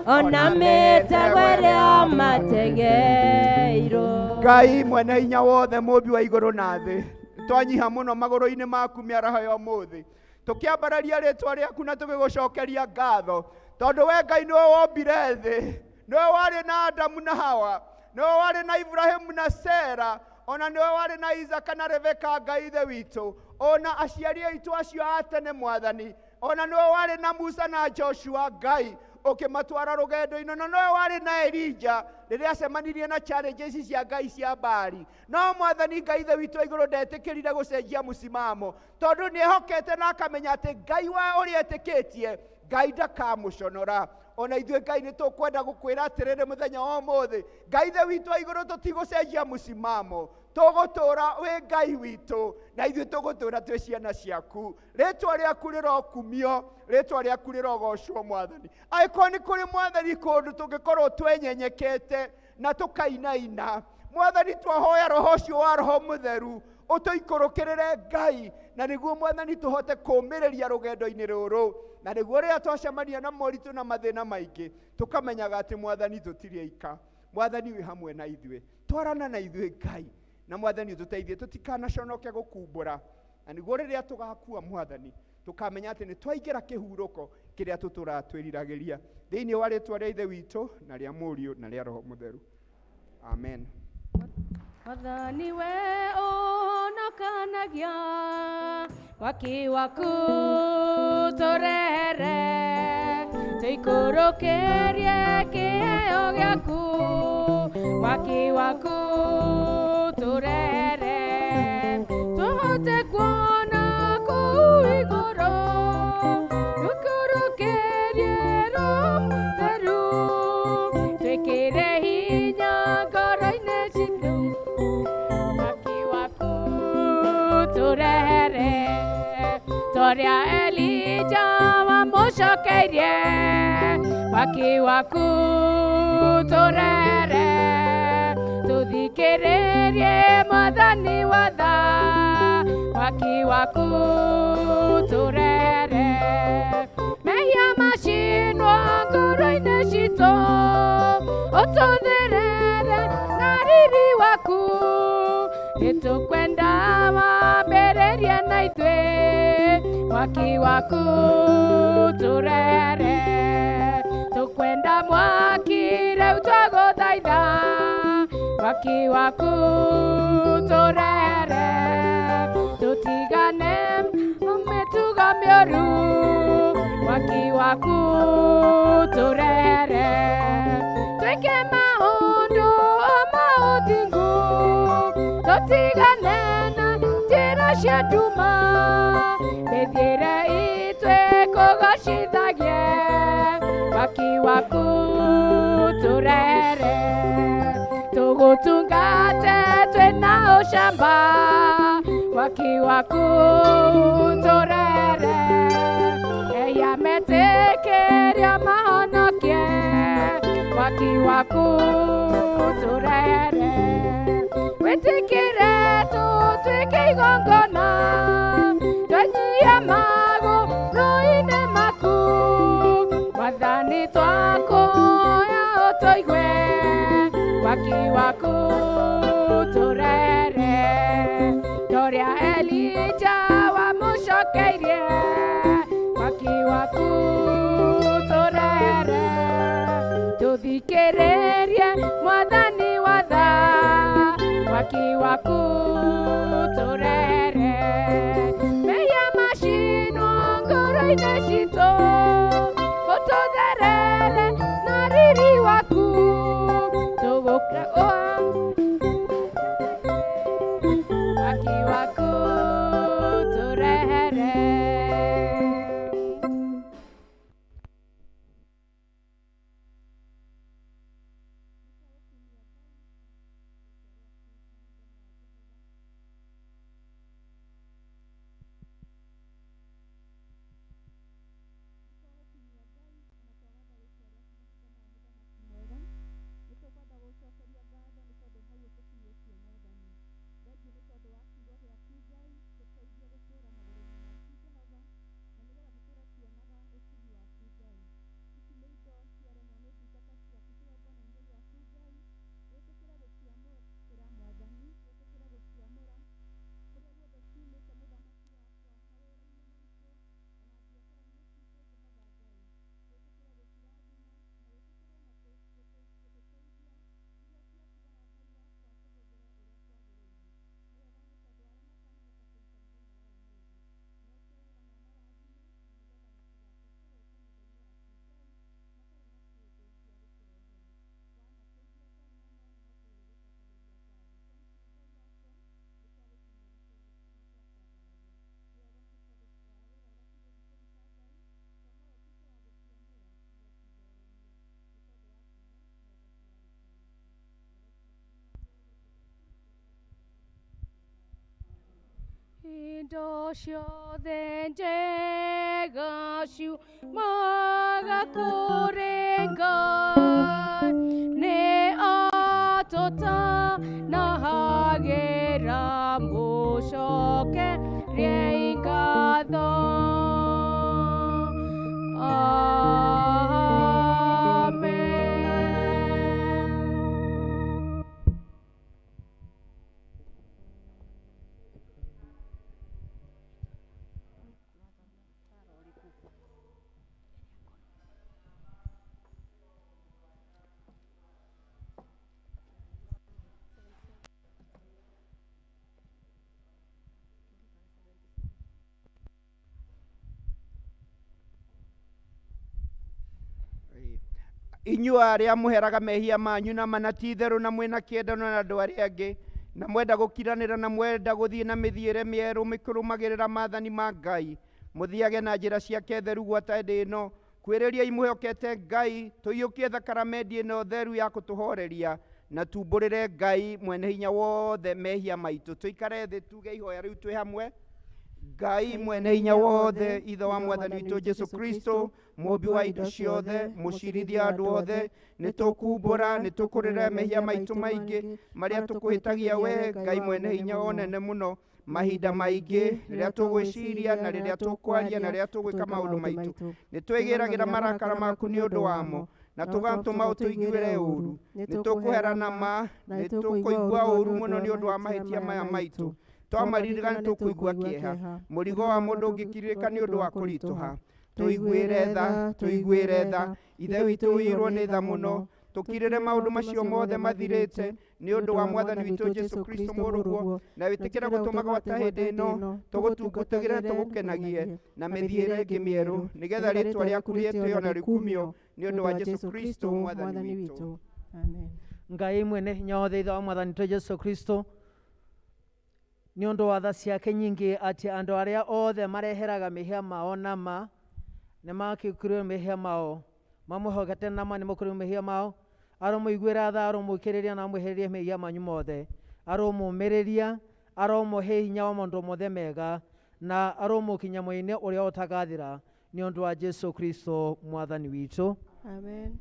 [SPEAKER 2] ona mĩtego ĩrĩa mategeirwo.
[SPEAKER 8] Ngai mwene hinya wothe, mũmbi wa igũrũ na thĩ, twanyiha mũno magũrũ-inĩ maku mĩaraho ya ũmũthĩ, tũkĩambararia rĩtwa rĩaku na tũgĩgũcokeria ngatho, tondũ we Ngai nĩwe wombire thĩ, nĩwe warĩ na Adamu na Hawa, nĩwe warĩ na Ibrahimu na Sera, ona nĩwe warĩ na Isaka na Rebeka. Ngai ithe witũ, ona aciari aitũ acio a tene Mwathani, ona nĩwe warĩ na Musa na Joshua, Ngai ũkĩmatwara rũgendo-inĩ, na nĩwe warĩ na Elijah rĩrĩa acemanirie na challenges cia Ngai cia Baali. No Mwathani Ngai ithe witũ wa igũrũ ndetĩkĩrire gũcenjia mũsimamo, tondũ nĩehokete na akamenya atĩ Ngai wa ũrĩa etĩkĩtie, Ngai ndakamũconora. Ona ithuĩ Ngai nĩ tũkwenda gũkwĩra atĩrĩrĩ mũthenya wa ũmũthĩ, Ngai ithe witũ wa igũrũ, tũtigũcenjia mũsimamo, tũgũtũũra wĩ Ngai witũ, na ithuĩ tũgũtũũra twĩ ciana ciaku. Rĩtwa rĩaku rĩrokumio, rĩtwa rĩaku rĩrogocwo Mwathani. Angĩkorwo nĩ kũrĩ Mwathani kũndũ tũngĩkorwo twenyenyekete na tũkainaina, Mwathani twahoya roho ũcio wa Roho Mũtheru ũtũikũrũkĩrĩre Ngai, na nĩguo Mwathani tũhote kũũmĩrĩria rũgendo-inĩ rũrũ, na nĩguo rĩrĩa twacemania na moritũ na mathĩna maingĩ tũkamenyaga atĩ Mwathani tũtirĩ aika, Mwathani wĩ hamwe na ithuĩ. Twarana na ithuĩ Ngai, na Mwathani ũtũteithie tũtikanaconoke gũkumbũra, na nĩguo rĩrĩa tũgakua Mwathani tũkamenya atĩ nĩ twaingĩra kĩhurũko kĩrĩa tũtũraga twĩriragĩria, thĩinĩ wa rĩtwa rĩa Ithe witũ na rĩa Mũriũ na rĩa Roho Mũtheru. Amen.
[SPEAKER 4] Mwathani we ũhonokanagia mwaki waku tũrehere tũikũrũkĩrie kĩheo gĩaku mwaki waku tũrehere tũhote kuona kũu igũrũ tũikũrũkĩrie Roho Mũtheru twĩkĩre hinya ngoro-inĩ citũ mwaki waku tũrehere toria Elija wamũcokeirie mwaki waku tũrehere tũthikĩrĩrie Mwathani wa tha mwaki waku tũrehere mehia macinwo ngoro-inĩ citũ ũtũtherere na riri waku nĩtũkwenda wambĩrĩrie na ithuĩ mwaki waku tũrehere tũkwenda mwaki rĩu twagũthaitha mwaki waku tũrehere tũtigane mĩtugo mĩũru mwaki waku tũrehere twĩke maũndũ ma ũthingu tũtigane na njĩra cia nduma mĩthiĩre itũ ĩkũgocithagie mwaki waku tũrehere tũgũtungate twĩna ũcamba mwaki waku tũrehere eya metĩkĩria mahonokie mwaki waku tũrehere wĩtĩkĩre tũtuĩke igongona twenyie magũrũ-inĩ maku Mwathani twakũhoya ũtũigue mwaki waku tũrehere toria Elija wamũcokeirie mwaki waku tũrehere tũthikĩrĩrie Mwathani wa tha mwaki waku tũrehere mehia macinwo ngoro-inĩ citũ ũtũtherere na riri waku tũgũka mwaki waku tũrehere. Indo ciothe njega ciumaga kũrĩ Ngai nĩ atũtanahagĩra mũcokerie ngatho. Amen.
[SPEAKER 8] Inyuĩ arĩa mũheraga mehia manyu na mana ti itherũ na mwĩna kĩendano na andũ arĩa angĩ, na mwenda gũkiranĩra na mwenda gũthiĩ na mĩthiĩre mĩerũ mĩkũrũmagĩrĩra maathani ma Ngai, mũthiage na njĩra ciake theru gwata hĩndĩ ĩno. Kwĩrĩriai mwĩhokete Ngai, tũiyũkie thakaramendi ĩno theru ya kũtũhoreria, na tumbũrĩre Ngai mwene hinya wothe mehia maitũ. Tũikare thĩ tuge ihoya rĩu twĩ hamwe. Ngai mwene hinya wothe, Ithe wa Mwathani witũ Jesu Kristo, mũũmbi wa indo ciothe, mũcirithia wa andũ othe, nĩ tũkumbũra, nĩ tũkũrĩra mehia maitũ maingĩ marĩa tũkũhĩtagia we Ngai mwene hinya onene mũno, mahinda maingĩ rĩrĩa tũgwĩciria na rĩrĩa tũkwaria na rĩrĩa tũgwĩka maũndũ maitũ. Nĩ twĩgĩragĩra marakara maku nĩ ũndũ wamo, na tũgatũma ũtũiguĩre ũũru. Nĩ tũkũhera na ma, nĩ tũkũigua ũũru mũno nĩ ũndũ wa mahĩtia maya maitũ. Twamaririkana nĩ tũkũigua kĩeha. Mũrigo wa mũndũ ũngĩkirĩrĩka nĩ ũndũ wa kũritũha. Tũiguĩre tha, tũiguĩre tha. Ithe witũ ũiyũirwo nĩ tha mũno. Tũkirĩre maũndũ macio mothe mathirĩte nĩ ũndũ wa Mwathani witũ Jesu Kristo mũrũguo, na wĩtĩkĩre gũtũma gwata hĩndĩ ĩno tũgũtungatagĩre tũgũkenagie na mĩthiĩre ĩngĩ mĩerũ, nĩgetha rĩtwa rĩaku rĩtĩo na rĩkumio nĩ ũndũ wa Jesu Kristo Mwathani witũ.
[SPEAKER 2] Amen.
[SPEAKER 3] Ngai mwene hinya wothe, Ithe wa Mwathani witũ Jesu Kristo, nĩ ũndũ wa tha ciake nyingĩ, atĩ andũ arĩa othe mareheraga mehia mao na ma nĩ makĩkuĩrwo mehia mao, mamwĩhokete na ma nĩ makũrĩrwo mehia mao. Aromũiguĩra tha, aromũikĩrĩria na amwehererie mehia manyu mothe, aromũmĩrĩria, aromũhe hinya wa maũndũ mothe mega, na aromũkinya mwena ũrĩa ũtagathira, nĩ ũndũ wa Jesu Kristo Mwathani witũ.
[SPEAKER 2] Amen.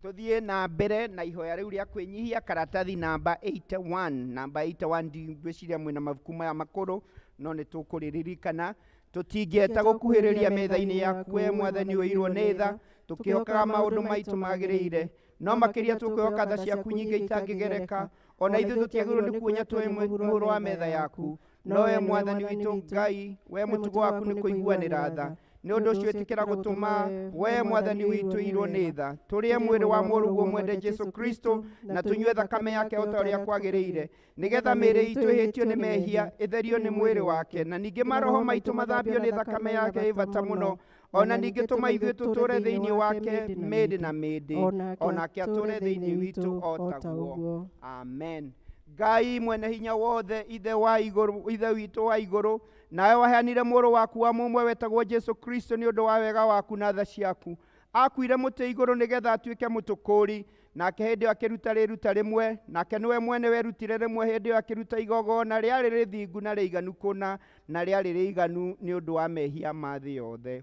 [SPEAKER 8] Tuthiĩ na mbere na ihoya rĩu rĩa kwĩnyihia, karatathi namba 81, namba 81. Ndigwĩciria mwĩna mabuku maya makũrũ, no nĩ tũkũrĩririkana. Tũtingĩeta gũkuhĩrĩria metha-inĩ yaku we Mwathani ũiyũirwo nĩ tha, tũkĩhokaga maũndũ maitũ magĩrĩire, no makĩria tũkwĩhoka tha ciaku nyingĩ itangĩgereka. Ona ithuĩ tũtiagĩrĩirwo nĩ kuonya twĩ mũhuro wa metha yaku, no we Mwathani witũ Ngai, we mũtugo waku nĩ kũiguanĩra tha. Nĩ ũndũ ũcio ĩtĩkĩra gũtũma we Mwathani witũ ũiyũirwo nĩ tha, tũrĩe mwĩrĩ wa mũrũguo mwende Jesu Kristo, na tũnyue thakame yake o ta ũrĩa kwagĩrĩire, nĩgetha mĩĩrĩ itũ ĩhĩtio nĩ mehia ĩtherio nĩ mwĩrĩ wake, na ningĩ maroho maitũ mathambio nĩ thakame yake ĩ bata mũno. Ona ningĩ tũma ithuĩ tũtũũre thĩinĩ wake mĩndĩ na mĩndĩ, onake atũũre thĩinĩ witũ o taguo. Amen. Ngai mwene hinya wothe, Ithe wa igũrũ, Ithe witũ wa igũrũ, nawe waheanire mũrũ waku wa mũmwe wetagwo Jesu Kristo nĩ ũndũ wa wega waku na tha ciaku. Akuire mũtĩ igũrũ nĩgetha atuĩke mũtũkũũri, nake hĩndĩ ĩyo akĩruta rĩruta rĩmwe, nake nĩwe mwene werutire rĩmwe hĩndĩ ĩyo akĩruta igongona rĩarĩ rĩthingu na rĩiganu kũna, na rĩarĩ rĩiganu nĩ ũndũ wa mehia ma thĩ yothe.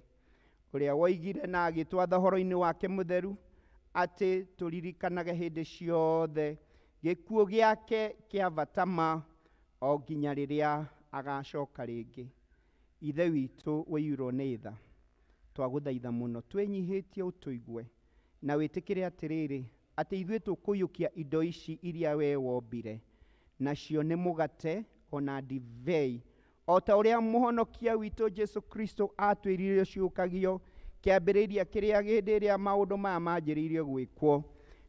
[SPEAKER 8] Ũrĩa woigire na agĩtwatha ũhoro-inĩ wake mũtheru atĩ tũririkanage hĩndĩ ciothe gĩkuũ gĩake kĩa bata ma, o nginya rĩrĩa agacoka rĩngĩ. Ithe witũ ũiyũirwo nĩ tha, twagũthaitha mũno twĩnyihĩtie ũtũigue, na wĩtĩkĩre atĩrĩrĩ, atĩ ithuĩ tũkũiyũkia indo ici iria we wombire, nacio nĩ mũgate ona ndibei, o ta ũrĩa mũhonokia witũ Jesu Kristo atwĩrire ciũkagio kĩambĩrĩria kĩrĩa hĩndĩ ĩrĩa maũndũ maya manjĩrĩirie gwĩkwo,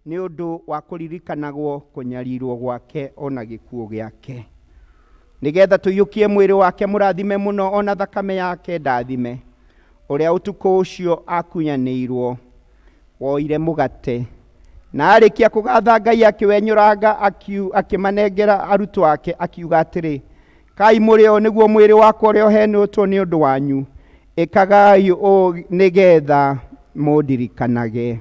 [SPEAKER 8] nĩ ũndũ wa kũririkanagwo kũnyarirwo gwake ona gĩkuũ gĩake, nĩgetha tũiyũkie mwĩrĩ wake mũrathime mũno ona thakame yake ndathime. Ũrĩa ũtukũ ũcio akunyanĩirwo woire mũgate, na arĩkia kũgatha Ngai akĩwenyũranga, akĩmanengera arutwo ake, akiuga atĩrĩ, kai mũrĩ o nĩguo mwĩrĩ wakwa ũrĩa ũheanĩtwo nĩ ũndũ wanyu, ĩkagai ũũ nĩgetha mũndirikanage.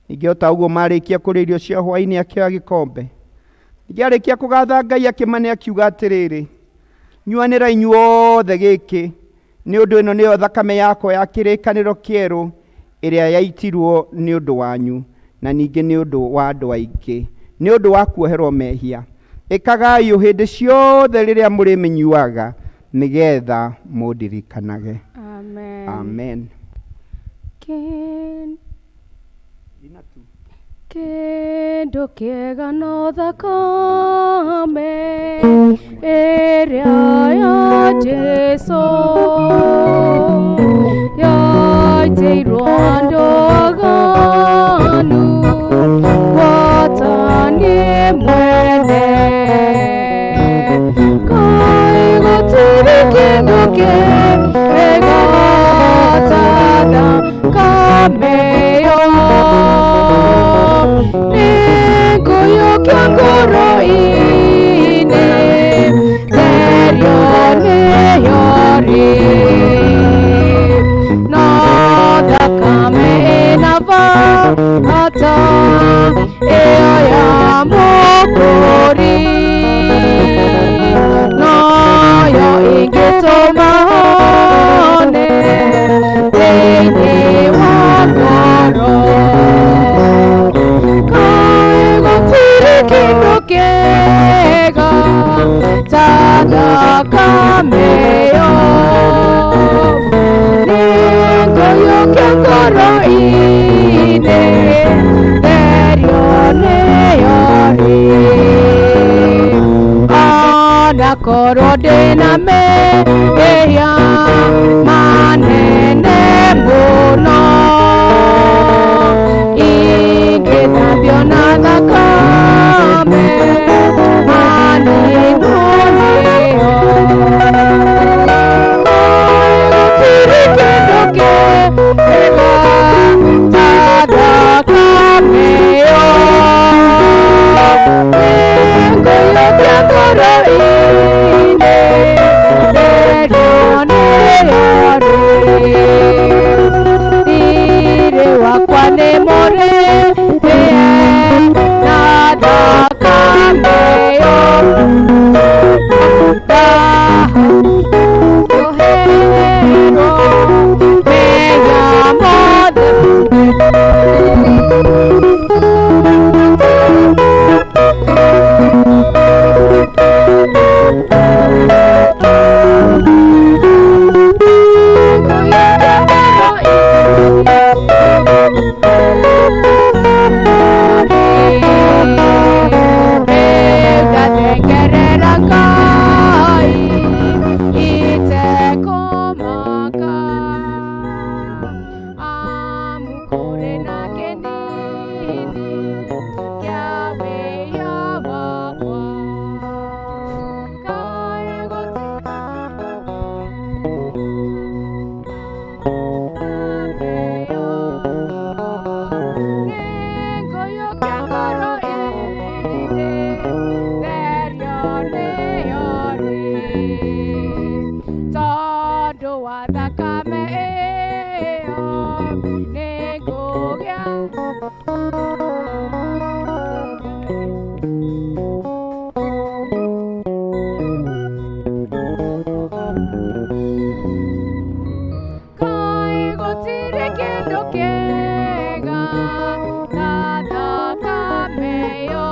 [SPEAKER 8] Ningĩ o ta ũguo marĩkia kũrĩa irio cia hwaĩ-inĩ akĩoya gĩkombe. Ningĩ arĩkia kũgatha Ngai akĩmane akiuga atĩrĩrĩ, nyuanĩra inyuothe gĩkĩ, nĩ ũndũ ĩno nĩyo thakame yakwa ya kĩrĩkanĩro kĩerũ ĩrĩa yaitirwo nĩ ũndũ wanyu, na ningĩ nĩ ũndũ wa andũ aingĩ, nĩ ũndũ wa kuoherwo mehia. Ĩkagai ũ hĩndĩ ciothe rĩrĩa mũrĩmĩnyuaga, nĩgetha mũndirikanage.
[SPEAKER 4] Amen.
[SPEAKER 8] Amen.
[SPEAKER 4] Kĩndũ kĩega no thakame ĩrĩa ya Jesu yaitĩirwo andũ aganu, gwata niĩ mwene. Kaĩ gũtirĩ kĩndũ kĩega ta thakame. Onakorwo ndĩna mehia manene mũno, ingĩthambio na thakame maninwo nĩyo. Gũtirĩ kĩndũ kĩega ta thakame ĩyo. Nĩngũiyũkia ngoro-inĩ, therio nĩyo rĩ. Thiirĩ wakwa nĩ mũrĩhĩe na thakame ĩyo. Ndaheirwo mehia mothe. Ngathengerera Ngai itekũmaka, amu kũrĩ na kĩnini kĩa wĩhia wakwa. Ngai nĩngũiyũkia ngoro-inĩ, therio nĩyo rĩ. Tondũ wa thakame ĩyo nĩngũgĩa. Kaĩ gũtirĩ kĩndũ kĩega ta thakame ĩyo.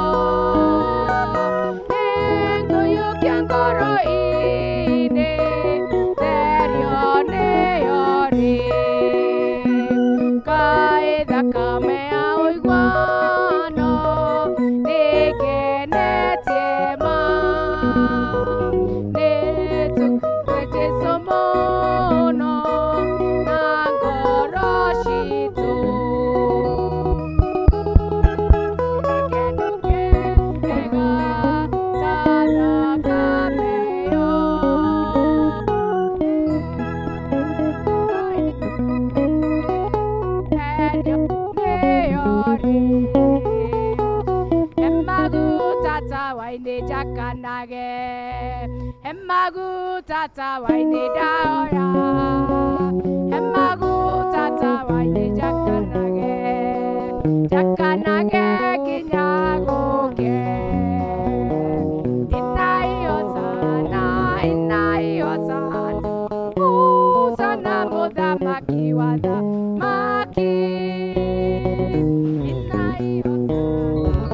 [SPEAKER 4] Nĩngũiyũkia ngoro-inĩ, therio nĩyo rĩ. Kaĩ thakame ya ũiguano nĩngenetie ma. Nĩtũkue Jesũ mũno na ngoro citũ. Kĩndũ kĩega ta thakame ĩyo. Therio nĩyo rĩ. Emaguta tawa-inĩ njakanage, emaguta tawa-inĩ ndahoya, emaguta tawa-inĩ njakanage, njakanage nginya gũke. Inai hosana, inai hosana, hosana mũthamaki wa thamaki. Inai hosana.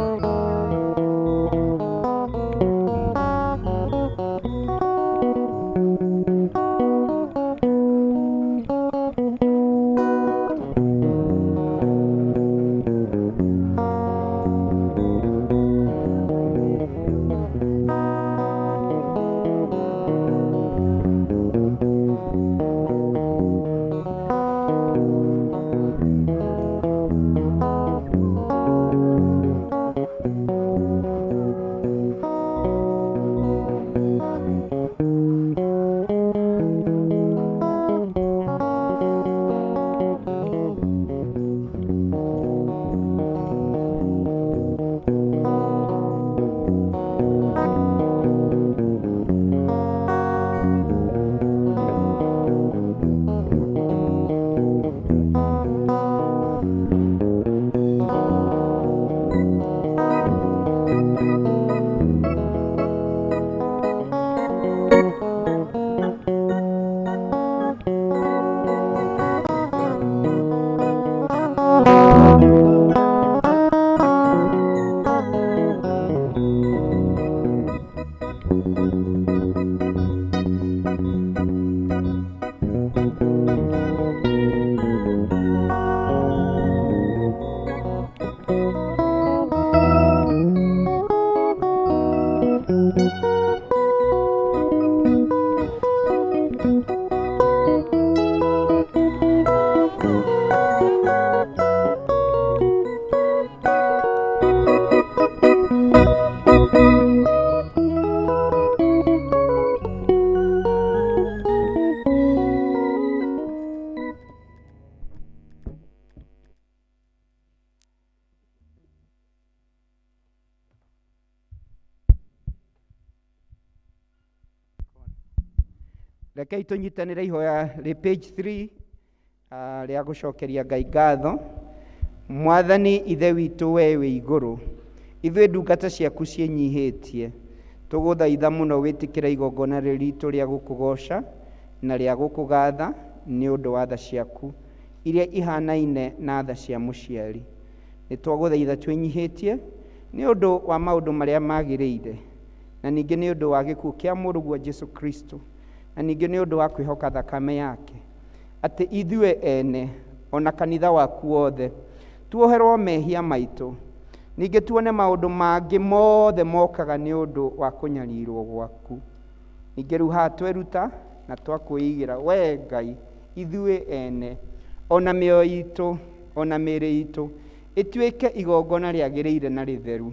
[SPEAKER 8] Rekei tũnyitanĩre ihoya rĩ page 3 rĩa gũcokeria Ngai ngatho. Mwathani Ithe witũ we wĩ igũrũ, ithuĩ ndungata ciaku ciĩnyihĩtie, tũgũthaitha mũno wĩtĩkĩre igongona rĩrĩ ritũ rĩa gũkũgoca na rĩa gũkũgatha nĩ ũndũ wa tha ciaku iria ihanaine na tha cia mũciari. Nĩ twagũthaitha twĩnyihĩtie nĩ ũndũ wa maũndũ marĩa magĩrĩire, na ningĩ nĩ ũndũ wa gĩkuũ kĩa mũrũguo Jesu Kristo, na ningĩ nĩ ũndũ wa kwĩhoka thakame yake, atĩ ithuĩ ene ona kanitha waku wothe tuoherwo mehia maitũ, ningĩ tuone maũndũ mangĩ mothe mokaga nĩ ũndũ wa kũnyarirwo gwaku. Ningĩ rĩu haha tweruta na twakwĩigĩra we Ngai ithuĩ ene ona mĩoyo itũ ona mĩĩrĩ itũ ĩtuĩke igongona rĩagĩrĩire na rĩtheru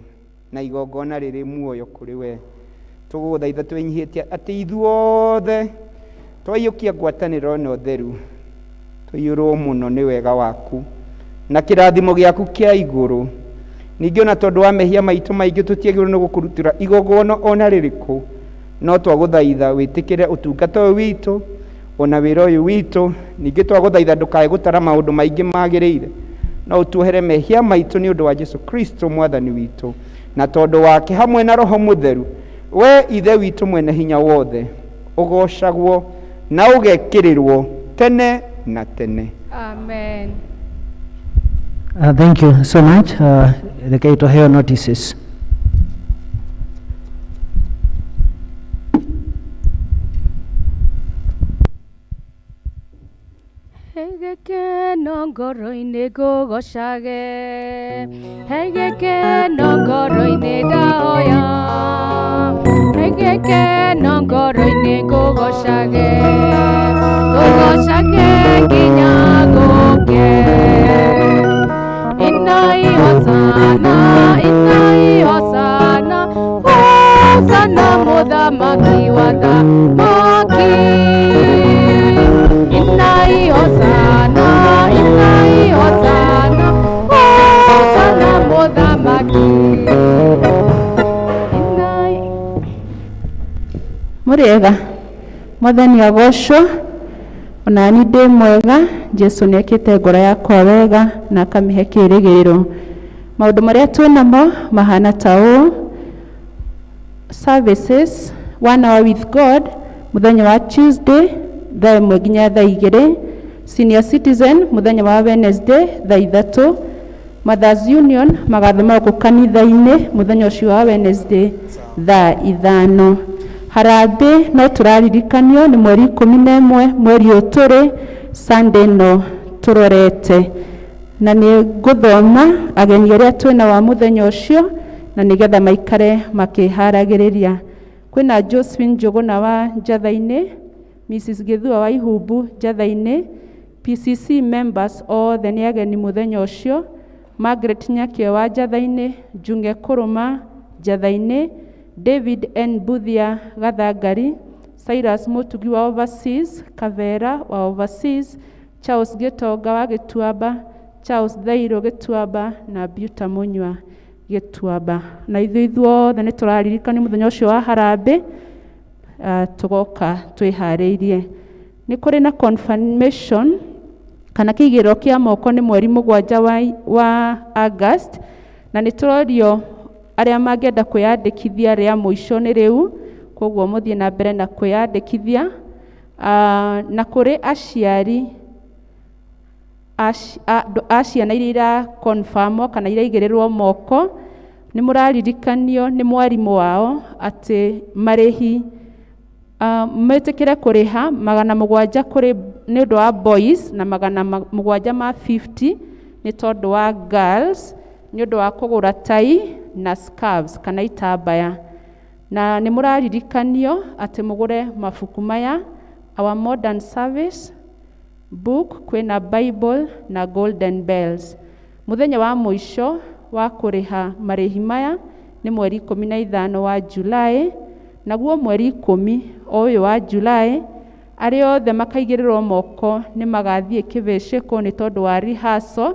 [SPEAKER 8] na igongona rĩrĩ muoyo kũrĩ we. Tũgũgũthaitha twĩnyihĩtie atĩ ithuothe twaiyũkia ngwatanĩro ĩno theru tũiyũrwo mũno nĩ wega waku na kĩrathimo gĩaku kĩa igũrũ. Ningĩ ona tondũ wa mehia maitũ maingĩ tũtiagĩrĩirwo nĩ gũkũrutĩra igongona ona rĩrĩkũ, no twagũthaitha wĩtĩkĩre ũtungata ũyũ witũ ona wĩra ũyũ witũ. Ningĩ twagũthaitha ndũkae gũtara maũndũ maingĩ magĩrĩire, no ũtuohere mehia maitũ nĩ ũndũ wa Jesu Kristo mwathani witũ, na tondũ wake hamwe na Roho Mũtheru, we Ithe witũ mwene hinya wothe, ũgocagwo na ũgekĩrĩrwo tene na tene.
[SPEAKER 4] Amen.
[SPEAKER 3] Thank you so much. Rekei tũheo notices.
[SPEAKER 4] He gĩkeno ngoro-inĩ ngũgocage, he gĩkeno ngoro-inĩ ndahoya, he gĩkeno ngoro-inĩ ngũgocage, ngũgocage nginya gũke. Inai hosana, inai hosana, hosana mũthamaki wa thamaki. Inai hosana, inai hosana, hosana mũthamaki. Inai.
[SPEAKER 5] Mũrĩega, mwathani agocwo. Onani ndĩ mwega. Jesu nĩ ekĩte ngoro yakwa wega na akamĩhe kĩĩrĩgĩrĩro. Maũndũ marĩa twĩnamo mahana ta ũũ: services, one hour with God mũthenya wa Tuesday thaa 1 nginya thaa 2; senior citizen mũthenya wa Wednesday thaa 3; Mothers Union magathoma gũkũ kanitha-inĩ mũthenya ũcio wa Wednesday thaa 5; harambĩ no tũraririkanio nĩ mweri 11 mweri ũyũ tũrĩ, Sunday no tũrorete, na nĩ ngũthoma ageni arĩa twĩna wa mũthenya ũcio na nĩgetha maikare makĩharagĩrĩria. Kwĩna Josephine Njũgũna wa Njatha-inĩ, Mrs Gĩthua wa Ihumbu Njatha-inĩ, PCC members othe nĩ ageni mũthenya ũcio, Margaret Nyakĩo wa Njatha-inĩ, Njung'e Kũrũma Njatha-inĩ, David N Buthia Gathangari, Cyrus Mũtugi wa Overseas, Kavera wa Overseas, Charles Gĩtonga wa Gĩtuamba, Charles Thairũ Gĩtuamba na Beauta Mũnyua Gĩtuamba. Na ithuĩ ithuothe nĩ tũraririkanio mũthenya ũcio wa harambĩ, tũgoka twĩharĩirie. Nĩ kũrĩ na confirmation kana kĩigĩrĩro kĩa moko nĩ mweri 7 wa August, na nĩ tũrorio arĩa mangĩenda kwĩyandĩkithia rĩa mũico nĩ rĩu, koguo mũthiĩ na mbere na kwĩyandĩkithia. Na kũrĩ aciari a ciana iria irakonfamwo kana iraigĩrĩrwo moko, nĩ mũraririkanio nĩ mwarimũ wao atĩ marĩhi metĩkĩre kũrĩha 700 kũrĩ nĩ ũndũ wa boys na 750 nĩ tondũ wa girls, nĩ ũndũ wa kũgũra tai na scarves kana itambaya. Na nĩ mũraririkanio atĩ mũgũre mabuku maya, Our Modern Service Book, kwĩna Bible na Golden Bells. Mũthenya wa mũico wa kũrĩha marĩhi maya nĩ mweri 15 wa July, naguo mweri 10 o ũyũ wa July arĩa othe makaigĩrĩrwo moko nĩ magathiĩ kĩbĩcĩkũ nĩ tondũ wa rehearsal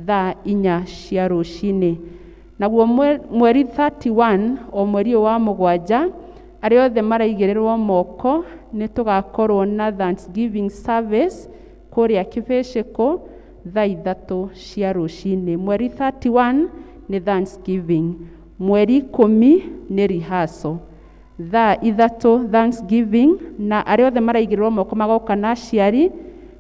[SPEAKER 5] thaa 4 cia rũcinĩ. Naguo mweri 31 o mweri ũyũ wa 7 Arĩa othe maraigĩrĩrwo moko nĩ tũgakorwo na Thanksgiving service kũrĩa Kĩbĩcĩkũ thaa 3 cia rũcinĩ. Mweri 31 nĩ Thanksgiving, mweri 10 nĩ rehearsal, thaa 3 Thanksgiving, na arĩa othe maraigĩrĩrwo moko magoka na aciari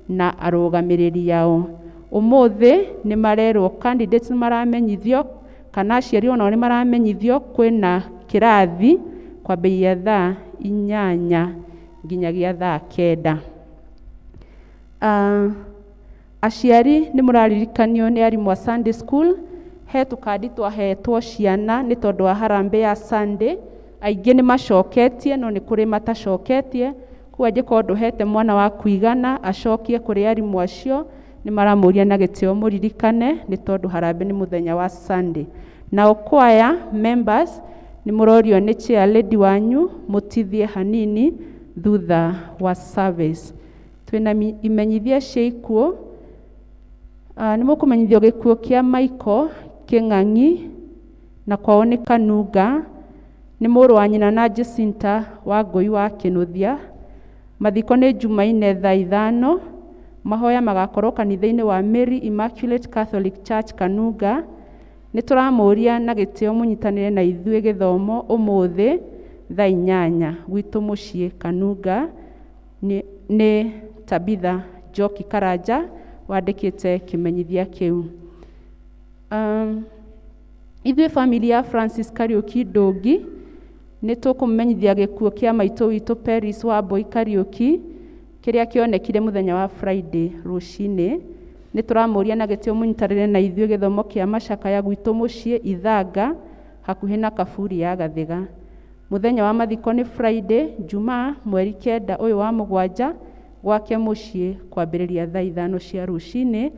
[SPEAKER 5] na arũgamĩrĩri ao. Ũmũthĩ nĩ marerwo candidates nĩ maramenyithio kana aciari onao nĩ maramenyithio kwĩna kĩrathi kwambĩrĩria thaa 8 nginyagia thaa 9. Aciari nĩ mũraririkanio nĩ arimũ a Sunday school, he tũkandi twahetwo ciana nĩ tondũ wa harambee ya Sunday, aingĩ nĩ macoketie no nĩ kũrĩ matacoketie, koguo angĩkorwo ndũhete mwana waku igana acokie kũrĩ arimũ acio, nĩ maramũria na gĩtĩo mũririkane nĩ tondũ harambee nĩ mũthenya wa Sunday. Nao choir members nĩ mũrorio nĩ chair lady wanyu mũtithie hanini thutha wa service. Twĩna imenyithia cia ikuũ. Nĩ mũkũmenyithio gĩkuũ kĩa Michael Kĩng'ang'i na kwao nĩ Kanunga, nĩ mũrũ wa nyina na Jacinta wa Ngũi wa Kĩnũthia. Mathiko nĩ Jumaine thaa 5. Mahoya magakorwo kanitha-inĩ wa Mary Immaculate Catholic Church Kanunga. Nĩ tũramũria na gĩtĩo mũnyitanĩre na ithuĩ gĩthomo ũmũthĩ thaa 8 gwitũ mũciĩ Kanunga. Nĩ Tabitha Njoki Karanja wandĩkĩte kĩmenyithia kĩu. Ithuĩ family ya Francis Kariũki Ndũngi nĩ tũkũmenyithia gĩkuũ kĩa maitũ witũ Peris Wambui Kariũki kĩrĩa kĩonekire mũthenya wa Friday rũcinĩ. Nĩ tũramũria na gĩtĩo mũnyitanĩre na ithuĩ gĩthomo kĩa macakaya gwitũ mũciĩ Ithanga hakuhĩ na kaburi ya Gathiga. Mũthenya wa mathiko nĩ Friday Jumaa mweri 9 ũyũ wa 7 gwake mũciĩ kwambĩrĩria thaa 5 cia rũcinĩ.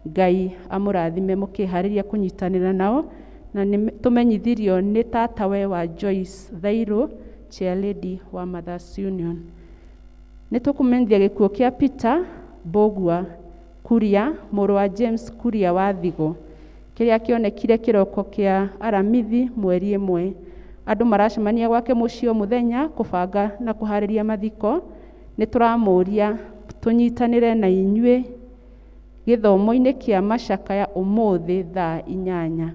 [SPEAKER 5] Ngai amũrathime mũkĩharĩria kũnyitanĩra nao, na nĩ tũmenyithirio nĩ tatawe wa Joyce Thairũ, chair lady wa Mothers Union. Nĩ tũkũmenyithia gĩkuũ kĩa Peter Mbũgua Kuria, mũrũ wa James Kuria wa Thigo, kĩrĩa kĩonekire kĩroko kĩa Aramithi mweri 1. Andũ maracemania gwake mũciĩ o mũthenya kũbanga na kũharĩria mathiko. Nĩ tũramũria tũnyitanĩre na inyuĩ gĩthomo-inĩ kĩa macakaya ũmũthĩ thaa 8.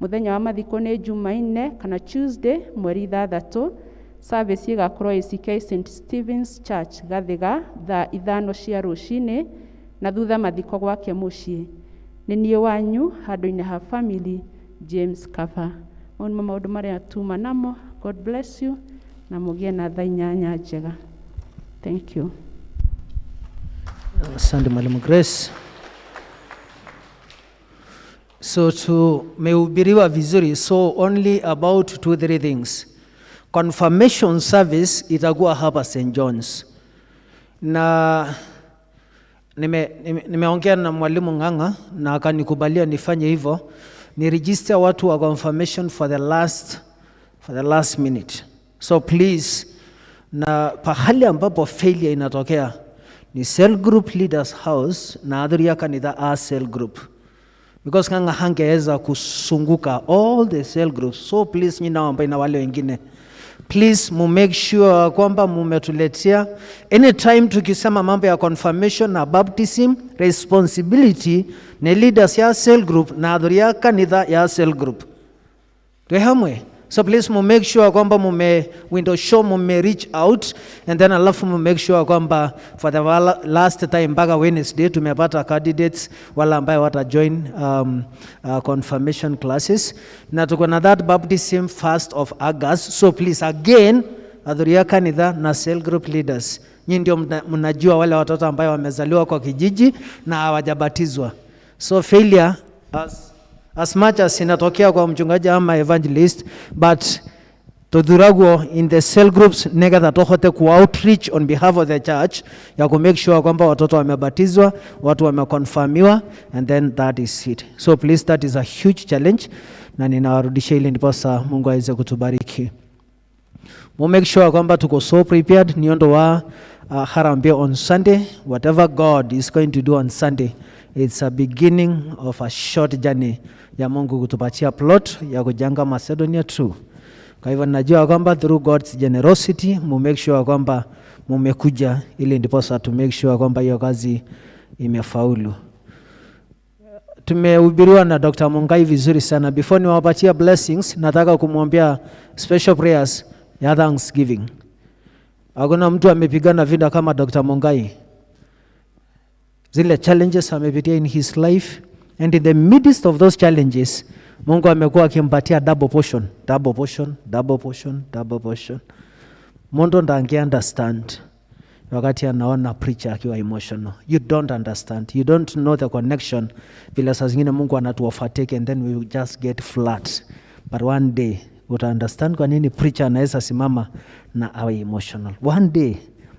[SPEAKER 5] Mũthenya wa mathiko nĩ Jumaine kana Tuesday mweri 6. Service ĩgakorwo ACK St Stephen's Church Gathiga thaa 5 cia rũcinĩ, na thutha mathiko gwake mũciĩ. Nĩ niĩ wanyu handũ-inĩ ha family James Kaba. Mau nĩmo maũndũ marĩa tuma namo. God bless you na mũgĩe na thaa 8 njega. Thank you.
[SPEAKER 3] Asante Mwalimu Grace. So tumehubiriwa vizuri, so only about 2-3 things. Confirmation service itakuwa hapa St. John's. Na nimeongea na Mwalimu Ng'ang'a na akanikubalia nifanye hivyo. Ni register watu wa confirmation for the last minute. So please, na pahali ambapo failure inatokea ni cell group leaders house na adhuria kanitha a cell group. Because Ng'ang'a hangeweza kusunguka all the cell groups. So please nyinyi ambao na wale wengine, please mu make sure kwamba mumetuletea anytime tukisema mambo ya confirmation na baptism, responsibility ni leaders ya cell group na adhuria kanitha ya cell group. Tuhamwe. So please mu make sure kwamba mume window show, mume reach out, and then alafu mu make sure kwamba for the last time mpaka Wednesday tumepata candidates wala ambaye wata join confirmation classes, na tuko na that baptism 1st of August. So please again, adhuria kanitha na cell group leaders, nyinyi ndio mnajua wale watoto ambayo wamezaliwa kwa kijiji na hawajabatizwa. So failure as much as inatokea kwa mchungaji ama evangelist, but tuthuragwo in the cell groups nigetha tuhote ku outreach on behalf of the church ya ku make sure kwamba watoto wamebatizwa, watu wameconfirmiwa, and then that is it. So please, that is a huge challenge, na ninawarudishia ili ndiposa Mungu aweze kutubariki. Mu make sure kwamba tuko so prepared niondo wa harambee on Sunday. Whatever God is going to do on Sunday, it's a beginning of a short journey ya Mungu kutupatia plot ya kujenga Macedonia 2. Kwa hivyo najua kwamba through God's generosity mu make sure kwamba mumekuja ili ndiposa to make sure kwamba hiyo kazi imefaulu. Tumehubiriwa na Dr. Mungai vizuri sana. Before niwapatia blessings, nataka kumwambia special prayers ya thanksgiving. Hakuna mtu amepigana vita kama Dr. Mungai. Zile challenges amepitia in his life, and in the midst of those challenges, Mungu amekuwa akimpatia double portion, double portion, double portion, double portion. Mundu ndange understand wakati anaona preacher akiwa emotional. You don't understand. You don't know the connection. Vile saa zingine Mungu anatu overtake and then we just get flat. But one day uta understand kwa nini preacher anaweza simama na awe emotional. One day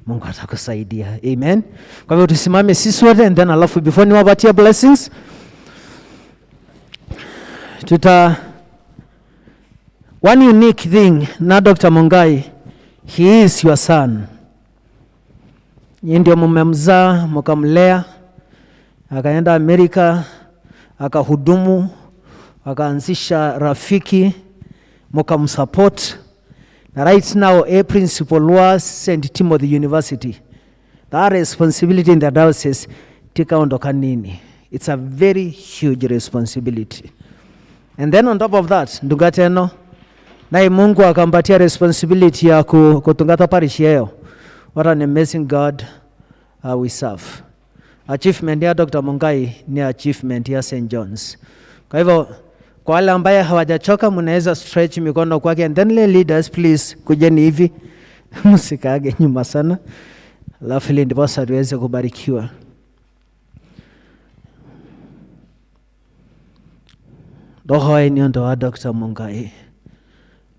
[SPEAKER 3] Mungu atakusaidia. Amen. Kwa hivyo tusimame sisi wote and then alafu before niwapatie blessings, tuta one unique thing na Dr. Mungai, he is your son. Nyinyi ndio mmemzaa mkamlea, akaenda Amerika, akahudumu, akaanzisha Rafiki, mkamsupport. Na right now a principal wa St. Timothy University. That responsibility in the diocese tikaondoka nini. It's a very huge responsibility. And then on top of that, Ndugateno, naye Mungu akampatia responsibility ya kutungata parish yeyo. What an amazing God we serve. Achievement ya Dr. Mungai ni achievement ya St. John's. Kwa hivyo kwa wale ambaye hawajachoka mnaweza stretch mikono kwake, and then le leaders, please kujeni hivi, msikaage nyuma sana, alafu ili ndiposa tuweze kubarikiwa. Roho ni ndo wa Dr. Mungai.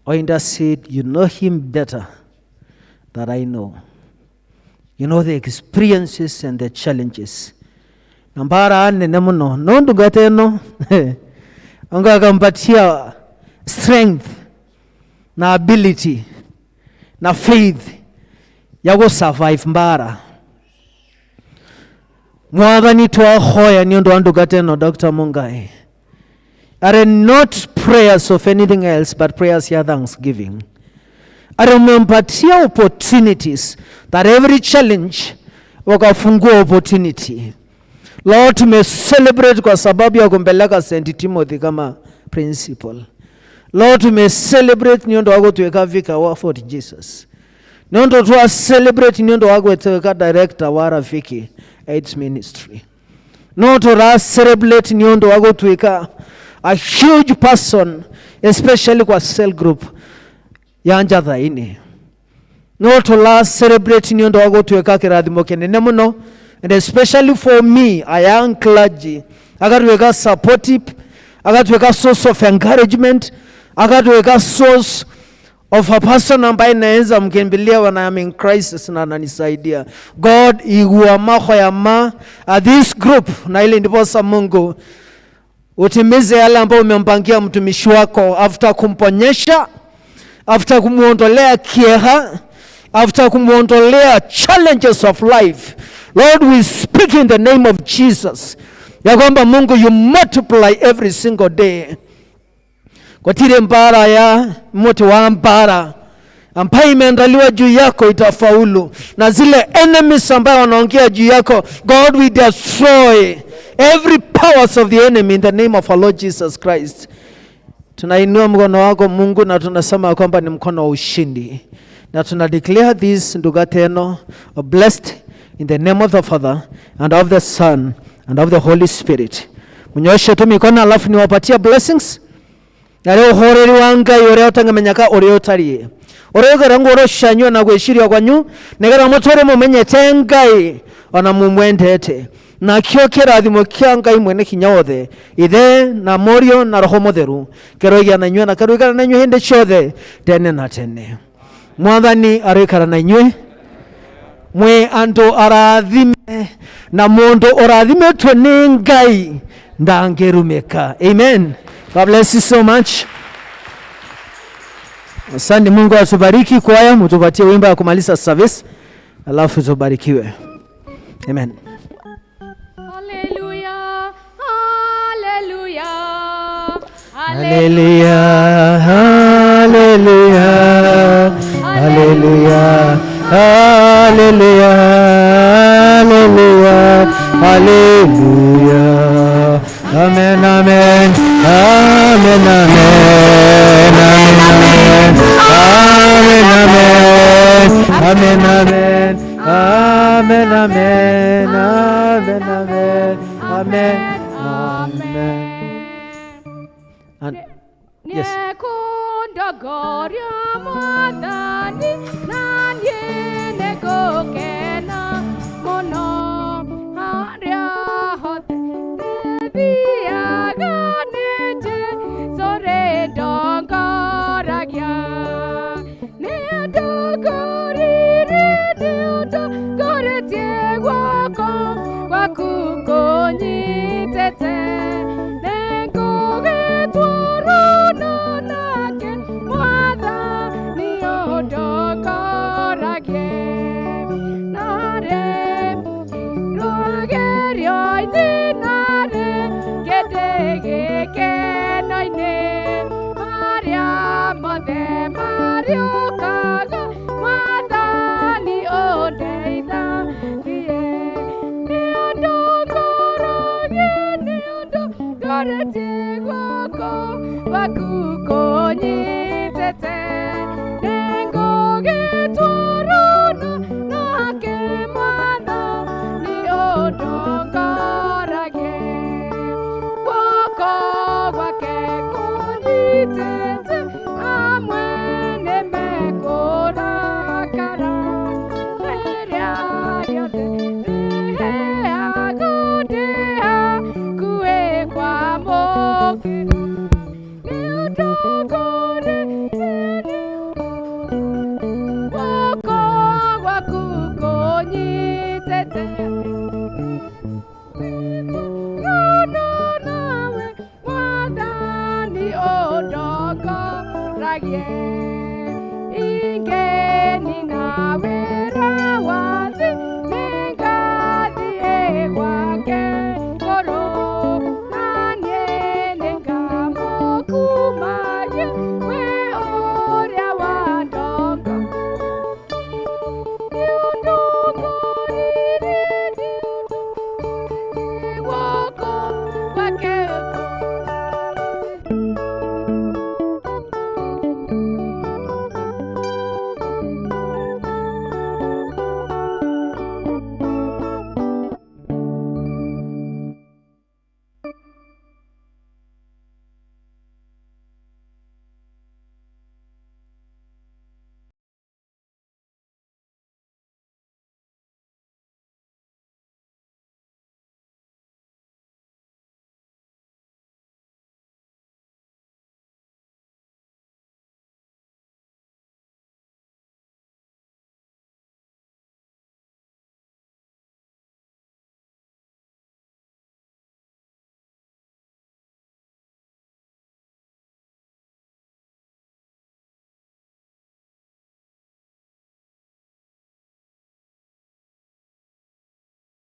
[SPEAKER 3] O intercede, you know him better than I know. You know the experiences and the challenges. Nambara nene muno nondu gateno Mungu akampatia strength na ability na faith ya ku survive mbara. Mwathani twahoya ni undu wa ndugateno Dr. Mungai. Are not prayers of anything else but prayers ya thanksgiving. Are umempatia opportunities that every challenge wakafungua opportunity. Lord, tume celebrate kwa sababu ya kumpeleka St. Timothy kama principal. Lord, tume celebrate ni undu wa gutwika vicar wa Fort Jesus. Ni undu twa celebrate ni undu wa gutwika director wa Rafiki AIDS Ministry. No tura celebrate ni undu wa gutwika a huge person, especially kwa cell group ya Njathaini. No tura celebrate ni undu wa gutwika kirathimo kinene muno, and especially for me, a young clergy, akatuweka supportive, akatuweka source of encouragement, akatuweka source of a person ambaye naweza mkimbilia when I am in crisis na ananisaidia. God igua maho ya ma this group, na ile ndiposa Mungu utimize yale ambayo umempangia mtumishi wako, after kumponyesha, after kumuondolea kieha, after kumuondolea challenges of life. Lord, we speak in the name of Jesus ya kwamba Mungu you multiply every single day. Kwa tile mbara ya muti wa mbara ambayo imeandaliwa juu yako itafaulu, na zile enemies ambayo wanaongea juu yako, God will destroy every powers of the enemy in the name of our Lord Jesus Christ. Tunainua mkono wako Mungu na tunasema kwamba ni mkono wa ushindi, na tuna declare this ndugateno blessed in the name of the Father and of the Son and of the Holy Spirit. Mnyoshe tu mikono alafu niwapatie blessings. Na leo uhoreri wa Ngai uria utang'amenyaka uria utarie, uria ugera ngoro cianyu na gwiciria kwanyu, nigetha mutware mumenyete Ngai ona mumwendete. Nakio kirathimo kia Ngai mwene hinya wothe, Ithe na Mũriũ na Roho Mũtheru, kĩroigĩa na inyuĩ na kĩroikara na inyuĩ hĩndĩ ciothe tene na tene. Mwathani aroikara na inyuĩ, mwĩ andũ arathime, na mũndũ ũrathimĩtwo nĩ Ngai ndangĩrumĩka. Amen. God bless you so much. Asante, Mungu atubariki. Kwaya, mtupatie wimbo ya kumaliza service, alafu tubarikiwe. Amen.
[SPEAKER 4] Hallelujah, hallelujah,
[SPEAKER 3] hallelujah, hallelujah. Hallelujah, hallelujah, hallelujah, hallelujah, hallelujah. Amen, amen, amen, amen, amen, amen, amen, amen, amen, amen, amen, amen, amen, amen. And yes.
[SPEAKER 4] Nĩekũndongoria Mwathani, na niĩ nĩngũkena mũno harĩa hothe thiaga nĩ Jesũ rĩndongoragia. Nĩandongoririe, nĩũndongoretie guoko gwaku kũnyitĩte. Nĩngũgĩtwarana nake Mwathani ũndongoragie. Narĩ rũgerio-inĩ narĩ ngĩndĩ gĩkeno-inĩ marĩa mothe marĩũkaga Mwathani ũndeithagie. Nĩũndongoragie, nĩũndongoretie guoko gwaku kũnyitĩte. Nĩngũgĩtwarana nake Mwathani ũndongoragie. Guoko gwake kũnyitĩte amwe nĩmekũrakara.